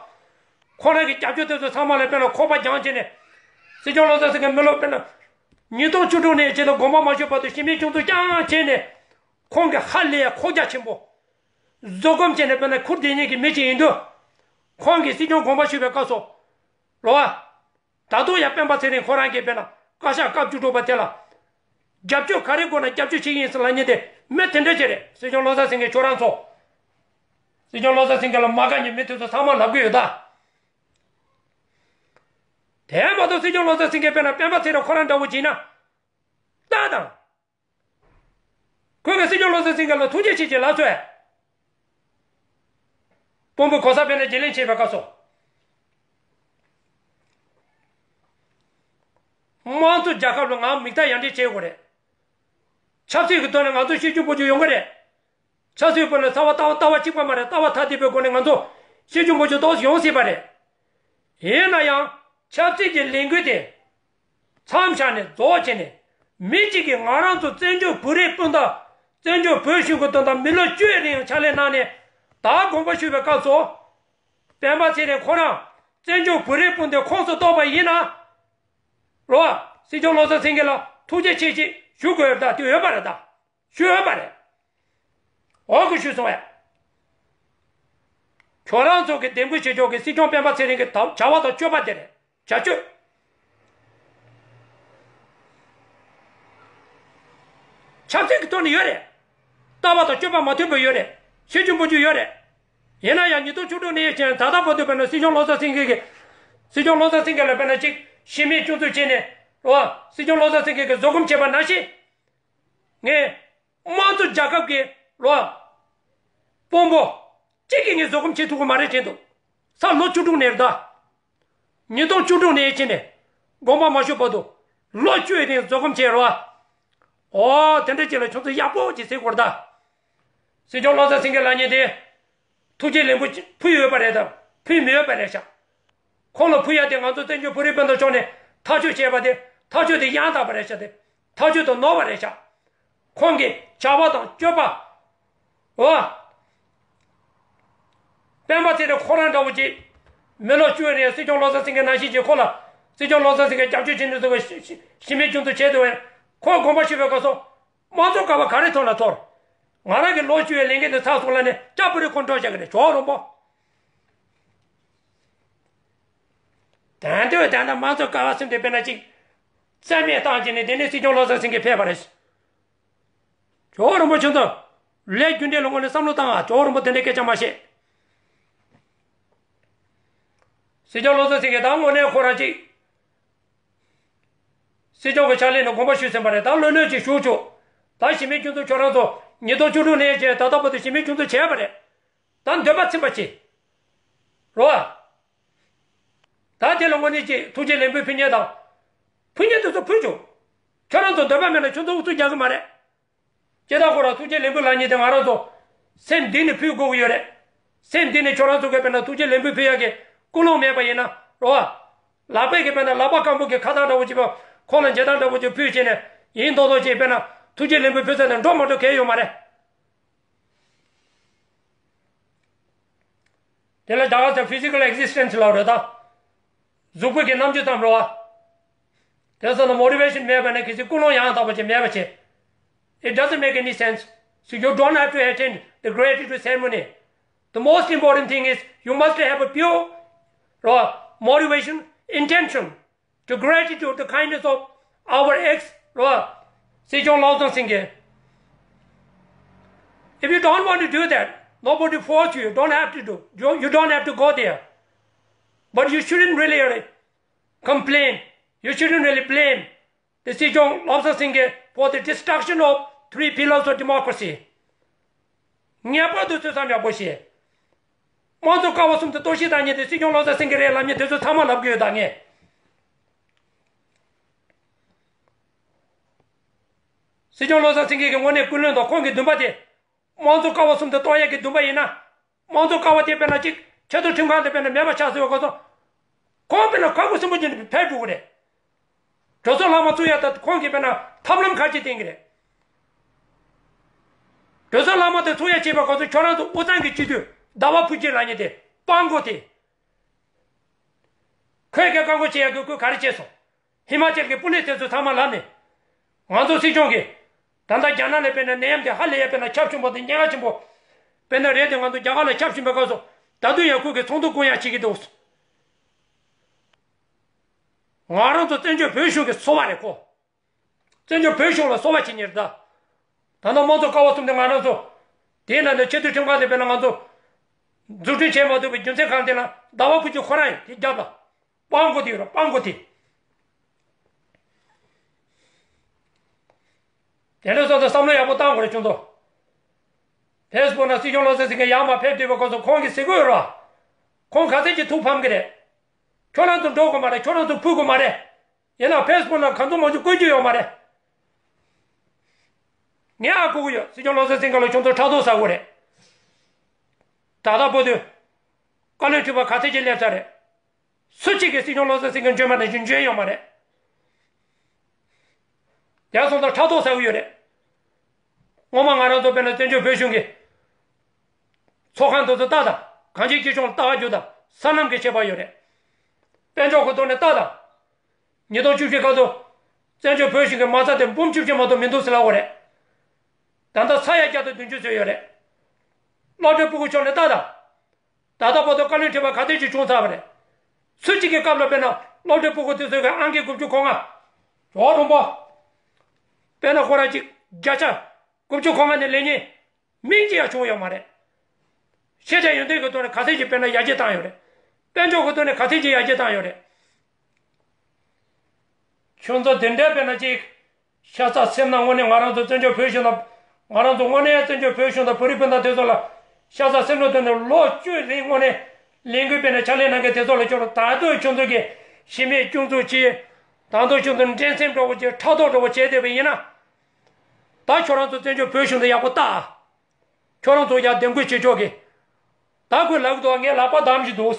ཁོ་རང་གི་རྒྱབ་སྐྱོར་དེ་ཚོ་ཚང་མ་ལ་དཔེར་ན་ཁོག་པ་རྒྱང་བྱས་ནས། སྲིད་སྐྱོང་བློ་བཟང་སེང་གེ་མི་ལོ་དཔེར་ན་ཉིས་སྟོང་བཅུ་དྲུག་ནས་བྱས་ནས་དགོངས་པ་མ་ཆོད་བར་དུ་གཞི་མེད་སྐྱོན་འཛུགས་རྐྱང་རྐྱང་བྱས་ནས། ཁོང་གི་ཧ་ལས་ཁོག་རྒྱ་ཆེན་པོ། བཟོད་སྒོམ་བྱས་ནས་དཔེར་ན་ཁུར་བསྡད་མཁན་གྱི་མི་ཅིག་ཡིན་དུས། ཁོང་གིས་སྲིད་སྐྱོང་དགོངས་པ་ཞུས་པའི་སྐབས་སུ། རོ་ཨ། ད་དུང་ཡང་སྤེན་པ་ཚེ་རིང་ཁོ་རང་གིས་དཔེར་ན་བཀའ་ཤག་སྐབས་བཅུ་དྲུག་པ་དེ་ལ། རྒྱབ་སྐྱོར་ག་རེ་དགོས་ན་རྒྱབ་སྐྱོར་བྱེད་ཀྱི་ཡིན་ཟེར་ལབ་མཁན་དེ་མི་དེ་འདྲ་ཅིག་རེད། སྲིད་སྐྱོང་བློ་བཟང་སེང་གེ་ཁྱོད་རང་ཚོ། སྲིད་སྐྱོང་བློ་བཟང་སེང་གེ་ལ་མ་དགའ་མཁན་མི་དེ་ཚོ་ཚང་མ་ལབ་གི་ཡོད་ད། དེ་མ་གཏོགས་སྲིད་སྐྱོང་བློ་བཟང་སེང་གེ་དཔེར་ན་སྤེན་པ་ཚེ་རིང་ཁོ་རང་འདྲ་བོ་བྱས་ན། ལྟ་དང་། ཁོས་ཀྱི་སྲིད་སྐྱོང་བློ་བཟང་སེང་གེ་ལ་ཐུགས་རྗེ་ཆེ་ཞེས་ལབ་སོང་ངས། དཔོན་པོ་གོ་ས་དཔེར་ན་བརྗེ་ལེན་བྱས་པའི་སྐབས་སུ། དམངས་གཙོ་རྒྱལ་ཁབ་ལ་ང་མིག་ལྟ་ཡར་འདྲེན་བྱེད་དགོས་རེད། ཆབ་སྲིད་ཀྱི་ཐོག་ནས་ང་ཚོ་ཤེས་རྒྱུ་པོ་རྒྱུ་ཡོང་གི་རེད། ཆབ་སྲིད་པོ་ནི་རྩ་བ་ལྟ་བ་ལྟ་བ་གཅིག་པ་མ་རེད། ལྟ་བ་ཐ་དད་པའི་སྒོ་ནས་ང་ཚོ་ཤེས་རྒྱུ་པོ་རྒྱུ་ཏོག་ཙམ་ཡོང་སྲིད་པ་རེད། ཡིན་ན་ཡང་ཆབ་སྲིད་ཀྱི་ལས་འགུལ་དེ། མཚམས་བཞག་ནས་རྫོགས་བྱས་ནས། མི་གཅིག་གིས་ང་རང་ཚོ་བཙན་བྱོལ་བོད་རིགས་སྤུན་ཟླ། བཙན་བྱོལ་བོད་གཞུང་གི་དོན་དག་མི་ལོ་བཅུ་ཡི་རིང་ཕྱག་ལས་གནང་ནས། ད་དགོངས་པ་ཞུས་པའི་སྐབས་སུ། སྤེན་པ་ཚེ་རིང་ཁོ་རང་བཙན་བྱོལ་བོད་རིགས་སྤུན་ཟླའི་ཁོངས་སུ་གཏོགས་པ་ཡིན་ན། རོ། སྲིད་སྐྱོང་བློ་བཟང་སེང་གེ་ལ་ཐུགས་རྗེ་ཆེ་ཞེས་ཞུ་དགོས་ཡོད་ད། དེ་ཡོད་པ་རེད་ད། ཞུ་ཡོད་པ་རེད། འོ་གི་ཞུས་སོང་བས། ཁྱོད་རང་ཚོ་གི་འདེམས་བསྐོ་བྱེད་ཕྱོགས་ཀྱི་སྲིད་སྐྱོང་སྤེན་པ་ཚེ་རིང་གི་ད་བྱ་བ་དང་སྤྱོད་པ་དེ་རེད། བྱ་སྤྱོད། ཆབ་སྲིད་ཀྱི་ཐོག་ནས་ཡོད་རེད། ལྟ་བ་དང་སྤྱོད་པ་མ་མཐུན་པ་ཡོད་རེད། ཤེས་རྒྱུ་མ་རྒྱུ་ཡོད་རེད། ཡིན་ན་ཡང་ཉིས་སྟོང་བཅུ་དྲུག་ནས་བྱས་ད་ལྟ་བར་དུ་དཔེར་ན་སྲིད་སྐྱོང་བློ་བཟང་སེང་གེ་གིས། སྲིད་སྐྱོང་བློ་བཟང་སེང་གེ་ལ་དཔེར་ན་གཅིག་གཞི་མེད་སྐྱོན་འཛུགས་བྱས་ནས། རོ། སྲིད་སྐྱོང་བློ་བཟང་སེང་གེ་གིས་བཟོད་སྒོམ་བྱས་པ་ནང་བཞིན། ངས། དམངས་གཙོ་རྒྱལ་ཁབ་ཀྱི་རོ། དཔོན་པོ། གཅིག་གིས་ངས་བཟོད་སྒོམ་བྱེད་ཐུབ་ཀྱི་མ་རེད་དྲན་འདུག་ས་ལོ་བཅུ་དྲུག་ནས་རེད་ད། ཉིས་སྟོང་བཅུ་དྲུག་ནས་ཕྱིན་ནས། དགོངས་པ་མ་ཞུ་བར་དུ། ལོ་བཅུ་ཡི་རིང་བཟོད་སྒོམ་བྱས་རོ། ཨོ་དེ་འདྲ་ཅིག་ལ་ཁྱོད་ཚོ་ཡག་པོ་ཅིག་ཟེར་དགོས་རེད་ད། སྲིད་སྐྱོང་བློ་བཟང་སེང་གེ་ལབ་མཁན་དེ། ཐུགས་རྗེ་ལེགས་འབུལ་ཕུལ་ཡོད་པ་རེད་དམ། ཕུལ་མི་ཡོད་པ་རེད་ཤག་ཁོང་ལ་ཕུལ་ཡ་དེ་ང་ཚོ་བཙན་བྱོལ་བོད་རིགས་སྤུན་ཟླ་ཕྱོགས་ནས་ཐག་གཅོད་བྱས་པ་དེ། ཐག་གཅོད་དེ་ཡང་དག་པ་རེད་ཤག་དེ་ཐག་གཅོད་དུ་ནོར་བ་རེད་ཤག་ཁོང་གི་བྱ་བ་དང་སྤྱོད་པ། འོ། སྤེན་པ་ཚེ་རིང་ཁོ་རང་འདྲ་བོ་ཅིག་མི་ལོ་བཅུ་རིང་སྲིད་སྐྱོང་བློ་བཟང་སེང་གེ་ནང་བཞིན་གྱི་ཁོ་ལ། སྲིད་སྐྱོང་བློ་བཟང་སེང་གེ་རྒྱབ་སྐྱོར་བྱེད་མཁན་ཚོ་གི་ཞི་མིའི་སྐྱོན་འཛུགས་བྱས་འདུག་བས། ཁོ་དགོངས་པ་ཞུས་པའི་སྐབས་སུ། དམངས་གཙོ་ཀ་བ་ག་རེ་ཐོག་ལ་ཐོར། ང་རང་གི་ལོ་བཅུ་བའི་ལས་འགན་དེ་ཚར་སོང་ལབ་ནས་སྐྱ་པུ་རི་ཁོ་འགྲོ་བཞག་གི་རེད། ཇོ་རོང་པོ། དོན་དུ་ད་ལྟ་དམངས་གཙོ་ཀ་བ་གསུམ་དེ་དཔེར་ན་ཅིག་རྩ་མེད་བཏང་བྱས་ནས་དེ་ནས་སྲིད་སྐྱོང་བློ་བཟང་སེང་གེ་ཕེབས་པ་རེད། ཇོ་རོང་པོ་ཁྱོད་ཚོ། ལས་རྒྱུ་འབྲས་ལ་དངོས་གནས་བསམ་བློ་བཏང་ཨ། ཇོ་རོང་པོ་དེ་འདྲའི་སྐད་ཆ་མ་བཤད། སྲིད་སྐྱོང་བློ་བཟང་སེང་གེ་ད་དངོས་གནས་ཁོ་རང་ཅིག་སྲིད་སྐྱོང་གི་ཕྱག་ལས་ནས་དགོངས་པ་ཞུས་ཟིན་པ་རེད། ད་ལོ་ལོན་ཅིག་བཞུགས་ཆོག་ད་གཞི་མེད་སྐྱོན་འཛུགས་ཁྱོད་རང་ཚོ་ཉིས་སྟོང་བཅུ་དྲུག་ནས་བྱས་ད་ལྟ་བར་དུ་གཞི་མེད་སྐྱོན་འཛུགས་བྱས་པ་རེད། ད་འདོད་པ་ཚིམ་པ་བྱེད། རོ། ད་དེ་ལ་དངོས་གནས་ཀྱི་ཐུགས་རྗེ་ལེགས་འབུལ་ཕུལ་མཁན་དང་། ཕུལ་མཁན་དེ་ཚོ་ཕུལ་ཆོག་ཁྱོད་རང་ཚོ་འདོད་པ་མེད་ན་ཁྱོད་ཚོ་ཨུ་ཚུགས་རྒྱག་གི་མ་རེད། སྤྱིར་བཏང་ཁོ་རང་ཐུགས་རྗེ་ལེགས་འབུལ་ལབ་མཁན་དེ་ང་རང་ཚོ་སེམས་གཏིང་ནས་ཕུལ་དགོས་ཀྱི་ཡོད་རེད། སེམས་གཏིང་ནས་ཁྱོད་རང་ཚོ་གིས་དཔེར་ན་ཐུགས་རྗེ་ལེགས་འབུལ་ཕུལ་ཡག་གི་ཀུན་སློང་མེད་པ་ཡིན་ན་རོ། ལག་པས་ཀྱི་དཔེར་ན་ལག་པ་སྐམ་པོ་གི་ཁ་བཏགས་འདྲ་བོ་ཅིག་པ་ཁོང་ལ་འཇལ་སྟངས་འདྲ་བོ་ཅིག་ཕུལ་བྱས་ནས་ཡིན་མདོག་མདོག་ཅིག་དཔེར་ན་ཐུགས་རྗེ་ལེགས་འབུལ་ཕུལ་ས་ནས་འགྲོ་མ་འགྲོ་གལ་ཡོད་མ་རེད། དེ་ལ་ད་ག་ས་physical existence ལབ་རེད་ད། གཟུགས་པོ་གི་རྣམ་འགྱུར་ཙམ་རེད་བ། དེ་ཚོ་ལ་motivation མེད་པ་ནི་གལ་སྲིད་ཀུན་སློང་ཡང་དག་པ་ཅིག་མེད་པ་བྱས། It doesn't make any sense. So you don't have to attend the gratitude ceremony. The most important thing is you must have a pure, uh, motivation, intention to gratitude the kindness of our ex, uh, Sejong Lawson Singh. If you don't want to do that, nobody force you. You don't have to do. You, you don't have to go there. But you shouldn't really, really complain. You shouldn't really blame the Sejong Lobsang Singh for the destruction of three pillars of democracy. ངེས་པར་དུ་ཐོས་བསམ་ཡག་པོ་བྱེད། དམངས་གཙོ་ཀ་བ་གསུམ་དུ་གཏོར་བཤིག་བཏང་མཁན་དེ་སྲིད་སྐྱོང་བློ་བཟང་སེང་གེ་རེད་ལབ་མཁན་དེ་ཚོ་ཚང་མ་ལབ་གི་ཡོད་ད་ངས། སྲིད་སྐྱོང་བློ་བཟང་སེང་གེ་གི་དངོས་གནས་ཀུན་སློང་དང་ཁོང་གི་འདུན་པ་དེ། དམངས་གཙོ་ཀ་བ་གསུམ་དུ་གཏོར་ཡག་གི་འདུན་པ་ཡིན་ན། དམངས་གཙོ་ཀ་བ་དེ་དཔེར་ན་གཅིག་ཆེས་མཐོའི་ཁྲིམས་ཁང་དེ་དཔེར་ན་མེད་པ་ཆགས་སྲིད་པའི་སྐབས་སུ། ཁོང་དཔེར་ན་ཁ་ཁུ་སིམ་པོ་བྱས་ནས་ཕེབས་འགྲོ་གི་རེད། གྲོས་ཚོགས་ལྷག་མ་ཚུགས་ཡ་ད་ཁོང་གིས་དཔེར་ན་ཐབས་ལམ་ག་རེ་བཏིང་གི་རེད། གྲོས་ཚོགས་ལྷག་མ་དེ་ཚུགས་ཡ་བྱེད་པའི་སྐབས་སུ་ཁྱོད་རང་ཚོ་དབུས་གཙང་གི་སྤྱི་འཐུས་ཟླ་བ་ཕུན་སྐྱིད་ལབ་མཁན་དེ་དཔའ་མགོ་དེ། ཁོས་ཀྱང་བཀག་འགོག་བྱེད་ཡག་གི་ཁོས་ག་རེ་བྱས་སོང་། ཧི་མ་ཅལ་གྱི་པུ་ལིས་དེ་ཚོ་ཚང་མ་ལབ་ནས། ང་ཚོ་སྲིད་སྐྱོང་གིས་ད་ལྟ་རྒྱ་ནག་ལ་དཔེར་ན་ནད་ཡམས་དེ་ཧ་ལས་ཡ་དཔེར་ན་ཁྱབ་ཆེན་པོ་དང་ཉེན་ཁ་ཆེན་པོ་དཔེར་ན་རེད་དེ། ང་ཚོ་རྒྱ་གར་ལ་ཁྱབ་བཞིན་པའི་སྐབས་སུ་ད་དུང་ཡང་ཁོས་ཀྱི་ཚོགས་འདུ་བསྐོང་ཡ་བྱེད་ཀྱི་འདུག། ང་རང་ཚོ་བཙན་བྱོལ་བོད་གཞུང་གི་སོ་པ་རེད་ཁོ། བཙན་བྱོལ་བོད་གཞུང་ལ་སོ་པ་བྱེད་མཁན་རེད་ད། ད་ལྟ་དམངས་གཙོ་ཀ་བ་གསུམ་དེ་ང་རང་ཚོ་དེའི་ནང་ནས་ཆེས་མཐོའི་ཁྲིམས་ཁང་དེ་དཔེར་ན་ང་ཚོ་འཛུགས་སྐྲུན་བྱེད་མ་ཐུབ་པའི་རྒྱུ་མཚན་གང་དེ་ལ་ཟླ་བ་ཕུན་སྐྱིད་ཁོ་རང་ཡིན། དེ་རྒྱབ་ལ་དཔའ་མགོ་དེ་ཡོད་ར། དཔའ་མགོ་དེ། དེ་འདྲ་སོང་ཙང་བསམ་བློ་ཡག་པོ་བཏང་དགོས་རེད་ཁྱོད་ཚོ། ཕེ་སི་བུག་ནང་སྲིད་སྐྱོང་བློ་བཟང་སེང་གེ་ཡར་མར་ཕེབས་བསྡད་པའི་སྐབས་སུ་ཁོང་གིས་ཟེར་གྱི་ཡོད་ར། ཁོང་ག་ཚད་ཅིག་ཐུགས་ཕམ་གྱི་རེད། ཁྱོད་རང་ཚོ་འགྲོ་དགོས་མ་རེད། ཁྱོད་རང་ཚོ་ཕུད་དགོས་མ་རེད། ཡིན་ནའང་ཕེ་སི་བུག་ནང་གང་ཚོད་མང་ཚོད་བཀོད་རྒྱུ་ཡོད་མ་རེད། ངས་ཨ་གོ་གི་ཡོད། སྲིད་སྐྱོང་བློ་བཟང་སེང་གེ་ལ་ཁྱོད་ཚོ་ཕྲག་དོག་ཟ་དགོས་རེད། ད་ལྟ་བར་དུ་བཀའ་བློན་ཁྲི་པ་ག་ཚད་ཅིག་སླེབས་ཚར་རེད། སུ་གཅིག་གིས་སྲིད་སྐྱོང་བློ་བཟང་སེང་གེ་འཇོན་པ་ནང་བཞིན་འཇོན་ཡོད་མ་རེད། ཡར་སོང་ཙང་ཕྲག་དོག་ཟ་གི་ཡོད་རེད། སྔོན་མ་ང་རང་ཚོ་དཔེར་ན་བཙན་བྱོལ་བོད་གཞུང་གི་ཚོགས་ཁང་དེ་ཚོ་ལྟ་དང་། གང་ཅིའི་སྤྱི་སྐྱོང་ལྟ་བ་རྒྱུ་དང་སྲ་ལམ་གྱི་ཁྱད་པར་ཡོད་རེད། དཔལ་འབྱོར་གྱི་ཐོག་ནས་ལྟ་དང་། ཉིས་སྟོང་བཅུ་བཞི་སྐབས་སུ་བཙན་བྱོལ་བོད་གཞུང་གི་མ་རྩ་དེ་འབུམ་བཅུ་བཞི་མ་གཏོགས་མི་འདུག་ཟེར་ལབ་དགོས་རེད། ད་ལྟ་ས་ཡ་བརྒྱ་དང་བདུན་ཅུ་ཙམ་ཡོད་རེད། སློབ་གྲྭའི་ཕྲུ་གུ་ཕྱོགས་ནས་ལྟ་དང་། ད་ལྟ་བར་དུ་བཀའ་བློན་ཁྲི་པ་ག་དེ་ཅིག་བྱུང་ཚར་བ་རེད། སུ་གཅིག་གི་སྐབས་ལ་དཔེར་ན་སློབ་གྲྭའི་ཕྲུ་གུ་དེ་ཚོ་གི་ཨང་ཀི་དགུ་བཅུ་གོ་ལྔ། ཇོ་བོ་དྲུང་པོ། དཔེར་ན་ཁོ་རང་གཅིག་བརྒྱ་ཆ་དགུ་བཅུ་གོ་ལྔ་ནས་ལེགས་ཉེས་མིང་གཅིག་ཡང་བྱུང་ཡོད་མ་རེད། ཤེས་བྱ་ཡོན་ཏན་གྱི་ཐོག་ནས་ག་ཚད་ཅིག་དཔེར་ན་ཡར་རྒྱས་བཏང་ཡོད་རེད། དཔལ་འབྱོར་གྱི་ཐོག་ནས་ག་ཚད་ཅིག་ཡར་རྒྱས་བཏང་ཡོད་རེད། ཁྱོད་ཚོ་དེ་འདྲའི་དཔེར་ན་ཅིག་ཤ་ཚ་སེམས་ནང་དངོས་གནས་ང་རང་ཚོ་བཙན་བྱོལ་བོད་གཞུང་དང་། ང་རང་ཚོ་དངོས་གནས་བཙན་བྱོལ་བོད་གཞུང་དང་བོད་རིགས་སྤུན་ཟླ་དེ་ཚོ་ལ་ཤ་ཚ་སེམས་ནང་དོན་ནས་ལོ་བཅུའི་རིང་དངོས་གནས་ལས་འགུལ་སྤེལ་ནས་ཕྱག་ལས་གནང་མཁན་དེ་ཚོ་ལ་ཁྱོད་རང་ད་དུང་ཁྱོད་ཚོ་གིས་གཞི་མེད་སྐྱོན་འཛུགས་བྱས། ད་དུང་ཁྱོད་ཚོ་འགྲན་སེམས་འདྲ་བོ་བྱས། ཕྲག་དོག་འདྲ་བོ་བྱས་བསྡད་པ་ཡིན་ན། ད་ཁྱོད་རང་ཚོ་བཙན་བྱོལ་བོད་གཞུང་དེ་ཡག་པོ་ལྟ། ཁྱོད་རང་ཚོ་ཡར་འདེམས་བསྐོ་བྱེད་ཕྱོགས་ཀྱི། ད་ཁོས་ལབ་ཀྱི་འདུག་ངས་ལག་པ་བསྡམས་ཀྱི་འདུག་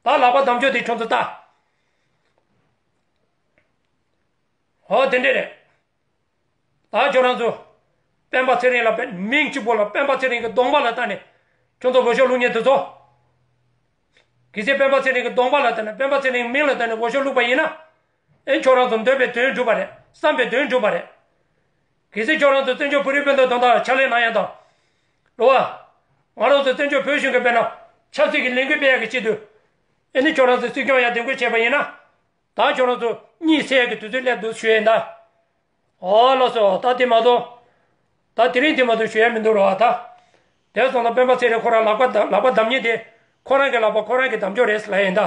ད་ལག་པ་བསྡམས་ཕྱོགས་དེ་ཁྱོད་ཚོ་ལྟ། ཧོ་དེ་འདྲས་རེད། ད་ཁྱོད་རང་ཚོ་སྤེན་པ་ཚེ་རིང་ལ་དཔེ་མིང་གཅིག་པོ་ལ་སྤེན་པ་ཚེ་རིང་གི་གདོང་པ་ལ་ལྟ་ནས་ཁྱོད་ཚོ་འོས་ཤོག་བླུག་མཁན་དེ་ཚོ། གལ་སྲིད་སྤེན་པ་ཚེ་རིང་གི་གདོང་པ་ལ་ལྟ་ནས་སྤེན་པ་ཚེ་རིང་མིང་ལ་ལྟ་ནས་འོས་ཤོག་བླུགས་པ་ཡིན་ན། ཨེ་ཁྱོད་རང་ཚོ་འདོད་པའི་དོན་འགྲུབ་པ་རེད། བསམ་པའི་དོན་འགྲུབ་པ་རེད། གལ་སྲིད་ཁྱོད་རང་ཚོ་བཙན་བྱོལ་བོད་རིགས་སྤུན་ཟླ་དོན་དག་ཕྱག་ལས་གནང་ཡ་དང་། རེད་བ། ང་རང་ཚོ་བཙན་བྱོལ་བོད་གཞུང་གི་དཔེར་ན་ཆབ་སྲིད་ཀྱི་ལས་འགུལ་སྤེལ་ཡ་གི་ཆེད་དུ། ཨེ་ནི་ཁྱོད་རང་ཚོ་སྲིད་སྐྱོང་ཡར་འདེམས་བསྐོ་བྱས་པ་ཡིན་ན། ད་ཁྱོད་རང་ཚོ་གཉིད་སད་ཀྱི་དུས་ཚོད་སླེབས་འདུག་ཞུ་ཡིན་ད། ཨོ་ལགས་སོ། ད་དེ་མ་གཏོགས། ད་དེ་རིང་དེ་མ་གཏོགས་ཞུ་ཡ་མི་འདུག་རོ། ད། དེ་སོང་ན་སྤེན་པ་ཚེ་རིང་ཁོ་རང་ལག་པ་ལག་པ་བསྡམས་མཁན་དེ། ཁོ་རང་གི་ལག་པ་ཁོ་རང་གིས་བསྡམས་ཆོག་རེད་ལབ་ཡིན་ད།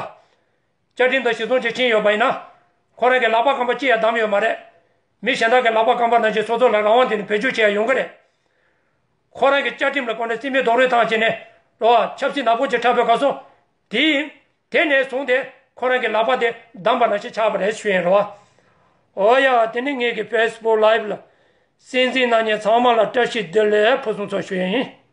བཅའ་ཁྲིམས་དང་གཞི་བཟུང་བྱས་ཕྱིན་ཡོད་པ་ཡིན་ན། ཁོ་རང་གི་ལག་པ་རྐང་པ་གཅིག་ཡང་བསྡམས་ཡོད་མ་རེད། མི་གཞན་དག་གི་ལག་པ་རྐང་པ་ནང་བཞིན་སོ་སོ་ལ་རང་དབང་དེ་ནི་བེད་སྤྱོད་བྱེད་ཡ་ཡོང་གི་རེད། ཁོ་རང་གི་བཅའ་ཁྲིམས་ལ་གོ་ནས་རྩིས་མེད་རྡོག་རོལ་བཏང་བྱས་ནས་རོ། ཆབ་སྲིད་ནག་པོ་ཅིག་འཁྲབ་པའི་སྐབས་སུ། དེ་ཡིན། དེ་ནས་བཟུང་སྟེ་ཁོ་རང་གི་ལག་པ་དེ་བསྡམས་པ་ནང་བཞིན་ཆགས་པ་རེད་ཞུ་ཡིན་རོ། ཨོ་ཡ། དེ་ནི་ངེད་ཀྱི་ཕེ་སི་བུག་ལའེབ་ལ་གསན་གཟིགས་གནང་མཁན་ཚང་མ་ལ་བཀྲ་ཤིས་བདེ་ལེགས་ཕུན་སུམ་ཚོགས་ཞུ་ཡ་ཡིན།